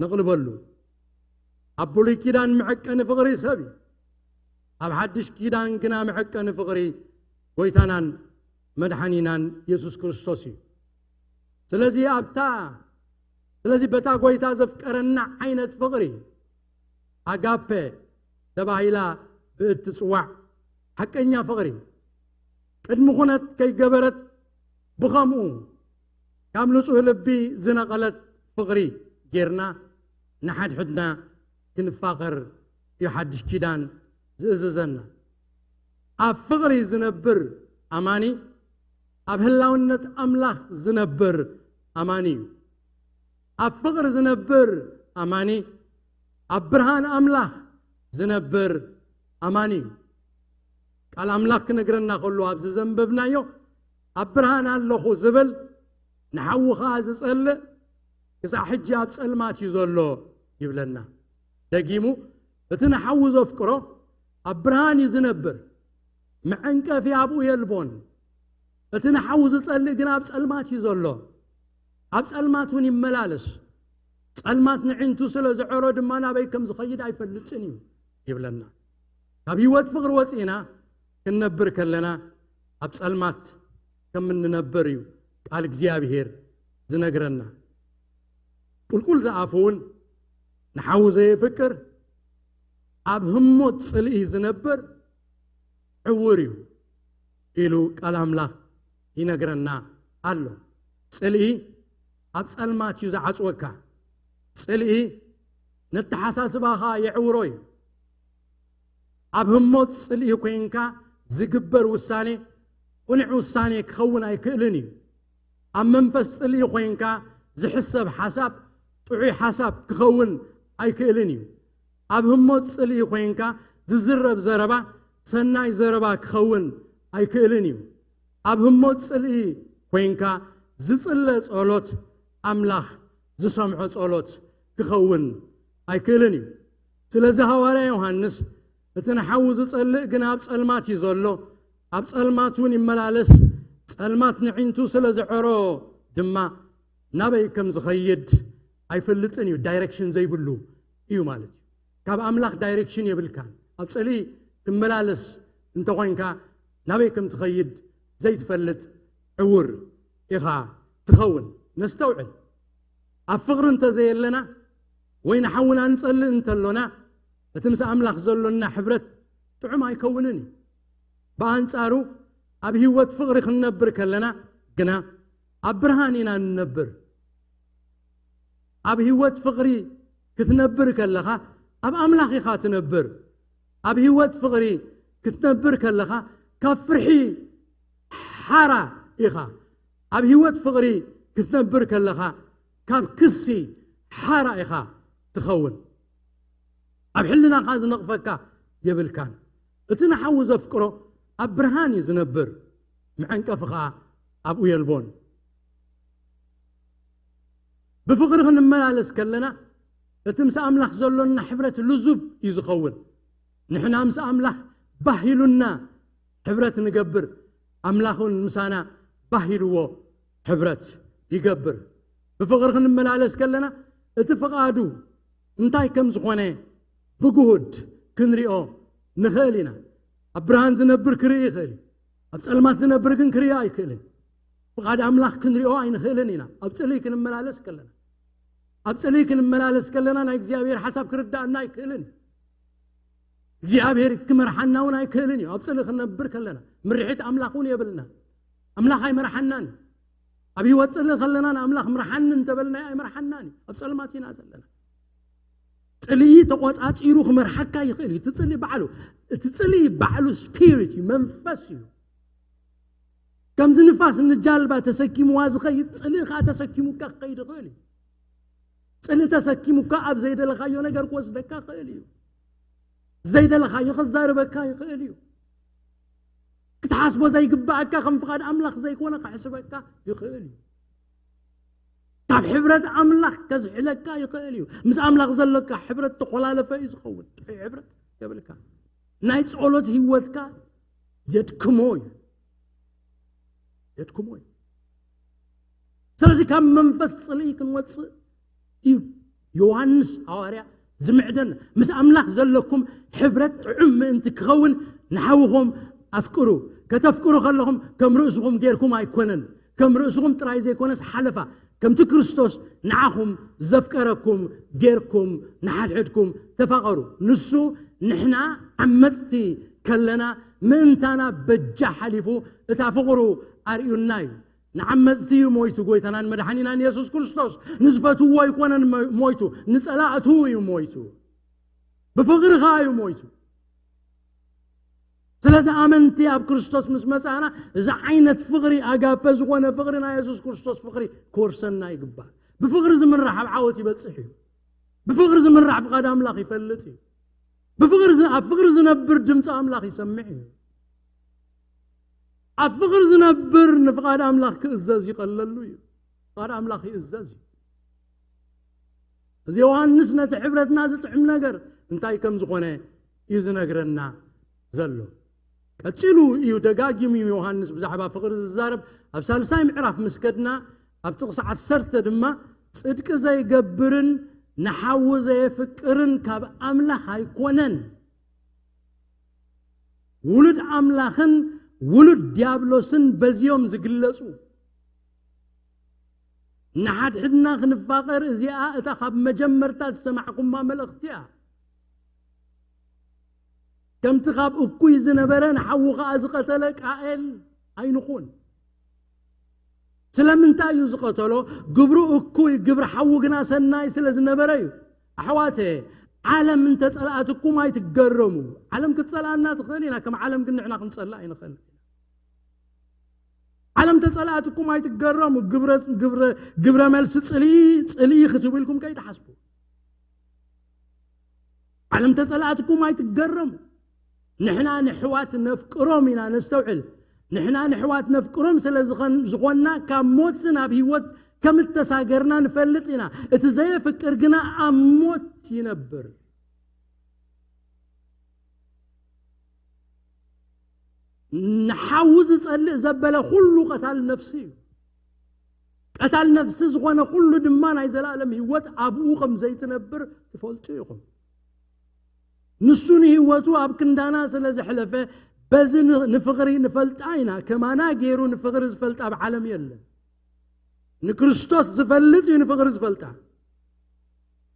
ነቕልበሉ። ኣብ ብሉይ ኪዳን መዐቀኒ ፍቕሪ ሰብ እዩ። ኣብ ሓድሽ ኪዳን ግና መዐቀኒ ፍቕሪ ጎይታናን መድሓኒናን የሱስ ክርስቶስ እዩ። ስለዚ ኣብታ ስለዚ በታ ጎይታ ዘፍቀረና ዓይነት ፍቕሪ ኣጋፔ ተባሂላ ብእትጽዋዕ ሓቀኛ ፍቕሪ ቅድሚ ኩነት ከይገበረት ብኸምኡ ካብ ንጹህ ልቢ ዝነቐለት ፍቕሪ ጌርና ንሓድሕድና ክንፋቐር እዩ ሓድሽ ኪዳን ዝእዝዘና። ኣብ ፍቕሪ ዝነብር ኣማኒ ኣብ ህላውነት ኣምላኽ ዝነብር ኣማኒ እዩ። ኣብ ፍቕሪ ዝነብር ኣማኒ ኣብ ብርሃን ኣምላኽ ዝነብር ኣማኒ እዩ። ቃል ኣምላኽ ክነግረና ከሎ ኣብዚ ዘንበብናዮ ኣብ ብርሃን ኣለኹ ዝብል ንሓዉ ኸኣ ዝጸልእ ክሳዕ ሕጂ ኣብ ጸልማት እዩ ዘሎ ይብለና። ደጊሙ እቲ ንሓዉ ዘፍቅሮ ኣብ ብርሃን እዩ ዝነብር፣ መዐንቀፊ ኣብኡ የልቦን። እቲ ንሓዉ ዝጸልእ ግን ኣብ ጸልማት እዩ ዘሎ፣ ኣብ ጸልማት እውን ይመላለስ። ጸልማት ንዒንቱ ስለ ዝዐሮ ድማ ናበይ ከም ዝኸይድ ኣይፈልጥን እዩ ይብለና። ካብ ህይወት ፍቕሪ ወፂእና ክንነብር ከለና ኣብ ጸልማት ከም እንነብር እዩ ቃል እግዚኣብሔር ዝነግረና። ቁልቁል ዝኣፉ እውን ንሓዉ ዘየፍቅር ኣብ ህሞት ጽልኢ ዝነብር ዕውር እዩ ኢሉ ቃል ኣምላኽ ይነግረና ኣሎ። ጽልኢ ኣብ ጸልማት እዩ ዝዓጽወካ። ጽልኢ ነተሓሳስባኻ የዕውሮ እዩ። ኣብ ህሞት ጽልኢ ኮይንካ ዝግበር ውሳኔ ቁኑዕ ውሳኔ ክኸውን ኣይክእልን እዩ። ኣብ መንፈስ ጽልኢ ኮይንካ ዝሕሰብ ሓሳብ ጥዑይ ሓሳብ ክኸውን ኣይክእልን እዩ። ኣብ ህሞት ጽልኢ ኮይንካ ዝዝረብ ዘረባ ሰናይ ዘረባ ክኸውን ኣይክእልን እዩ። ኣብ ህሞት ጽልኢ ኮይንካ ዝጽለ ጸሎት ኣምላኽ ዝሰምዖ ጸሎት ክኸውን ኣይክእልን እዩ። ስለዚ ሃዋርያ ዮሃንስ እቲ ንሓዉ ዝጸልእ ግን ኣብ ጸልማት እዩ ዘሎ፣ ኣብ ጸልማት እውን ይመላለስ፣ ጸልማት ንዒንቱ ስለ ዝዐሮ ድማ ናበይ ከም ዝኸይድ ኣይፈልጥን እዩ። ዳይሬክሽን ዘይብሉ እዩ ማለት እዩ። ካብ ኣምላኽ ዳይሬክሽን የብልካን። ኣብ ጽልኢ ትመላለስ እንተኾይንካ ናበይ ከም ትኸይድ ዘይትፈልጥ ዕውር ኢኻ ትኸውን። ነስተውዕል። ኣብ ፍቕሪ እንተዘየለና ወይ ንሓውና ንጸልእ እንተሎና እቲ ምስ ኣምላኽ ዘሎና ሕብረት ጥዑም ኣይከውንን እዩ። ብኣንጻሩ ኣብ ህይወት ፍቕሪ ክንነብር ከለና ግና ኣብ ብርሃን ኢና ንነብር። ኣብ ህይወት ፍቕሪ ክትነብር ከለኻ ኣብ ኣምላኽ ኢኻ ትነብር። ኣብ ህይወት ፍቕሪ ክትነብር ከለኻ ካብ ፍርሒ ሓራ ኢኻ። ኣብ ህይወት ፍቕሪ ክትነብር ከለኻ ካብ ክሲ ሓራ ኢኻ ትኸውን። ኣብ ሕልናኻ ዝነቕፈካ የብልካን። እቲ ንሓዉ ዘፍቅሮ ኣብ ብርሃን እዩ ዝነብር፣ መዐንቀፊ ኸኣ ኣብኡ የልቦን። ብፍቕሪ ክንመላለስ ከለና እቲ ምስ ኣምላኽ ዘሎና ሕብረት ልዙብ እዩ ዝኸውን። ንሕና ምስ ኣምላኽ ባህ ኢሉና ሕብረት ንገብር፣ ኣምላኽ እውን ምሳና ባህ ኢልዎ ሕብረት ይገብር። ብፍቕሪ ክንመላለስ ከለና እቲ ፍቓዱ እንታይ ከም ዝኾነ ብግሁድ ክንሪኦ ንኽእል ኢና። ኣብ ብርሃን ዝነብር ክርኢ ይኽእል እዩ። ኣብ ጸልማት ዝነብር ግን ክርኢ ኣይክእልን። ፍቓድ ኣምላኽ ክንሪኦ ኣይንኽእልን ኢና። ኣብ ጽልኢ ክንመላለስ ከለና ኣብ ጽልኢ ክንመላለስ ከለና ናይ እግዚኣብሔር ሓሳብ ክርዳእና ኣይክእልን። እግዚኣብሔር ክመርሓና እውን ኣይክእልን እዩ። ኣብ ጽልኢ ክንነብር ከለና ምርሒት ኣምላኽ እውን የብልና። ኣምላኽ ኣይመርሓናን። ኣብ ህይወት ጽልኢ ከለና ንኣምላኽ ምርሓኒ እንተበልናዮ ኣይመርሓናን እዩ። ኣብ ጸልማት ኢና ዘለና። ጽልኢ ተቖጻጺሩ ክመርሓካ ይኽእል እዩ። እቲ ጽልኢ ባዕሉ እቲ ጽልኢ ባዕሉ ስፒሪት እዩ፣ መንፈስ እዩ። ከምዚ ንፋስ ንጃልባ ተሰኪምዋ ዝኸይድ ጽልኢ ከዓ ተሰኪሙካ ክኸይድ ይኽእል እዩ። ጽልኢ ተሰኪሙካ ኣብ ዘይደለኻዮ ነገር ክወስደካ ይኽእል እዩ። ዘይደለኻዮ ከዛርበካ ይኽእል እዩ። ክትሓስቦ ዘይግባኣካ ከም ፍቓድ ኣምላኽ ዘይኮነ ክሕስበካ ይኽእል እዩ። ካብ ሕብረት ኣምላኽ ከዝሕለካ ይኽእል እዩ። ምስ ኣምላኽ ዘለካ ሕብረት ተኾላለፈ እዩ ዝኸውን። ጥዑይ ሕብረት የብልካ። ናይ ጸሎት ህይወትካ የድክሞ እዩ። የድክሞ እዩ። ስለዚ ካብ መንፈስ ጽልኢ ክንወጽእ እዩ ዮሃንስ ሃዋርያ ዝምዕደና። ምስ ኣምላኽ ዘለኩም ሕብረት ጥዑም ምእንቲ ክኸውን ንሓውኹም ኣፍቅሩ። ከተፍቅሩ ከለኹም ከም ርእስኹም ጌርኩም ኣይኮነን፣ ከም ርእስኹም ጥራይ ዘይኮነስ ሓለፋ ከምቲ ክርስቶስ ንዓኹም ዘፍቀረኩም ጌርኩም ንሓድሕድኩም ተፋቐሩ። ንሱ ንሕና ዓመጽቲ ከለና ምእንታና በጃ ሓሊፉ እታ ፍቕሩ ኣርእዩና እዩ። ንዓመጽቲ እዩ ሞይቱ፣ ጎይታናን መድሓኒናን የሱስ ክርስቶስ ንዝፈትዎ ኣይኮነን ሞ-፣ ሞይቱ፣ ንጸላእቱ እዩ ሞይቱ። ብፍቕሪ ኸኣ እዩ ሞይቱ። ስለዚ ኣመንቲ ኣብ ክርስቶስ ምስ መጻእና፣ እዚ ዓይነት ፍቕሪ ኣጋፐ ዝኾነ ፍቕሪ ናይ የሱስ ክርስቶስ ፍቕሪ ክወርሰና ይግባእ። ብፍቕሪ ዝምራሕ ኣብ ዓወት ይበጽሕ እዩ። ብፍቕሪ ዝምራሕ ፍቓድ ኣምላኽ ይፈልጥ እዩ። ብፍቕሪ ዝ-፣ ኣብ ፍቕሪ ዝነብር ድምፂ ኣምላኽ ይሰምዕ እዩ። ኣብ ፍቕሪ ዝነብር ንፍቓድ ኣምላኽ ክእዘዝ ይቐለሉ እዩ። ፍቓድ ኣምላኽ ይእዘዝ እዩ። እዚ ዮሃንስ ነቲ ሕብረትና ዝጥዕም ነገር እንታይ ከም ዝኾነ እዩ ዝነግረና ዘሎ። ቀጺሉ እዩ ደጋጊሙ ዮሃንስ ብዛዕባ ፍቕሪ ዝዛረብ። ኣብ ሳልሳይ ምዕራፍ ምስ ከድና፣ ኣብ ጥቕሲ ዓሰርተ ድማ፣ "ጽድቂ ዘይገብርን ንሓዉ ዘየፍቅርን ካብ ኣምላኽ ኣይኮነን። ውሉድ ኣምላኽን ውሉድ ዲያብሎስን በዚኦም ዝግለጹ። ንሓድሕድና ክንፋቐር፣ እዚኣ እታ ካብ መጀመርታ ዝሰማዕኩማ መልእኽቲ እያ። ከምቲ ካብ እኩይ ዝነበረ፣ ንሓዉ ኸኣ ዝቐተለ ቃኤል ኣይንኹን።" ስለምንታይ እዩ ዝቐተሎ? ግብሩ እኩይ፣ ግብሪ ሓዉ ግና ሰናይ ስለ ዝነበረ እዩ። ኣሕዋተ፣ ዓለም እንተጸልኣትኩም ኣይትገረሙ። ዓለም ክትጸልኣና ትኽእል ኢና፣ ከም ዓለም ግን ንሕና ክንጸልእ ኣይንኽእል። ዓለም ተጸልኣትኩም ኣይትገረሙ። ግብረ፣ ግብረ፣ ግብረ መልሲ ጽልኢ፣ ጽልኢ ክትብልኩም ከይትሓስቡ። ዓለም ተጸልኣትኩም ኣይትገረሙ። ንሕና ንሕዋት ነፍቅሮም ኢና፣ ነስተውዕል። ንሕና ንሕዋት ነፍቅሮም ስለ ዝኾን-፣ ዝኾንና፣ ካብ ሞት ናብ ህይወት ከም እተሳገርና ንፈልጥ ኢና። እቲ ዘየፍቅር ግና ኣብ ሞት ይነብር። ንሓዉ ዝጸልእ ዘበለ ኩሉ ቀታል ነፍሲ እዩ። ቀታል ነፍሲ ዝኾነ ኩሉ ድማ ናይ ዘላለም ህይወት ኣብኡ ከም ዘይትነብር ትፈልጡ ኢኹም። ንሱ ንህይወቱ ኣብ ክንዳና ስለ ዘሕለፈ፣ በዚ ን-፣ ንፍቕሪ ንፈልጣ ኢና። ከማና ገይሩ ንፍቕሪ ዝፈልጣ ኣብ ዓለም የለን። ንክርስቶስ ዝፈልጥ እዩ ንፍቕሪ ዝፈልጣ።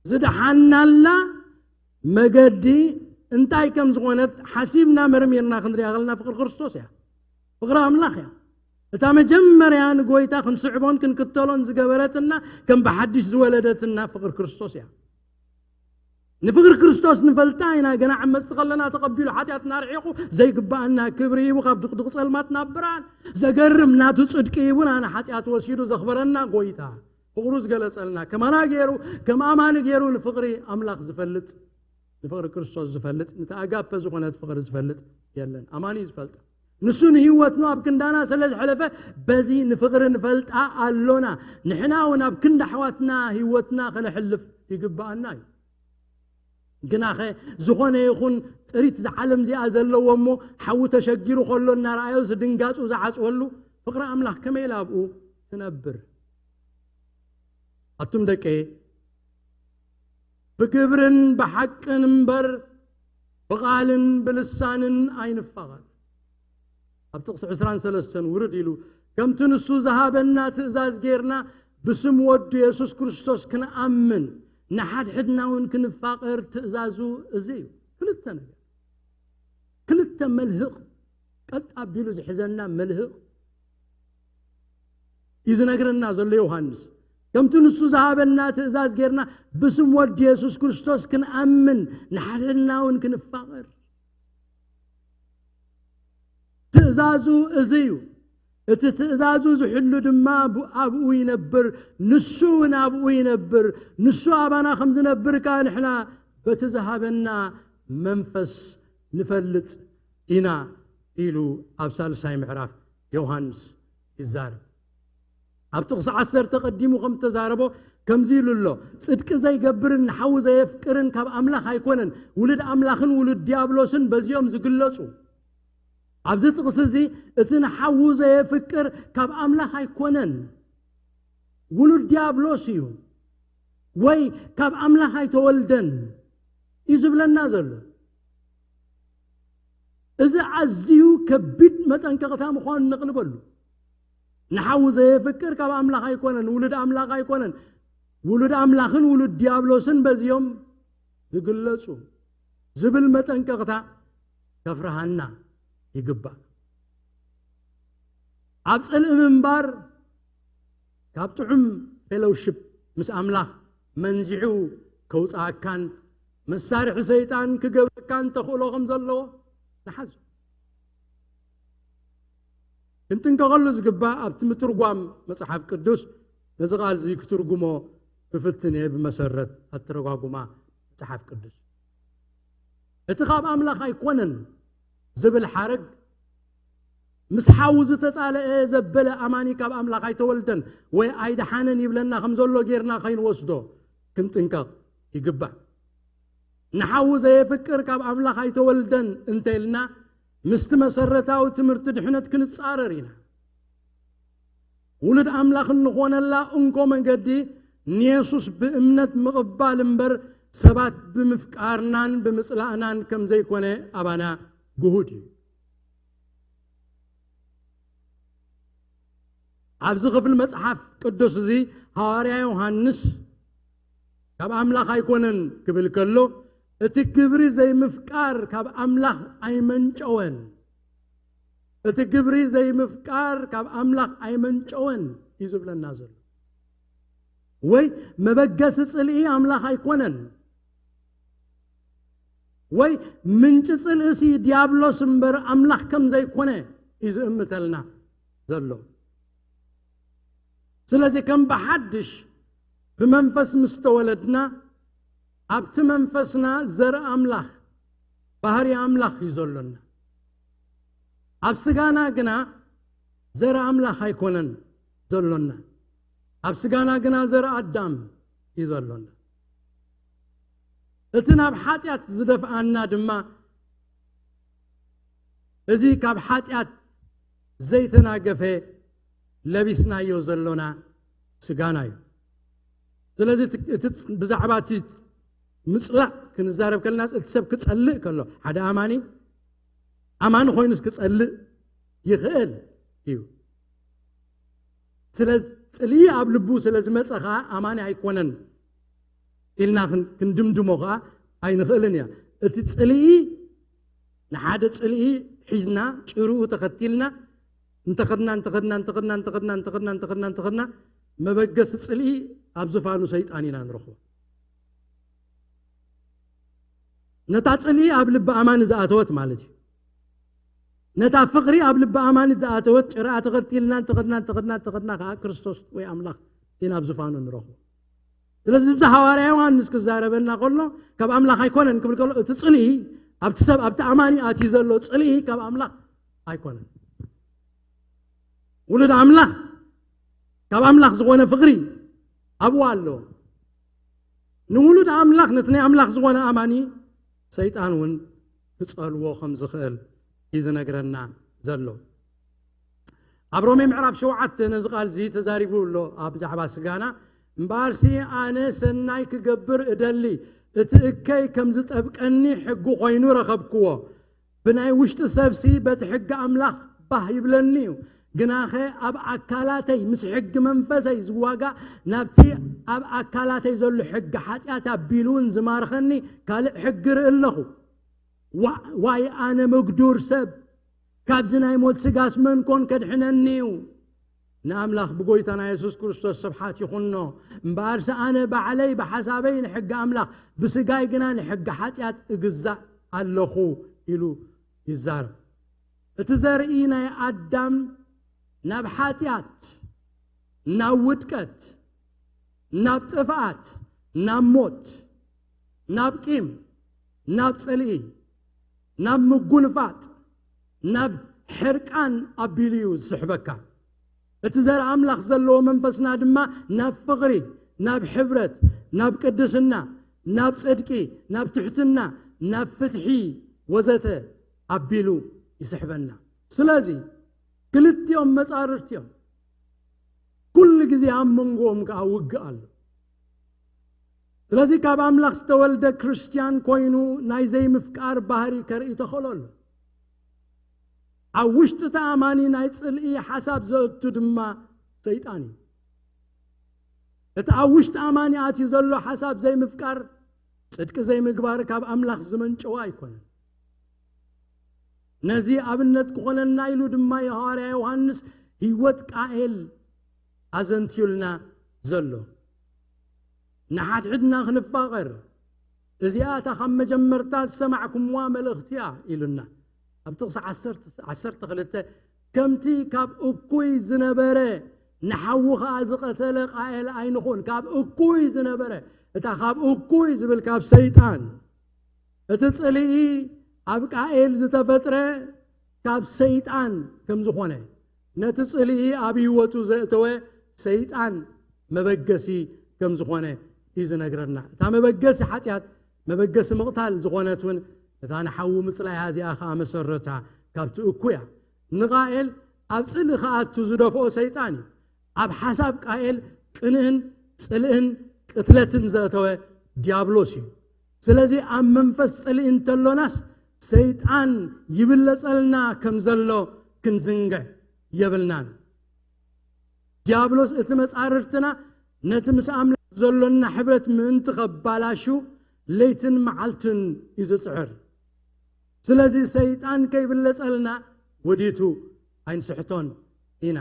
ዝደሓናላ መገዲ እንታይ ከም ዝኾነት ሓሲብና መርሚርና ክንሪኣ ከለና፣ ፍቕሪ ክርስቶስ እያ። ፍቕሪ ኣምላኽ እያ። እታ መጀመርያ ንጎይታ ክንስዕቦን ክንክተሎን ዝገበረትና፣ ከም ብሓድሽ ዝወለደትና ፍቕሪ ክርስቶስ እያ። ንፍቕሪ ክርስቶስ ንፈልጣ ኢና። ገና ዓመጽቲ ከለና ተቐቢሉ፣ ሓጢኣትና ርሒቑ፣ ዘይግብኣና ክብሪ ሂቡ፣ ካብ ድቕድቕ ጸልማት ናብ ብርሃን፣ ዘገርም ናቱ ጽድቂ ሂቡና፣ ንሓጢኣት ወሲዱ ዘኽበረና ጎይታ፣ ፍቕሩ ዝገለጸልና፣ ከማና ገይሩ፣ ከም ኣማኒ ገይሩ ንፍቕሪ ኣምላኽ ዝፈልጥ፣ ንፍቕሪ ክርስቶስ ዝፈልጥ፣ ነቲ ኣጋፐ ዝኾነት ፍቕሪ ዝፈልጥ የለን። ኣማኒ እዩ ዝፈልጣ። ንሱ ንህይወትና ኣብ ክንዳና ስለ ዝሐለፈ፣ በዚ ንፍቕሪ ንፈልጣ ኣሎና። ንሕና እውን ኣብ ክንዲ ኣሕዋትና ህይወትና ከነሕልፍ ይግብኣና እዩ። ግናኸ፣ ዝኾነ ይኹን ጥሪት እዛ ዓለም እዚኣ ዘለዎ እሞ፣ ሓዊ ተሸጊሩ ከሎ እናረኣዮ ዝድንጋጹ ዝዓጽወሉ፣ ፍቕሪ ኣምላኽ ከመይ ኢላ ኣብኡ ትነብር? ኣቱም ደቀየ፣ ብግብርን ብሓቅን እምበር፣ ብቓልን ብልሳንን ኣይንፋቐር። ኣብ ጥቕሲ ዕስራን ሰለስተን ውርድ ኢሉ፣ ከምቲ ንሱ ዝሃበና ትእዛዝ ጌርና፣ ብስም ወዱ የሱስ ክርስቶስ ክንኣምን፣ ንሓድሕድና እውን ክንፋቐር ትእዛዙ እዚ እዩ። ክልተ ነገር፣ ክልተ መልህቕ፣ ቀጥ ኣቢሉ ዝሕዘና መልህቕ እዩ ዝነግረና ዘሎ ዮሃንስ። ከምቲ ንሱ ዝሃበና ትእዛዝ ጌርና፣ ብስም ወዱ የሱስ ክርስቶስ ክንኣምን፣ ንሓድሕድና እውን ክንፋቐር። ትእዛዙ እዚ እዩ። እቲ ትእዛዙ ዝሕሉ ድማ ብ-፣ ኣብኡ ይነብር፣ ንሱ እውን ኣብኡ ይነብር። ንሱ ኣባና ከም ዝነብር ከኣ ንሕና በቲ ዝሃበና መንፈስ ንፈልጥ ኢና ኢሉ ኣብ ሳልሳይ ምዕራፍ ዮሃንስ ይዛረብ። ኣብ ጥቕሲ ዓሰርተ ቀዲሙ ከም ተዛረቦ ከምዚ ኢሉ ኣሎ፣ ጽድቂ ዘይገብርን ንሓዉ ዘየፍቅርን ካብ ኣምላኽ ኣይኮነን፣ ውሉድ ኣምላኽን ውሉድ ዲያብሎስን በዚኦም ዝግለጹ። ኣብዚ ጥቕሲ እዚ እቲ ንሓዉ ዘየፍቅር ካብ ኣምላኽ ኣይኮነን፣ ውሉድ ዲያብሎስ እዩ፣ ወይ ካብ ኣምላኽ ኣይተወልደን እዩ ዝብለና ዘሎ። እዚ ኣዝዩ ከቢድ መጠንቀቕታ ምዃኑ ነቕልበሉ። ንሓዉ ዘየፍቅር ካብ ኣምላኽ ኣይኮነን፣ ውሉድ ኣምላኽ ኣይኮነን፣ ውሉድ ኣምላኽን ውሉድ ዲያብሎስን በዚኦም ዝግለጹ ዝብል መጠንቀቕታ ከፍርሃና ይግባእ። ኣብ ጽልኢ ምንባር ካብ ጥዑም ፌሎውሽፕ ምስ ኣምላኽ መንዚዑ ከውጽኣካን መሳርሒ ሰይጣን ክገብረካን ተኽእሎ ከም ዘለዎ ንሓዞ። ክንጥንቀቐሉ ዝግባእ ኣብቲ ምትርጓም መጽሓፍ ቅዱስ ነዚ ቃል እዚ ክትርጉሞ ክፍትን እየ ብመሰረት ኣተረጓጉማ መጽሓፍ ቅዱስ። እቲ ካብ ኣምላኽ ኣይኮነን ዝብል ሓረግ ምስ ሓዉ ዝተጻለአ ዘበለ ኣማኒ ካብ ኣምላኽ ኣይተወልደን ወይ ኣይደሓነን ይብለና ከም ዘሎ ጌርና ከይንወስዶ ክንጥንቀቕ ይግባእ። ንሓዉ ዘየፍቅር ካብ ኣምላኽ ኣይተወልደን እንተ ኢልና ምስቲ መሰረታዊ ትምህርቲ ድሕነት ክንጻረር ኢና። ውሉድ ኣምላኽ እንኾነላ እንኮ መንገዲ ንየሱስ ብእምነት ምቕባል እምበር ሰባት ብምፍቃርናን ብምጽላእናን ከም ዘይኮነ ኣባና ግሁድ እዩ። ኣብዚ ክፍሊ መጽሓፍ ቅዱስ እዚ ሃዋርያ ዮሃንስ ካብ ኣምላኽ ኣይኮነን ክብል ከሎ እቲ ግብሪ ዘይምፍቃር ካብ ኣምላኽ ኣይመንጨወን። እቲ ግብሪ ዘይምፍቃር ካብ ኣምላኽ ኣይመንጨወን እዩ ዝብለና ዘሎ። ወይ መበገሲ ጽልኢ ኣምላኽ ኣይኮነን። ወይ ምንጪ ጽልእሲ ዲያብሎስ እምበር ኣምላኽ ከም ዘይኮነ እዩ ዝእምተልና ዘሎ። ስለዚ ከም ብሓድሽ ብመንፈስ ምስ ተወለድና ኣብቲ መንፈስና ዘርኢ ኣምላኽ ባህሪ ኣምላኽ እዩ ዘሎና። ኣብ ስጋና ግና ዘርኢ ኣምላኽ ኣይኮነን ዘሎና። ኣብ ስጋና ግና ዘርኢ ኣዳም እዩ ዘሎና። እቲ ናብ ሓጢኣት ዝደፍኣና ድማ እዚ ካብ ሓጢኣት ዘይተናገፈ ለቢስናዮ ዘሎና ስጋና እዩ። ስለዚ እቲ ብዛዕባ እቲ ምፅላእ ክንዛረብ ከለና እቲ ሰብ ክፀልእ ከሎ ሓደ ኣማኒ ኣማኒ ኮይኑስ ክፀልእ ይኽእል እዩ። ስለ ፅልኢ ኣብ ልቡ ስለ ዝመፀ ከዓ ኣማኒ ኣይኮነን ኢልና ክንድምድሞ ከዓ ኣይንኽእልን እያ። እቲ ፅልኢ ንሓደ ፅልኢ ሒዝና ጭርኡ ተኸቲልና እንተኸድና እንተኸድና እንተኸድና እንተኸድና እንተኸድና እንተኸድና እንተኸድና መበገሲ ፅልኢ ኣብ ዝፋኑ ሰይጣን ኢና ንረኽቦ። ነታ ጽልኢ ኣብ ልቢ ኣማኒ ዝኣተወት ማለት እዩ። ነታ ፍቕሪ ኣብ ልቢ ኣማኒ ዝኣተወት ጭራኣ ተኸቲልና እንተኸድና እንተኸድና እንተኸድና ከዓ ክርስቶስ ወይ ኣምላኽ ኢና ኣብ ዝፋኑ ንረኽቦ። ስለዚ እዚ ሃዋርያ ዮሃንስ ክዛረበና ከሎ ካብ ኣምላኽ ኣይኮነን ክብል ከሎ እቲ ጽልኢ ኣብቲ ሰብ ኣብቲ ኣማኒ ኣትዩ ዘሎ ጽልኢ ካብ ኣምላኽ ኣይኮነን። ውሉድ ኣምላኽ ካብ ኣምላኽ ዝኾነ ፍቕሪ ኣብኡ ኣሎ። ንውሉድ ኣምላኽ ነቲ ናይ ኣምላኽ ዝኾነ ኣማኒ ሰይጣን እውን ክጸልዎ ከም ዝኽእል እዩ ዝነግረና ዘሎ። ኣብ ሮሜ ምዕራፍ ሸውዓተ ነዚ ቃል እዚ ተዛሪቡ ኣሎ ኣብ ብዛዕባ ስጋና። እምበኣርሲ ኣነ ሰናይ ክገብር እደሊ፣ እቲ እከይ ከም ዝጠብቀኒ ሕጊ ኮይኑ ረኸብክዎ። ብናይ ውሽጢ ሰብሲ በቲ ሕጊ ኣምላኽ ባህ ይብለኒ እዩ። ግናኸ ኣብ ኣካላተይ ምስ ሕጊ መንፈሰይ ዝዋጋእ ናብቲ ኣብ ኣካላተይ ዘሎ ሕጊ ሓጢኣት ኣቢሉ እውን ዝማርኸኒ ካልእ ሕጊ ርኢ ኣለኹ። ዋይ ኣነ መግዱር ሰብ፣ ካብዚ ናይ ሞት ስጋስ መን ኮን ከድሕነኒ እዩ? ንኣምላኽ ብጎይታና የሱስ ክርስቶስ ስብሓት ይኹኖ። እምበኣርሲ ኣነ ባዕለይ ብሓሳበይ ንሕጊ ኣምላኽ፣ ብስጋይ ግና ንሕጊ ሓጢኣት እግዛእ ኣለኹ ኢሉ ይዛረብ። እቲ ዘርኢ ናይ ኣዳም ናብ ሓጢኣት፣ ናብ ውድቀት፣ ናብ ጥፍኣት፣ ናብ ሞት፣ ናብ ቂም፣ ናብ ጽልኢ፣ ናብ ምጉንፋጥ፣ ናብ ሕርቃን ኣቢሉ እዩ ዝስሕበካ። እቲ ዘር ኣምላኽ ዘለዎ መንፈስና ድማ ናብ ፍቕሪ፣ ናብ ሕብረት፣ ናብ ቅድስና፣ ናብ ጽድቂ፣ ናብ ትሕትና፣ ናብ ፍትሒ ወዘተ ኣቢሉ ይስሕበና። ስለዚ ክልቲኦም መጻርርቲ እዮም። ኩሉ ግዜ ኣብ መንጎኦም ከኣ ውግእ ኣሎ። ስለዚ ካብ ኣምላኽ ዝተወልደ ክርስትያን ኮይኑ ናይ ዘይምፍቃር ባህሪ ከርኢ ተኽእሎ ኣሎ። ኣብ ውሽጢ እቲ ኣማኒ ናይ ጽልኢ ሓሳብ ዘእቱ ድማ ሰይጣን እዩ። እቲ ኣብ ውሽጢ ኣማኒ ኣትዩ ዘሎ ሓሳብ ዘይምፍቃር፣ ጽድቂ ዘይምግባር ካብ ኣምላኽ ዝመንጨወ ኣይኮነን። ነዚ ኣብነት ክኾነና ኢሉ ድማ የሃዋርያ ዮሃንስ ህይወት ቃኤል ኣዘንትዩልና ዘሎ። ንሓድሕድና ክንፋቐር፣ እዚኣ እታ ካብ መጀመርታ ዝሰማዕኩምዋ መልእኽቲ እያ ኢሉና። ኣብ ጥቕሲ ዓሰርተ፣ ዓሰርተ ክልተ፣ ከምቲ ካብ እኩይ ዝነበረ ንሓዉ ኸኣ ዝቐተለ ቃኤል ኣይንኹን። ካብ እኩይ ዝነበረ፣ እታ ካብ እኩይ ዝብል ካብ ሰይጣን፣ እቲ ጽልኢ ኣብ ቃኤል ዝተፈጥረ ካብ ሰይጣን ከም ዝኾነ፣ ነቲ ጽልኢ ኣብ ህይወቱ ዘእተወ ሰይጣን መበገሲ ከም ዝኾነ እዩ ዝነግረና። እታ መበገሲ ሓጢኣት፣ መበገሲ ምቕታል ዝኾነት እውን እታ ንሓዊ ምጽላያ እዚኣ ኸዓ መሰረታ ካብቲ እኩያ። ንቃኤል ኣብ ጽልኢ ክኣቱ ዝደፍኦ ሰይጣን እዩ። ኣብ ሓሳብ ቃኤል ቅንእን ጽልእን ቅትለትን ዘእተወ ዲያብሎስ እዩ። ስለዚ ኣብ መንፈስ ጽልኢ እንተሎናስ ሰይጣን ይብለጸልና ከም ዘሎ ክንዝንግዕ የብልናን። ዲያብሎስ እቲ መጻርርትና ነቲ ምስ ኣምላኽ ዘሎና ሕብረት ምእንቲ ከባላሹ ለይትን መዓልትን እዩ ዝጽዕር። ስለዚ ሰይጣን ከይብለጸልና ወዲቱ ኣይንስሕቶን ኢና።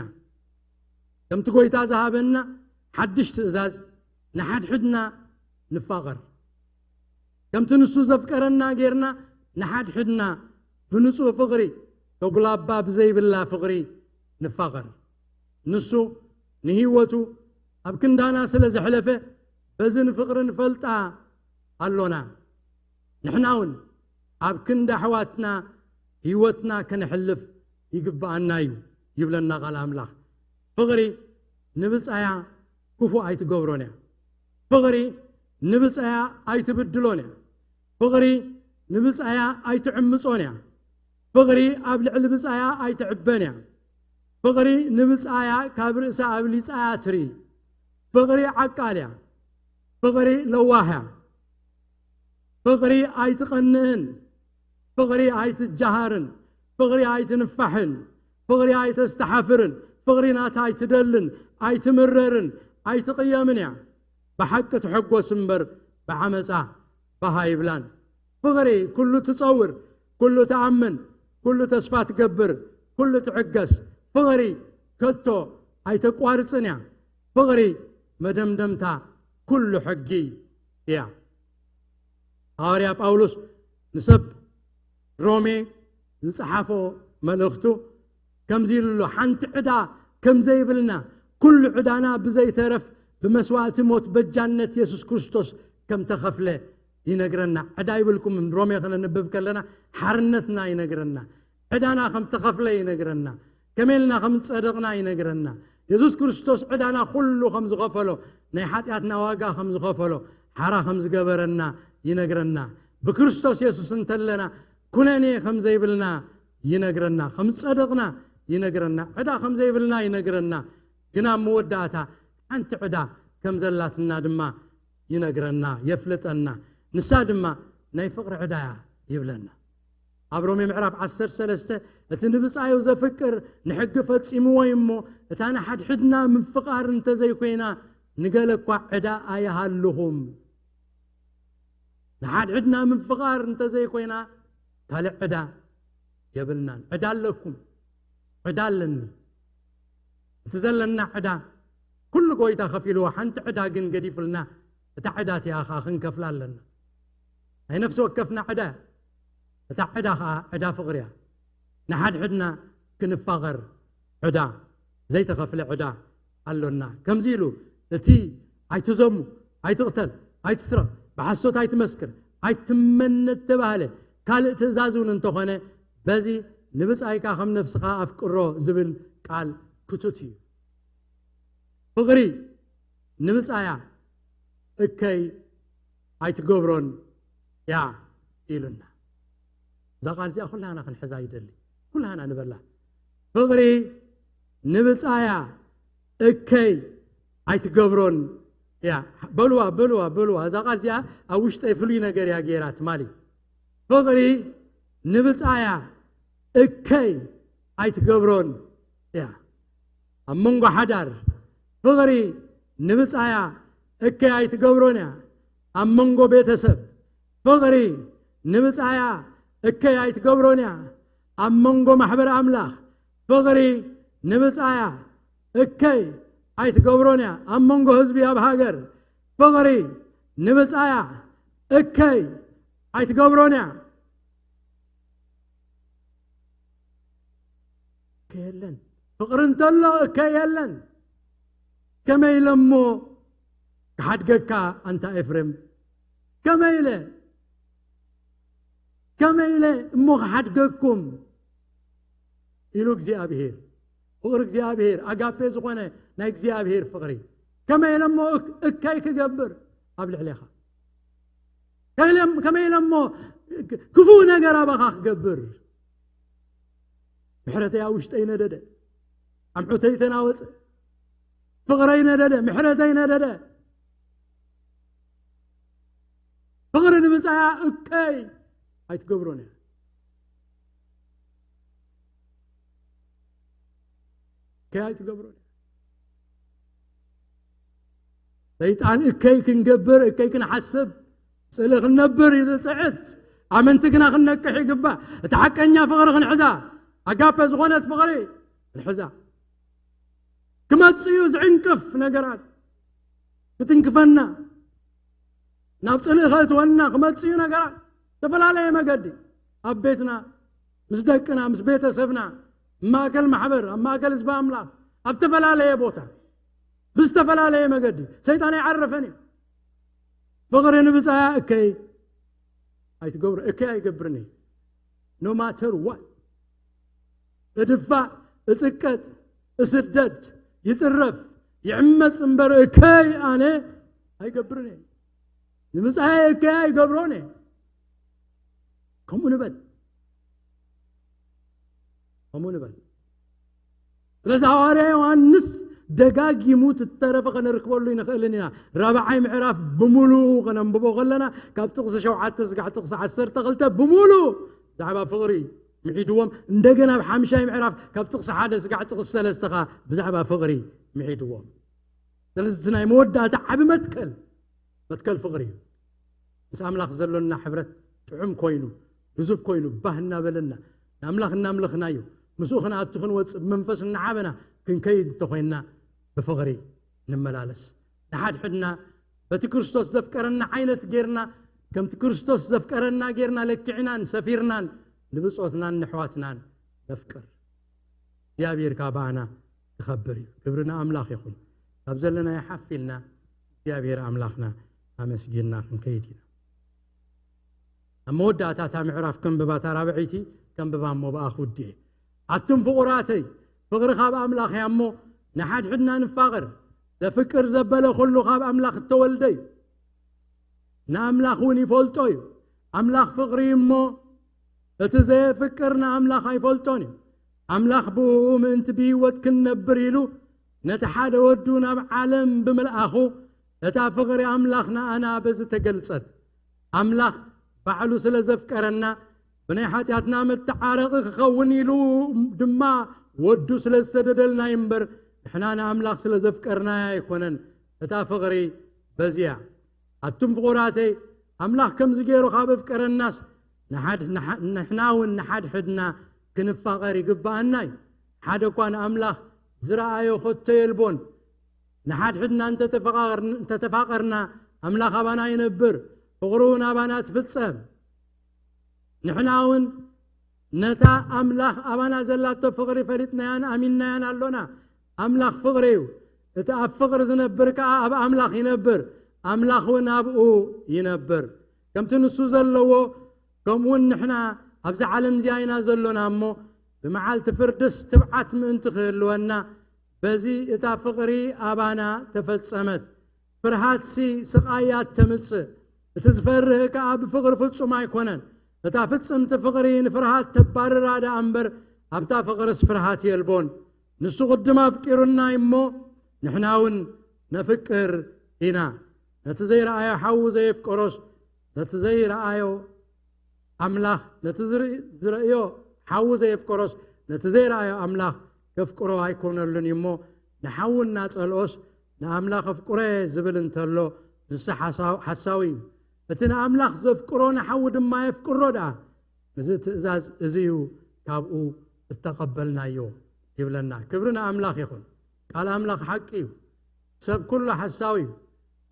ከምቲ ጎይታ ዝሃበና ሓድሽ ትእዛዝ ንሓድሕድና ንፋቐር። ከምቲ ንሱ ዘፍቀረና ጌርና ንሓድሕድና ብንጹህ ፍቕሪ፣ ተጉላባ ብዘይብላ ፍቕሪ ንፋቐር። ንሱ ንህይወቱ ኣብ ክንዳና ስለ ዘሕለፈ በዚ ንፍቕሪ ንፈልጣ ኣሎና። ንሕና እውን ኣብ ክንዲ ኣሕዋትና ህይወትና ከነሕልፍ ይግብኣና እዩ ይብለና ቃል ኣምላኽ። ፍቕሪ ንብጻያ ክፉእ ኣይትገብሮን እያ። ፍቕሪ ንብጻያ ኣይትብድሎን እያ። ፍቕሪ ንብጻያ ኣይትዕምጾን እያ። ፍቕሪ ኣብ ልዕሊ ብጻያ ኣይትዕበን እያ። ፍቕሪ ንብጻያ ካብ ርእሳ ኣብሊጻያ ትርኢ። ፍቕሪ ዓቃል እያ። ፍቕሪ ለዋህ እያ። ፍቕሪ ኣይትቐንእን። ፍቕሪ ኣይትጃሃርን። ፍቕሪ ኣይትንፋሕን። ፍቕሪ ኣይተስተሓፍርን። ፍቕሪ ናታ ኣይትደልን፣ ኣይትምረርን፣ ኣይትቕየምን እያ። ብሓቂ ትሕጎስ እምበር ብዓመጻ ባህ ኣይብላን። ፍቕሪ ኩሉ ትጸውር፣ ኩሉ ትኣምን፣ ኩሉ ተስፋ ትገብር፣ ኩሉ ትዕገስ። ፍቕሪ ከቶ ኣይተቋርጽን እያ። ፍቕሪ መደምደምታ ኩሉ ሕጊ እያ። ሃዋርያ ጳውሎስ ንሰብ ሮሜ ዝጸሓፎ መልእኽቱ ከምዚ ኢሉ ኣሎ፣ ሓንቲ ዕዳ ከም ዘይብልና፣ ኩሉ ዕዳና ብዘይተረፍ ብመስዋእቲ ሞት በጃነት የሱስ ክርስቶስ ከም ተኸፍለ ይነግረና። ዕዳ ይብልኩም፣ ሮሜ ከነንብብ ከለና ሓርነትና ይነግረና፣ ዕዳና ከም ተኸፍለ ይነግረና፣ ከመይ ኢልና ከም ዝጸደቕና ይነግረና። የሱስ ክርስቶስ ዕዳና ኩሉ ከም ዝኸፈሎ፣ ናይ ሓጢኣትና ዋጋ ከም ዝኸፈሎ፣ ሓራ ከም ዝገበረና ይነግረና። ብክርስቶስ የሱስ እንተለና ኩነኔ ከም ዘይብልና ይነግረና፣ ከም ዝጸደቕና ይነግረና፣ ዕዳ ከም ዘይብልና ይነግረና። ግን ኣብ መወዳእታ ሓንቲ ዕዳ ከም ዘላትና ድማ ይነግረና፣ የፍልጠና። ንሳ ድማ ናይ ፍቕሪ ዕዳ እያ ይብለና። ኣብ ሮሜ ምዕራፍ ዓሰርተ ሰለስተ፣ እቲ ንብጻዩ ዘፍቅር ንሕጊ ፈጺምዎ እዩ እሞ፣ እታ ንሓድሕድና ምፍቓር እንተዘይኮይና፣ ንገለ እኳ ዕዳ ኣይሃልኹም። ንሓድሕድና ምፍቓር እንተዘይኮይና፣ ካልእ ዕዳ የብልናን። ዕዳ ኣለኩም፣ ዕዳ ኣለኒ። እቲ ዘለና ዕዳ ኩሉ ጎይታ ከፊልዎ፣ ሓንቲ ዕዳ ግን ገዲፉልና፣ እታ ዕዳ እቲኣ ኸዓ ክንከፍላ ኣለና። ናይ ነፍሲ ወከፍና ዕዳ እያ። እታ ዕዳ ኸዓ ዕዳ ፍቕሪ እያ። ንሓድሕድና ክንፋቐር ዕዳ፣ ዘይተኸፍለ ዕዳ ኣሎና። ከምዚ ኢሉ፣ እቲ ኣይትዘሙ፣ ኣይትቕተል፣ ኣይትስረቕ፣ ብሓሶት ኣይትመስክር፣ ኣይትመነ እተባህለ ካልእ ትእዛዝ እውን እንተኾነ፣ በዚ ንብጻይካ ከም ነፍስኻ ኣፍቅሮ ዝብል ቃል ክቱት እዩ። ፍቕሪ ንብጻያ እከይ ኣይትገብሮን እያ ኢሉና። እዛ ቃል እዚኣ ኩላህና ክንሕዛ ይደሊ። ኩላህና ንበላ። ፍቕሪ ንብጻያ እከይ ኣይትገብሮን እያ። በልዋ፣ በልዋ፣ በልዋ። እዛ ቃል እዚኣ ኣብ ውሽጠይ ፍሉይ ነገር እያ ገይራ ትማሊ። ፍቕሪ ንብጻያ እከይ ኣይትገብሮን እያ። ኣብ መንጎ ሓዳር ፍቕሪ ንብጻያ እከይ ኣይትገብሮን እያ። ኣብ መንጎ ቤተሰብ ፍቕሪ ንብጻያ እከይ ኣይትገብሮን እያ። ኣብ መንጎ ማሕበር ኣምላኽ ፍቕሪ ንብጻያ እከይ ኣይትገብሮን እያ። ኣብ መንጎ ህዝቢ ኣብ ሃገር ፍቕሪ ንብጻያ እከይ ኣይትገብሮን እያ። እከይ የለን። ፍቕሪ እንተሎ እከይ የለን። ከመይ ኢለ እሞ ክሓድገካ ኣንታ ኤፍሬም? ከመይ ኢለ፣ ከመይ ኢለ እሞ ክሓድገኩም? ኢሉ እግዚኣብሔር። ፍቕሪ እግዚኣብሔር፣ ኣጋፔ ዝኾነ ናይ እግዚኣብሔር ፍቕሪ። ከመይ ኢለ እሞ እክ-፣ እከይ ክገብር ኣብ ልዕሌኻ? ከመይ ኢለ-፣ ከመይ ኢለ እሞ ክፉእ ነገር ኣባኻ ክገብር? ምሕረተይ ኣብ ውሽጠይ ነደደ፣ ኣምዑተይ ተናወጸ። ፍቕረይ ነደደ፣ ምሕረተይ ነደደ። ፍቕሪ ንብጻያ እከይ ኣይትገብሮን እያ። እከይ ኣይትገብሮን እያ። ሰይጣን እከይ ክንገብር፣ እከይ ክንሓስብ፣ ስእሊ ክንነብር እዩ ዝጽዕት። ኣመንቲ ግና ክንነቅሕ ይግባእ። እቲ ሓቀኛ ፍቕሪ ክንሕዛ፣ ኣጋፔ ዝኾነት ፍቕሪ ክንሕዛ። ክመጽእ እዩ ዝዕንቅፍ ነገራት፣ ክትንክፈና፣ ናብ ጽልኢ ከእትወና ክመጽእ እዩ ነገራት። ዝተፈላለየ መገዲ፣ ኣብ ቤትና፣ ምስ ደቅና፣ ምስ ቤተሰብና፣ ኣብ ማእከል ማሕበር፣ ኣብ ማእከል ህዝቢ ኣምላኽ፣ ኣብ ዝተፈላለየ ቦታ፣ ብዝተፈላለየ መገዲ፣ ሰይጣን ኣይዓረፈን እዩ። ፍቕሪ ንብጻያ እከይ ኣይትገብሮ፣ እከይ ኣይገብርን እዩ። No matter what። እድፋእ፣ እጽቀጥ፣ እስደድ፣ ይጽረፍ፣ ይዕመጽ እምበር እከይ ኣነ ኣይገብርን እየ። ንብጻየ እከይ ኣይገብሮን እየ። ከምኡ ንበል። ከምኡ ንበል። ስለዚ ሃዋርያ ዮሃንስ ደጋጊሙ ትተረፈ ከነርክበሉ ይንኽእልን ኢና። ራብዓይ ምዕራፍ ብምሉኡ ከነንብቦ ከለና፣ ካብ ጥቕሲ ሸውዓተ ስጋዕ ጥቕሲ ዓሰርተ ክልተ ብምሉኡ ብዛዕባ ፍቕሪ ምዒድዎም። እንደገና ኣብ ሓምሻይ ምዕራፍ ካብ ጥቕሲ ሓደ ስጋዕ ጥቕሲ ሰለስተ ኸኣ ብዛዕባ ፍቕሪ ምዒድዎም። ስለዚ እቲ ናይ መወዳእታ ዓቢ መትከል፣ መትከል ፍቕሪ እዩ። ምስ ኣምላኽ ዘሎና ሕብረት ጥዑም ኮይኑ፣ ብዙብ ኮይኑ፣ ባህ እናበለና፣ ንኣምላኽ እናምለኽናዮ፣ ምስኡ ክንኣቱ ክንወጽእ፣ ብመንፈስ እናዓበና ክንከይድ እንተኾይንና፣ ብፍቕሪ ንመላለስ። ንሓድሕድና በቲ ክርስቶስ ዘፍቀረና ዓይነት ጌርና፣ ከምቲ ክርስቶስ ዘፍቀረና ጌርና ለኪዕናን ሰፊርናን ንብጾትናን ንኣሕዋትናን ነፍቅር። እግዚኣብሔር ካባና ክኸብር እዩ። ክብሪ ንኣምላኽ ይኹን። ካብ ዘለናዮ ሓፍ ኢልና እግዚኣብሔር ኣምላኽና ኣመስጊንና ክንከይድ ኢና። ኣብ መወዳእታ እታ ምዕራፍ ከንብባ፣ እታ ራብዐይቲ ከንብባ እሞ ብኣ ክውድእ እየ። ኣቱም ፍቑራተይ፣ ፍቕሪ ካብ ኣምላኽ እያ እሞ፣ ንሓድሕድና ንፋቐር። ዘፍቅር ዘበለ ኩሉ ካብ ኣምላኽ እተወልደ እዩ፣ ንኣምላኽ እውን ይፈልጦ እዩ። ኣምላኽ ፍቕሪ እዩ እሞ፣ እቲ ዘየፍቅር ንኣምላኽ ኣይፈልጦን እዩ። ኣምላኽ ብእኡ ምእንቲ ብህይወት ክንነብር ኢሉ ነቲ ሓደ ወዱ ናብ ዓለም ብምልኣኹ፣ እታ ፍቕሪ ኣምላኽ ንኣና በዚ ተገልጸት። ኣምላኽ ባዕሉ ስለ ዘፍቀረና፣ ብናይ ሓጢኣትና መተዓረቒ ክኸውን ኢሉ ድማ ወዱ ስለ ዝሰደደልና እዩ እምበር፣ ንሕና ንኣምላኽ ስለ ዘፍቀርናዮ ኣይኮነን። እታ ፍቕሪ በዚ እያ። ኣቱም ፍቑራተይ፣ ኣምላኽ ከምዚ ገይሩ ካብ ኣፍቀረናስ፣ ንሓድ-፣ ንሓ-፣ ንሕና እውን ንሓድሕድና ክንፋቐር ይግብኣና እዩ። ሓደ እኳ ንኣምላኽ ዝረኣዮ ከቶ የልቦን። ንሓድሕድና እንተተፋቐር-፣ እንተተፋቐርና፣ ኣምላኽ ኣባና ይነብር፣ ፍቕሩ እውን ኣባና ትፍጸም። ንሕና እውን ነታ ኣምላኽ ኣባና ዘላቶ ፍቕሪ ፈሊጥናያን ኣሚንናያን ኣሎና። ኣምላኽ ፍቕሪ እዩ። እቲ ኣብ ፍቕሪ ዝነብር ከኣ ኣብ ኣምላኽ ይነብር፣ ኣምላኽ እውን ኣብኡ ይነብር። ከምቲ ንሱ ዘለዎ፣ ከምኡ እውን ንሕና ኣብዚ ዓለም እዚኣ ኢና ዘሎና እሞ፣ ብመዓልቲ ፍርድስ ትብዓት ምእንቲ ክህልወና፣ በዚ እታ ፍቕሪ ኣባና ተፈጸመት። ፍርሃትሲ ስቓያት ተምጽእ። እቲ ዝፈርህ ከኣ ብፍቕሪ ፍጹም ኣይኮነን። እታ ፍጽምቲ ፍቕሪ ንፍርሃት ተባርራ ደኣ እምበር፣ ኣብታ ፍቕርስ ፍርሃት የልቦን። ንሱ ቅድም ኣፍቂሩና እሞ፣ ንሕና እውን ነፍቅር ኢና። ነቲ ዘይረኣዮ ሓዉ ዘየፍቀሮስ፣ ነቲ ዘይረኣዮ ኣምላኽ፣ ነቲ ዝርኢ-፣ ዝርእዮ ሓዉ ዘየፍቀሮስ፣ ነቲ ዘይረኣዮ ኣምላኽ ከፍቅሮ ኣይኮነሉን እዩ እሞ፣ ንሓዉ እናጸልኦስ፣ ንኣምላኽ ኣፍቅሮ'የ ዝብል እንተሎ፣ ንሱ ሓሳው-፣ ሓሳዊ እዩ። እቲ ንኣምላኽ ዘፍቅሮ ንሓዉ ድማ የፍቅሮ ደኣ። እዚ ትእዛዝ እዚ እዩ ካብኡ እተቐበልናዮ ይብለና። ክብሪ ንኣምላኽ ይኹን። ቃል ኣምላኽ ሓቂ እዩ። ሰብ ኩሉ ሓሳዊ እዩ።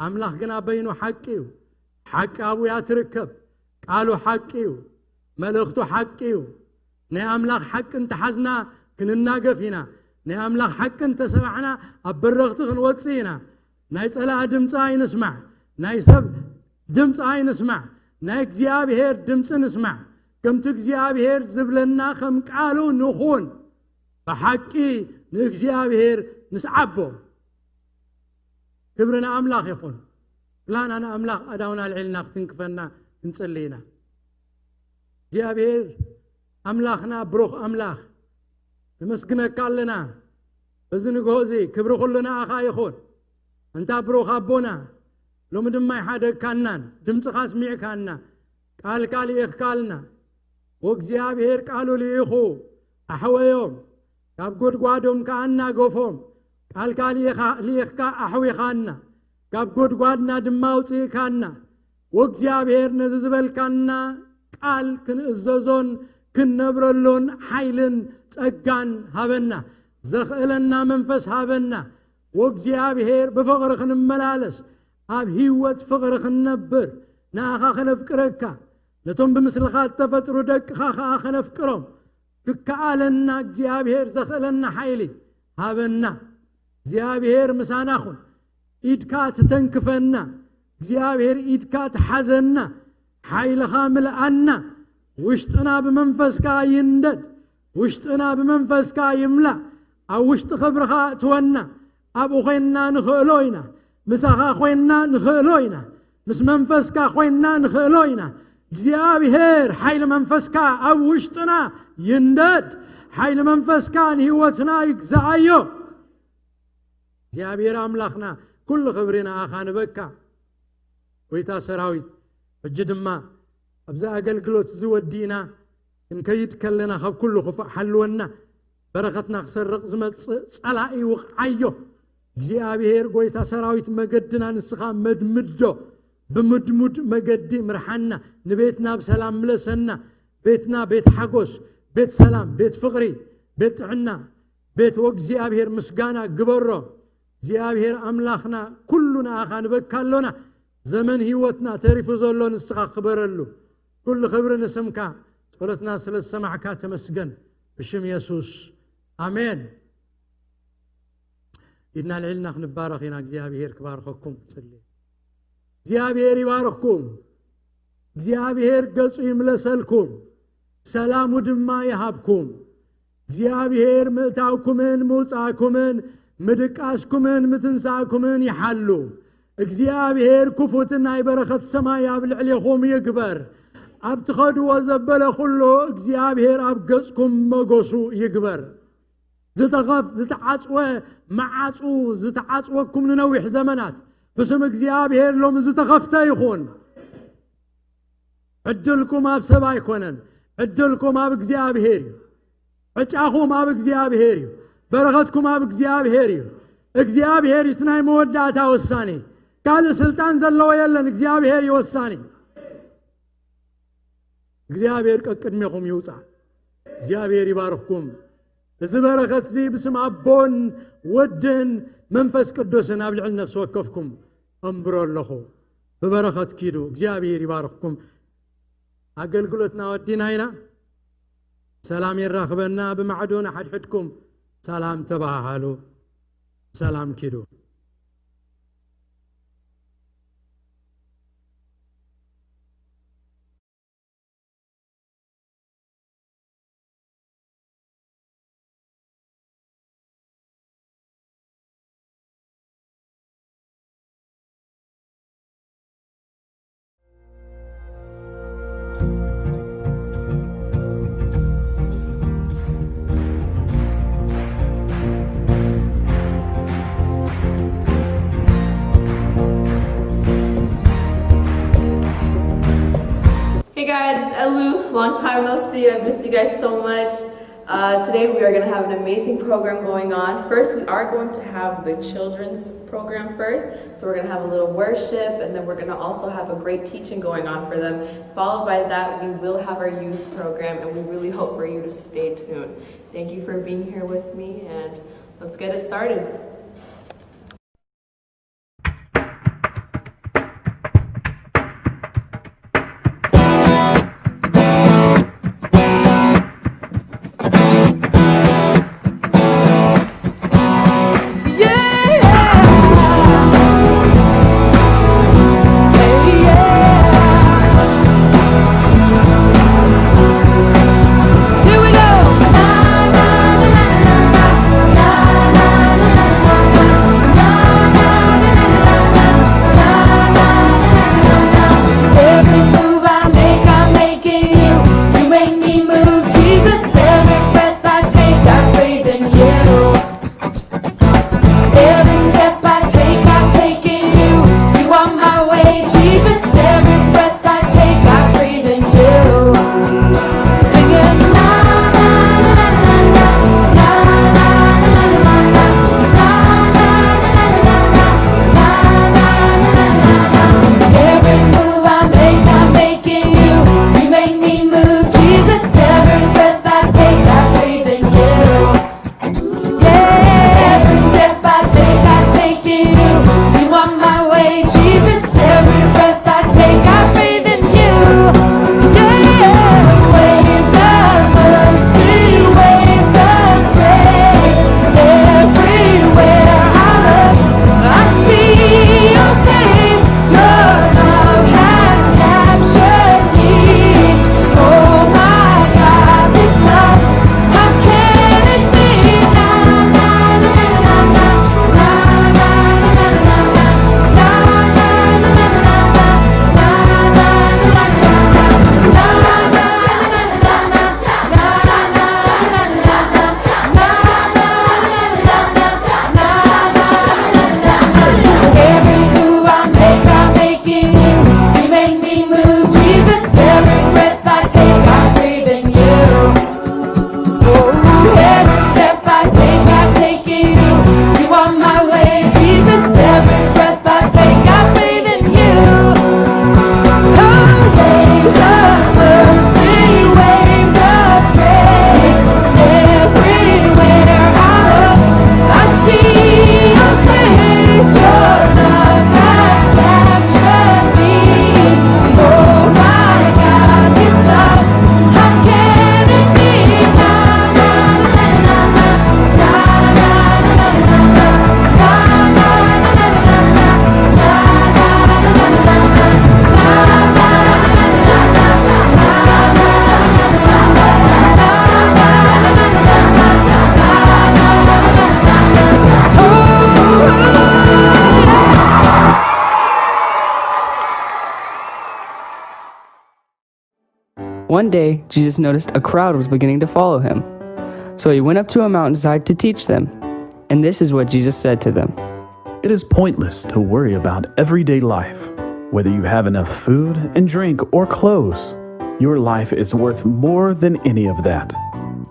ኣምላኽ ግና በይኑ ሓቂ እዩ። ሓቂ ኣብኡ እያ ትርከብ። ቃሉ ሓቂ እዩ። መልእኽቱ ሓቂ እዩ። ናይ ኣምላኽ ሓቂ እንተሓዝና ክንናገፍ ኢና። ናይ ኣምላኽ ሓቂ እንተሰማዕና ኣብ በረኽቲ ክንወጽእ ኢና። ናይ ጸላኢ ድምፂ ኣይንስማዕ። ናይ ሰብ ድምፂ ኣይንስማዕ። ናይ እግዚኣብሔር ድምፂ ንስማዕ። ከምቲ እግዚኣብሔር ዝብለና ከም ቃሉ ንኹን። ብሓቂ ንእግዚኣብሔር ንስዓቦ። ክብሪ ንኣምላኽ ይኹን። ላና ንኣምላኽ ኣዳውና ኣልዒልና ክትንክፈና ክንጽሊ ኢና። እግዚኣብሔር ኣምላኽና ብሩኽ ኣምላኽ፣ ነመስግነካ ኣለና። በዚ ንግሆ እዚ ክብሪ ኩሉ ንኣኻ ይኹን። ኣንታ ብሩኽ ኣቦና፣ ሎሚ ድማ ኣይሓደግካናን፣ ድምፅኻ ኣስሚዕካና፣ ቃልካ ልኢኽካልና። ወእግዚኣብሔር ቃሉ ልኢኹ ኣሕወዮም፣ ካብ ጎድጓዶም ከኣ ኣናገፎም። ቃልካ ልኢኻ-፣ ልኢኽካ ኣሕዊኻና፣ ካብ ጎድጓድና ድማ ኣውፅእካና። ወእግዚኣብሔር ነዚ ዝበልካና ቃል ክንእዘዞን ክንነብረሉን ሓይልን ጸጋን ሃበና። ዘኽእለና መንፈስ ሃበና። ወእግዚኣብሔር ብፍቕሪ ክንመላለስ፣ ኣብ ህይወት ፍቕሪ ክንነብር፣ ንኣኻ ከነፍቅረካ፣ ነቶም ብምስልኻ እተፈጥሩ ደቅኻ ኸኣ ከነፍቅሮም ክከኣለና እግዚኣብሔር ዘኽእለና ሓይሊ ሃበና። እግዚኣብሔር ምሳና ኹን። ኢድካ ትተንክፈና። እግዚኣብሔር ኢድካ ትሓዘና። ሓይልኻ ምልኣና። ውሽጥና ብመንፈስካ ይንደድ። ውሽጥና ብመንፈስካ ይምላእ። ኣብ ውሽጢ ክብርኻ እትወና። ኣብኡ ኮይንና ንኽእሎ ኢና። ምሳኻ ኮይንና ንኽእሎ ኢና። ምስ መንፈስካ ኮይንና ንኽእሎ ኢና። እግዚኣብሔር ሓይሊ መንፈስካ ኣብ ውሽጥና ይንደድ። ሓይሊ መንፈስካ ንህይወትና ይግዛኣዮ። እግዚኣብሔር ኣምላኽና፣ ኩሉ ክብሪ ንኣኻ ንበካ። ጎይታ ሰራዊት፣ ሕጂ ድማ ኣብዚ ኣገልግሎት እዚ ወዲእና ክንከይድ ከለና፣ ካብ ኩሉ ክፉእ ሓልወና። በረኸትና ክሰርቕ ዝመጽእ ጸላኢ ውቕዓዮ። እግዚኣብሔር ጎይታ ሰራዊት፣ መገድና ንስኻ መድምዶ። ብምድሙድ መገዲ ምርሓና። ንቤትና ብሰላም ምለሰና። ቤትና ቤት ሓጎስ፣ ቤት ሰላም፣ ቤት ፍቕሪ፣ ቤት ጥዕና፣ ቤት ወእግዚኣብሔር ምስጋና ግበሮ። እግዚኣብሔር ኣምላኽና፣ ኩሉ ንኣኻ ንበካ ኣሎና። ዘመን ህይወትና ተሪፉ ዘሎ ንስኻ ክበረሉ። ኩሉ ክብሪ ንስምካ። ጸሎትና ስለ ዝሰማዕካ ተመስገን። ብሽም የሱስ፣ ኣሜን። ኢድና ልዒልና ክንባረኽ ኢና። እግዚኣብሔር ክባርኸኩም ክጽሊ። እግዚኣብሔር ይባርኽኩም። እግዚኣብሔር ገጹ ይምለሰልኩም፣ ሰላሙ ድማ ይሃብኩም። እግዚኣብሔር ምእታውኩምን ምውጻእኩምን ምድቃስኩምን ምትንሳእኩምን ይሓሉ። እግዚኣብሔር ክፉት ናይ በረኸት ሰማይ ኣብ ልዕሌኹም ይግበር። ኣብ ትኸድዎ ዘበለ ኩሉ እግዚኣብሔር ኣብ ገጽኩም መጎሱ ይግበር። ዝተኸፍ-፣ ዝተዓጽወ መዓጹ ዝተዓጽወኩም ንነዊሕ ዘመናት ብስም እግዚኣብሔር ሎሚ ዝተኸፍተ ይኹን። ዕድልኩም ኣብ ሰብ ኣይኮነን። ዕድልኩም ኣብ እግዚኣብሔር እዩ። ዕጫኹም ኣብ እግዚኣብሔር እዩ። በረኸትኩም ኣብ እግዚኣብሔር እዩ። እግዚኣብሔር እዩ እቲ ናይ መወዳእታ ወሳኒ። ካልእ ስልጣን ዘለዎ የለን። እግዚኣብሔር እዩ ወሳኒ። እግዚኣብሔር ቀቅድሜኹም ይውጻእ። እግዚኣብሔር ይባርኽኩም። እዚ በረኸት እዚ ብስም ኣቦን ወድን መንፈስ ቅዱስን ኣብ ልዕሊ ነፍሲ ወከፍኩም ኣንብሮ ኣለኹ። ብበረኸት ኪዱ። እግዚኣብሔር ይባርኽኩም። ኣገልግሎትና ወዲና ኢና። ሰላም የራኽበና። ብማዕዶ ንሓድሕድኩም ሰላም ተባሃሃሉ። ሰላም ኪዱ። Hey guys, it's Elu. Long time no see. I missed you guys so much. Uh, today we are going to have an amazing program going on. First, we are going to have the children's program first. So we're going to have a little worship, and then we're going to also have a great teaching going on for them. Followed by that, we will have our youth program, and we really hope for you to stay tuned. Thank you for being here with me, and let's get it started. One day, Jesus noticed a crowd was beginning to follow him. So he went up to a mountainside to teach them. And this is what Jesus said to them. It is pointless to worry about everyday life, whether you have enough food and drink or clothes. Your life is worth more than any of that.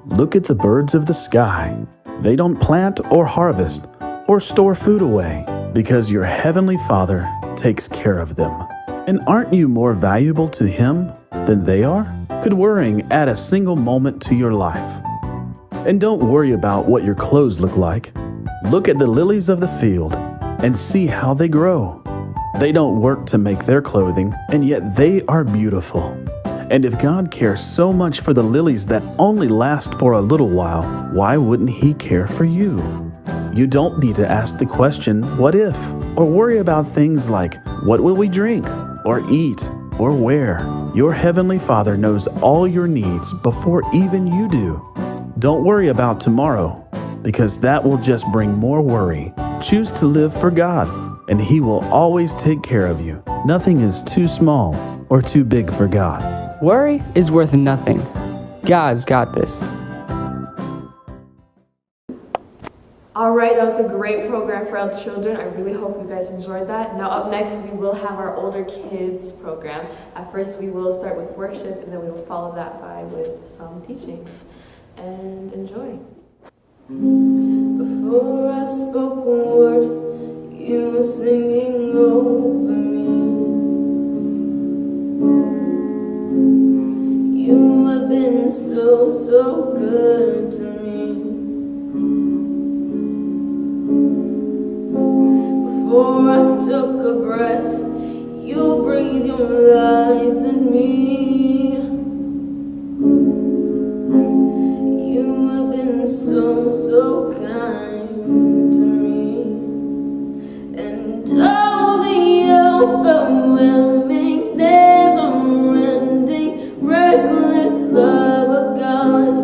Look at the birds of the sky. They don't plant or harvest or store food away because your heavenly Father takes care of them. And aren't you more valuable to Him than they are? Could worrying add a single moment to your life? And don't worry about what your clothes look like. Look at the lilies of the field and see how they grow. They don't work to make their clothing, and yet they are beautiful. And if God cares so much for the lilies that only last for a little while, why wouldn't He care for you? You don't need to ask the question, "What if?" or worry about things like, "What will we drink?" or "Eat?" or "Where?" Your Heavenly Father knows all your needs before even you do. Don't worry about tomorrow, because that will just bring more worry. Choose to live for God, and He will always take care of you. Nothing is too small or too big for God. Worry is worth nothing. God's got this. All right, that was a great program for our children. I really hope you guys enjoyed that. Now, up next, we will have our older kids program. At first, we will start with worship, and then we will follow that by with some teachings. And enjoy. Before I spoke a word, you were singing over me. You have been so, so good to me. Before I took a breath, you breathe your life in me. You have been so, so kind to me. And all the overwhelming, never ending, reckless love of God.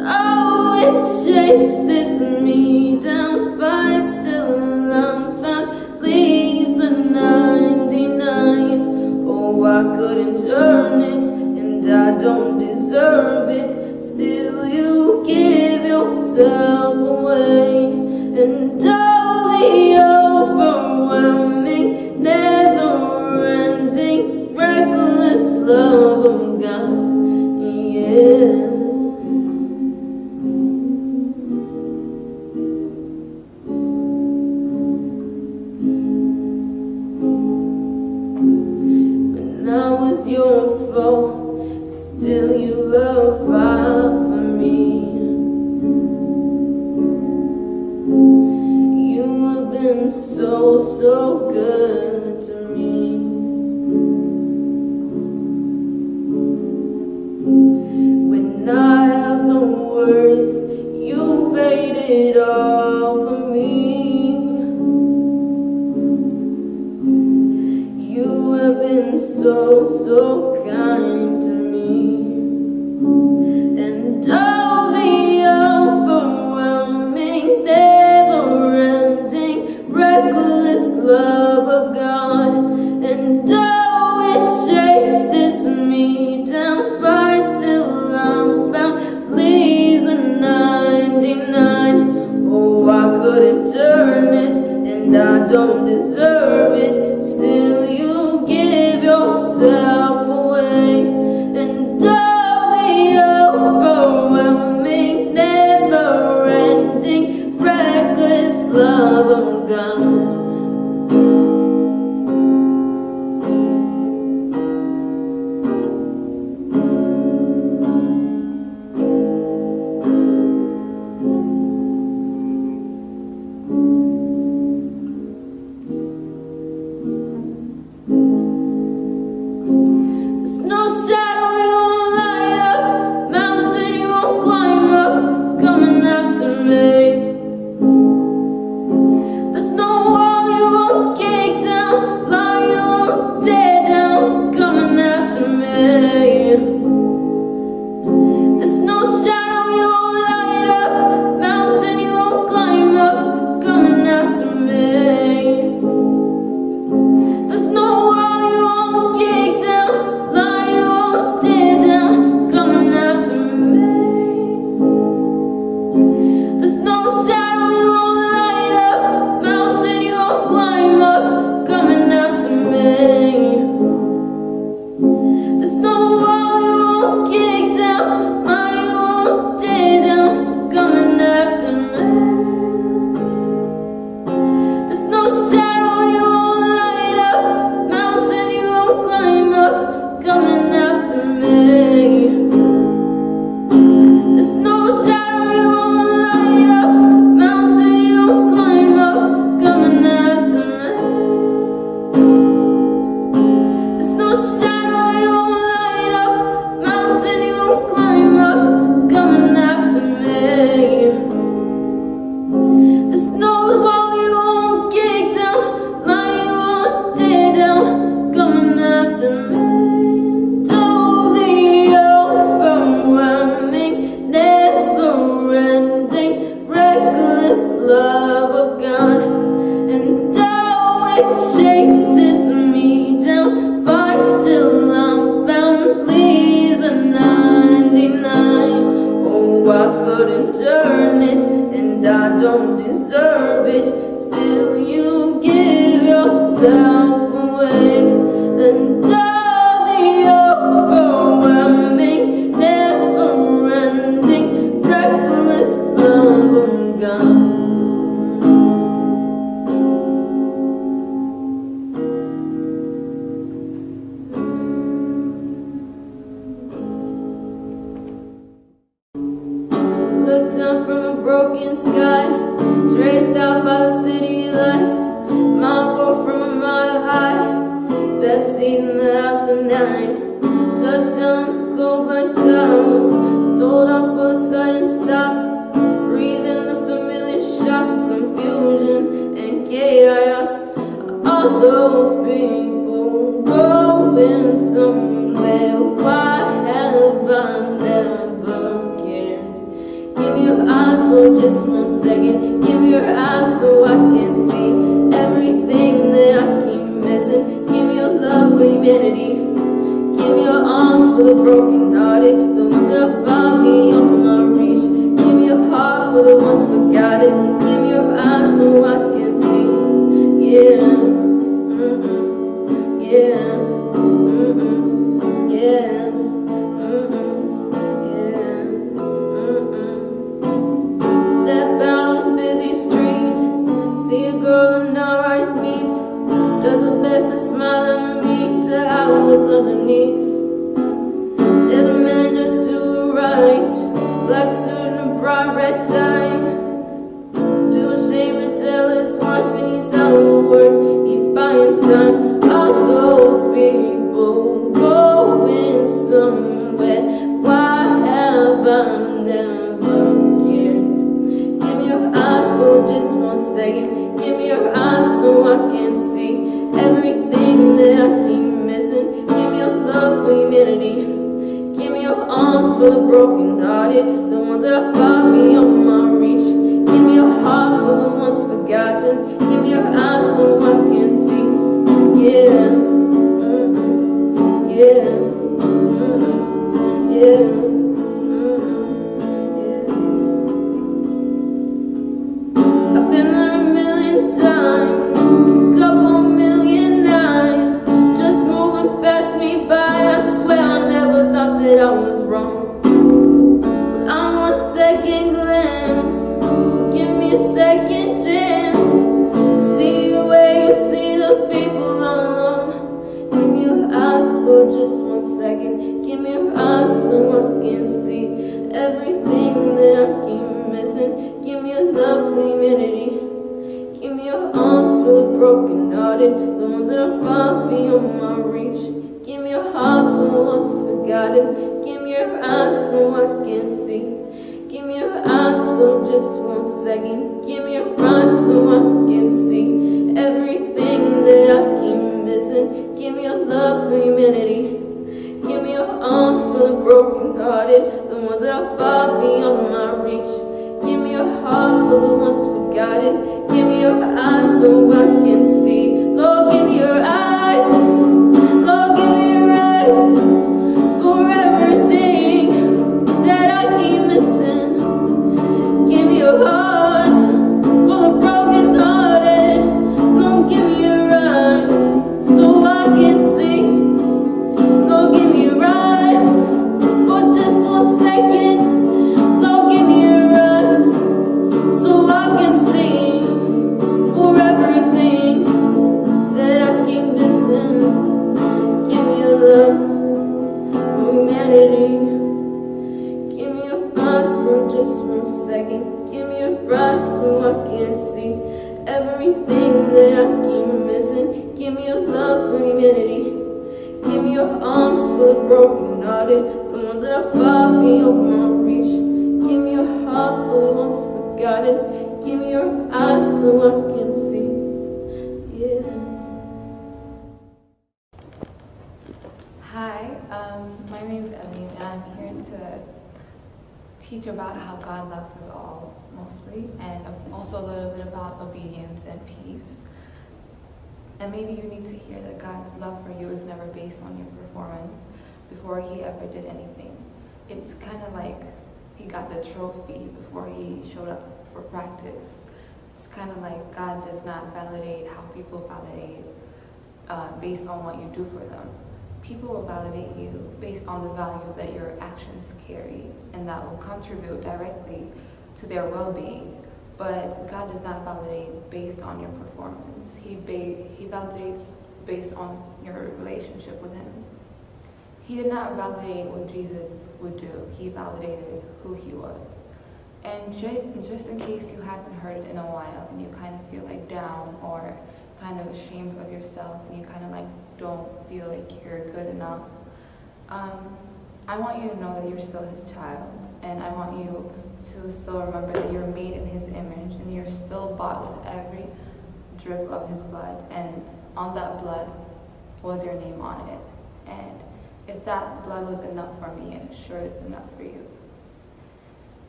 Oh, it chases me down, finds till I'm found, leaves the ninety-nine. Oh, I couldn't earn it, and I don't deserve it. Still, you give yourself away, and all the overwhelming, never ending, reckless love of God. Yeah. When I was your foe, still you love fight for me. You have been so, so good to me. When I have no worth, you paid it all for me. You have been so, so kind to me. And all the overwhelming, never ending, reckless love of God. And oh, it chases me down, finds till I'm found, leaves the ninety-nine. Oh, I couldn't earn it, and I don't deserve it. Still, you give yourself away, and all the overwhelming, never ending, reckless love of God. deserve it, still you give yourself away. And all the overwhelming, never ending, reckless love of God. Look down from a broken sky, traced out by the city lights. My world from a mile high, best seat in the house tonight. Touchdown, go back down. Told off for a sudden stop. Breathing the familiar shock, confusion and chaos. All those people going somewhere. Why have I never cared? Give me your eyes for just one second. Give me your eyes so I can see everything that I keep missing. Give me your love for humanity. Give me your arms for the broken hearted, the ones that are far beyond my reach. Give me your heart for the ones forgotten. Give me your eyes so I can see. Yeah. Mm-mm. Yeah. Mm-mm. Yeah. Mm-mm. Yeah. Mm-mm. Step out on a busy street. See a girl and our eyes meet. Does her best to smile at me, to hide what's underneath. There's a man just to her right, black suit and a bright red tie. Too ashamed to tell his wife, and he's out of work. He's buying time. All those people going somewhere. Why have I never cared? Give me your eyes for just one second. Give me your eyes so I can see everything that I keep missing. Give me your love for humanity. Give me your arms for the broken hearted, the ones that are far beyond my reach. Give me your heart for the ones forgotten. Give me your eyes so I can see. Yeah. Mm-mm. Yeah. Mm-mm. Yeah. Mm-mm. Yeah. I've been there a million times, a couple million eyes, just moving past me by. I swear I never thought that I was wrong. But I want a second glance, so give me a second chance to see you where you see the people all alone. Give me your eyes for just one second. Give me your eyes so I can see everything that I keep missing. Give me your love for humanity. Give me your arms for the broken hearted, the ones that are far beyond my reach. Give me your heart for the ones forgotten. Give me your eyes so I can see. Give me your eyes for just one second. Give me your eyes so I can see everything that I keep missing. Give me your love for humanity. Give me your arms for the broken hearted, the ones that are far beyond my reach. Give me your heart for the ones forgotten. Give me your eyes so I can see. Lord, give me your eyes. Lord, give me your eyes for everything that I keep missing. Give me your heart for the broken hearted. Lord, give me your eyes so I can see. Lord, give me your eyes for just one second. Lord, give me your eyes so I can see for everything that I keep missing. Give me your love for humanity. Give me your eyes for just one second. Give me your eyes so I can see everything that I keep missing. Give me your love for humanity. Give me your arms for the broken hearted, the ones that are far beyond my reach. Give me your heart for the ones forgotten. Give me your eyes so I can see. Yeah. Hi, um, my name is Emmy, and I'm here to teach about how God loves us all, mostly, and also a little bit about obedience and peace. And maybe you need to hear that God's love for you is never based on your performance before He ever did anything. It's kind of like He got the trophy before He showed up for practice. It's kind of like God does not validate how people validate uh, based on what you do for them. People will validate you based on the value that your actions carry, and that will contribute directly to their well being. But God does not validate based on your performance, He, ba- he validates based on your relationship with Him. He did not validate what Jesus would do, He validated who He was. And ju- just in case you haven't heard it in a while and you kind of feel like down or kind of ashamed of yourself and you kind of like don't feel like you're good enough, um, I want you to know that you're still His child, and I want you to still remember that you're made in His image and you're still bought with every drip of His blood, and on that blood was your name on it. And if that blood was enough for me, it sure is enough for you.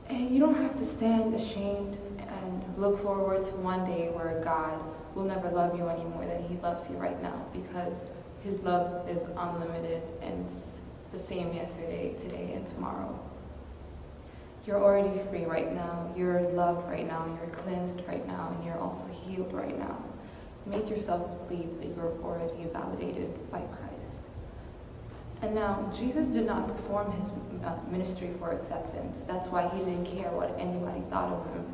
And you don't have to stand ashamed and look forward to one day where God will never love you any more than He loves you right now, because His love is unlimited and it's the same yesterday, today, and tomorrow. You're already free right now. You're loved right now. You're cleansed right now. And you're also healed right now. Make yourself believe that you're already validated by Christ. And now, Jesus did not perform His uh, ministry for acceptance. That's why He didn't care what anybody thought of Him.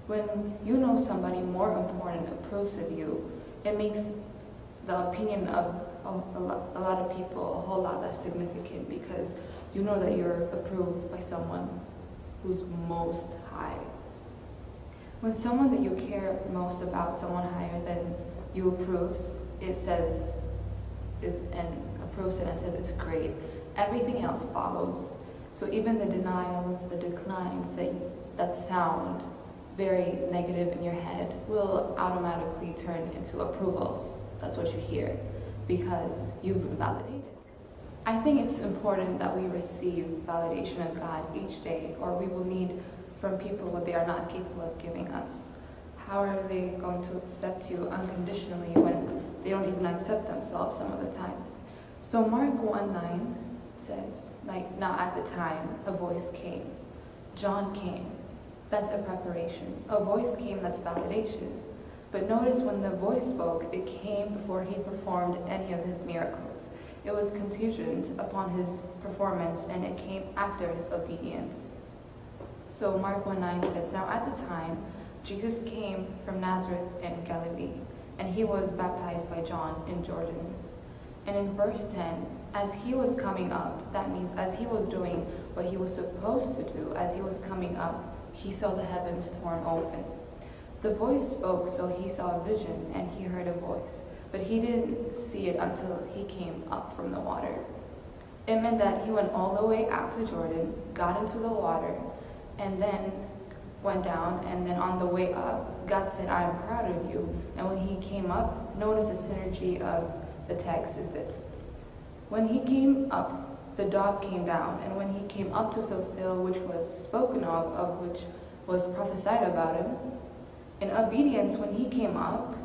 When you know somebody more important approves of you, it makes the opinion of a, a, lo- a lot of people a whole lot less significant, because you know that you're approved by someone who's most high. When someone that you care most about, someone higher than you approves, it says, it's, and approves it and says it's great, everything else follows. So even the denials, the declines that, that sound very negative in your head will automatically turn into approvals. That's what you hear, because you've been validated. I think it's important that we receive validation of God each day, or we will need from people what they are not capable of giving us. How are they going to accept you unconditionally when they don't even accept themselves some of the time? So Mark one nine says, like, now at the time, a voice came. John came. That's a preparation. A voice came, that's validation. But notice, when the voice spoke, it came before He performed any of His miracles. It was contingent upon His performance, and it came after His obedience. So Mark one nine says, now at the time, Jesus came from Nazareth in Galilee, and He was baptized by John in Jordan. And in verse ten, as He was coming up, that means as He was doing what He was supposed to do, as He was coming up, He saw the heavens torn open. The voice spoke, so He saw a vision and He heard a voice, but He didn't see it until He came up from the water. It meant that He went all the way out to Jordan, got into the water, and then went down. And then on the way up, God said, I am proud of you. And when He came up, notice the synergy of the text is this. When He came up, the dove came down. And when He came up to fulfill which was spoken of, of which was prophesied about Him, in obedience, when He came up,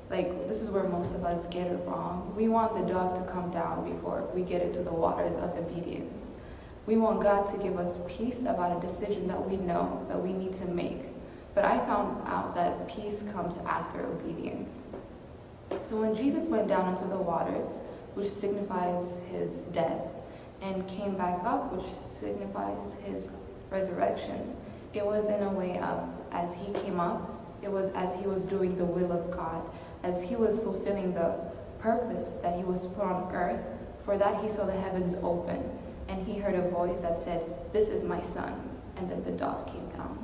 like, this is where most of us get it wrong. We want the dove to come down before we get into the waters of obedience. We want God to give us peace about a decision that we know that we need to make. But I found out that peace comes after obedience. So when Jesus went down into the waters, which signifies His death, and came back up, which signifies His resurrection, it was in a way up. As He came up, it was as He was doing the will of God, as He was fulfilling the purpose that He was put on earth. For that, He saw the heavens open, and He heard a voice that said, this is my Son. And then the dove came down.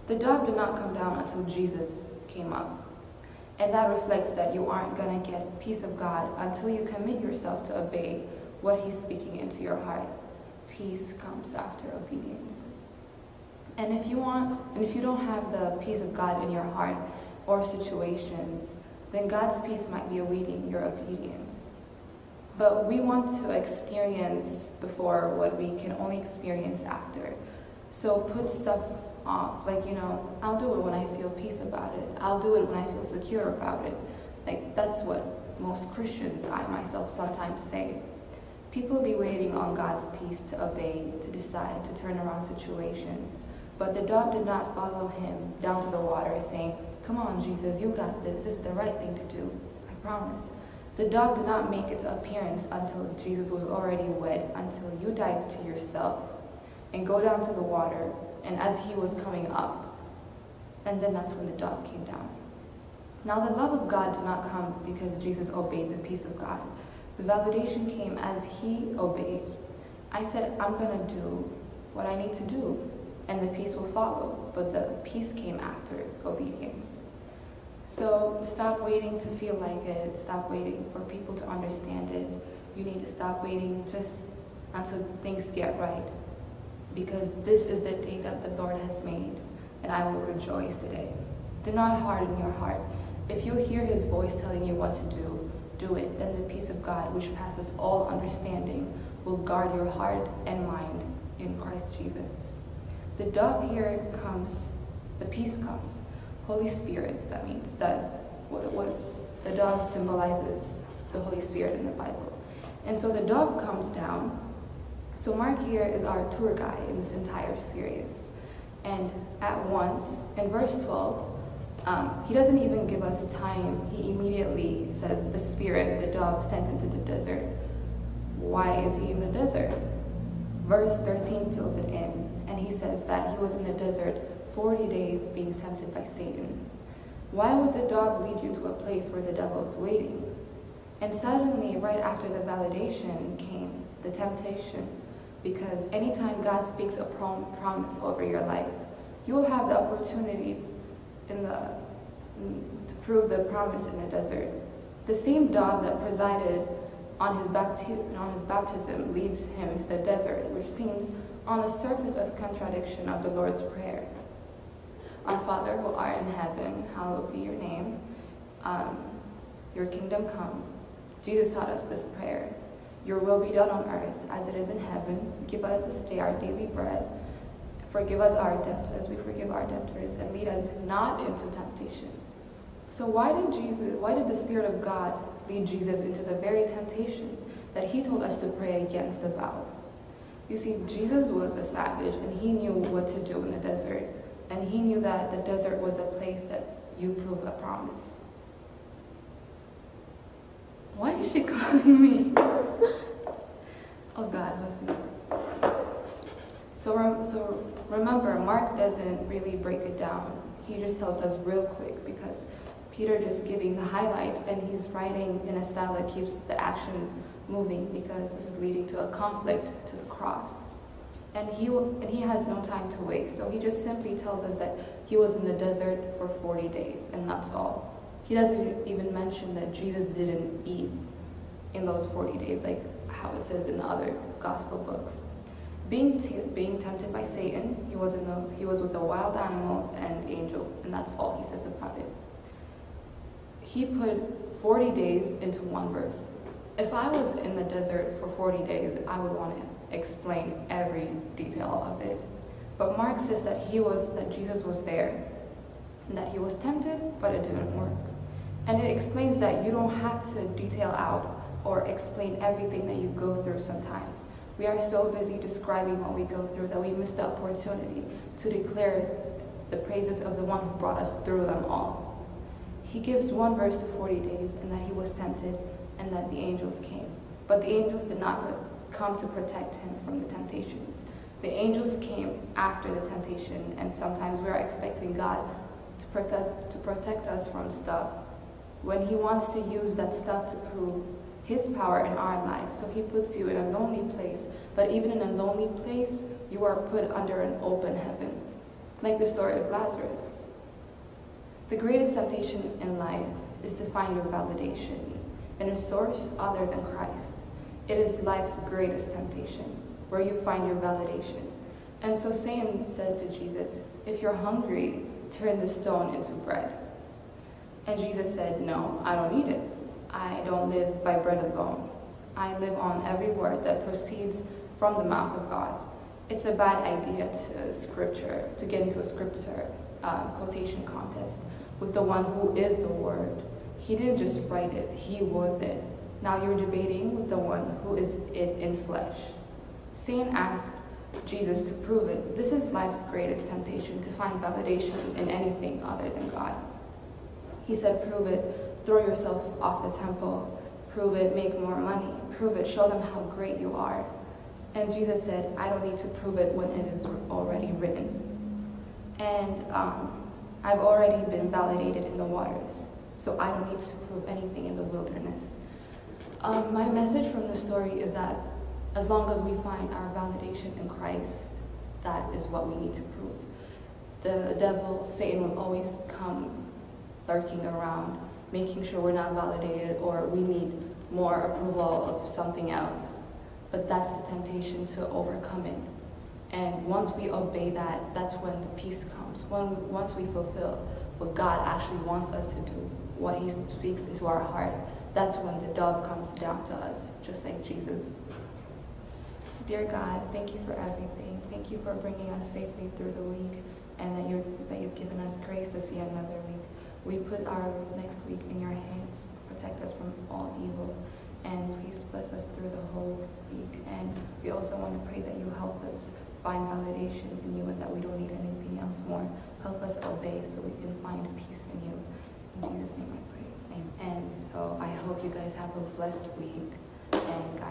The dove did not come down until Jesus came up. And that reflects that you aren't going to get peace of God until you commit yourself to obey what He's speaking into your heart. Peace comes after obedience. And if you want, and if you don't have the peace of God in your heart or situations, then God's peace might be awaiting your obedience. But we want to experience before what we can only experience after. So put stuff off. Like, you know, I'll do it when I feel peace about it. I'll do it when I feel secure about it. Like, that's what most Christians, I myself, sometimes say. People be waiting on God's peace to obey, to decide, to turn around situations. But the dove did not follow him down to the water, saying, "Come on, Jesus, you got this. This is the right thing to do. I promise." The dove did not make its appearance until Jesus was already wet, until you dive to yourself and go down to the water, and as he was coming up, and then that's when the dove came down. Now, the love of God did not come because Jesus obeyed the peace of God. The validation came as he obeyed. "I said, I'm going to do what I need to do, and the peace will follow." But the peace came after obedience. So stop waiting to feel like it. Stop waiting for people to understand it. You need to stop waiting just until things get right, because this is the day that the Lord has made, and I will rejoice today. Do not harden your heart. If you hear his voice telling you what to do, do it. Then the peace of God, which passes all understanding, will guard your heart and mind in Christ Jesus. The dove here comes, the peace comes. Holy Spirit, that means that what, what the dove symbolizes the Holy Spirit in the Bible. And so the dove comes down. So Mark here is our tour guide in this entire series. And at once, in verse twelve, um, he doesn't even give us time. He immediately says, "The Spirit, the dove, sent into the desert." Why is he in the desert? Verse thirteen fills it in, and he says that he was in the desert forty days being tempted by Satan. Why would the dove lead you to a place where the devil is waiting? And suddenly, right after the validation, came the temptation. Because anytime God speaks a prom- promise over your life, you will have the opportunity in the, to prove the promise in the desert. The same dove that presided on his, bapti- on his baptism leads him to the desert, which seems on the surface of contradiction of the Lord's Prayer. "Our Father who art in heaven, hallowed be your name. Um, your kingdom come." Jesus taught us this prayer. "Your will be done on earth as it is in heaven. Give us this day our daily bread. Forgive us our debts as we forgive our debtors, and lead us not into temptation." So why did Jesus, why did the Spirit of God lead Jesus into the very temptation that he told us to pray against the vow? You see, Jesus was a savage, and he knew what to do in the desert. And he knew that the desert was a place that you prove a promise. Why is she calling me? Oh God, listen. So, rem- so remember, Mark doesn't really break it down. He just tells us real quick, because Peter just giving the highlights, and he's writing in a style that keeps the action moving, because this is leading to a conflict to the cross. And he, w- and he has no time to waste, so he just simply tells us that he was in the desert for forty days, and that's all. He doesn't even mention that Jesus didn't eat in those forty days, like how it says in the other gospel books. Being, t- being tempted by Satan, he was, in the, he was with the wild animals and angels, and that's all he says about it. He put forty days into one verse. If I was in the desert for forty days, I would want to explain every detail of it. But Mark says that he was, that Jesus was there, and that he was tempted, but it didn't work. And it explains that you don't have to detail out or explain everything that you go through sometimes. We are so busy describing what we go through that we miss the opportunity to declare the praises of the one who brought us through them all. He gives one verse to forty days, and that he was tempted, and that the angels came. But the angels did not pro- come to protect him from the temptations. The angels came after the temptation, and sometimes we are expecting God to protect, to protect us from stuff when he wants to use that stuff to prove his power in our lives. So he puts you in a lonely place, but even in a lonely place, you are put under an open heaven, like the story of Lazarus. The greatest temptation in life is to find your validation in a source other than Christ. It is life's greatest temptation, where you find your validation. And so Satan says to Jesus, "If you're hungry, turn the stone into bread." And Jesus said, "No, I don't need it. I don't live by bread alone. I live on every word that proceeds from the mouth of God." It's a bad idea to scripture, to get into a scripture uh, quotation contest with the one who is the word. He didn't just write it, he was it. Now you're debating with the one who is it in flesh. Satan asked, Jesus to prove it. This is life's greatest temptation, to find validation in anything other than God. He said, "Prove it. Throw yourself off the temple. Prove it. Make more money. Prove it. Show them how great you are." And Jesus said, "I don't need to prove it when it is already written. And um, I've already been validated in the waters, so I don't need to prove anything in the wilderness." Um, my message from the story is that as long as we find our validation in Christ, that is what we need to prove. The devil, Satan, will always come lurking around, making sure we're not validated or we need more approval of something else. But that's the temptation to overcome it. And once we obey that, that's when the peace comes. When once we fulfill what God actually wants us to do, what He speaks into our heart, that's when the dove comes down to us, just like Jesus. Dear God, thank you for everything. Thank you for bringing us safely through the week, and that you're that you've given us grace to see another week. We put our next week in your hands. Protect us from all evil, and please bless us through the whole week. And we also want to pray that you help us find validation in you and that we don't need anything else more. Help us obey so we can find peace in you. In Jesus' name I pray. Amen. And so I hope you guys have a blessed week, and God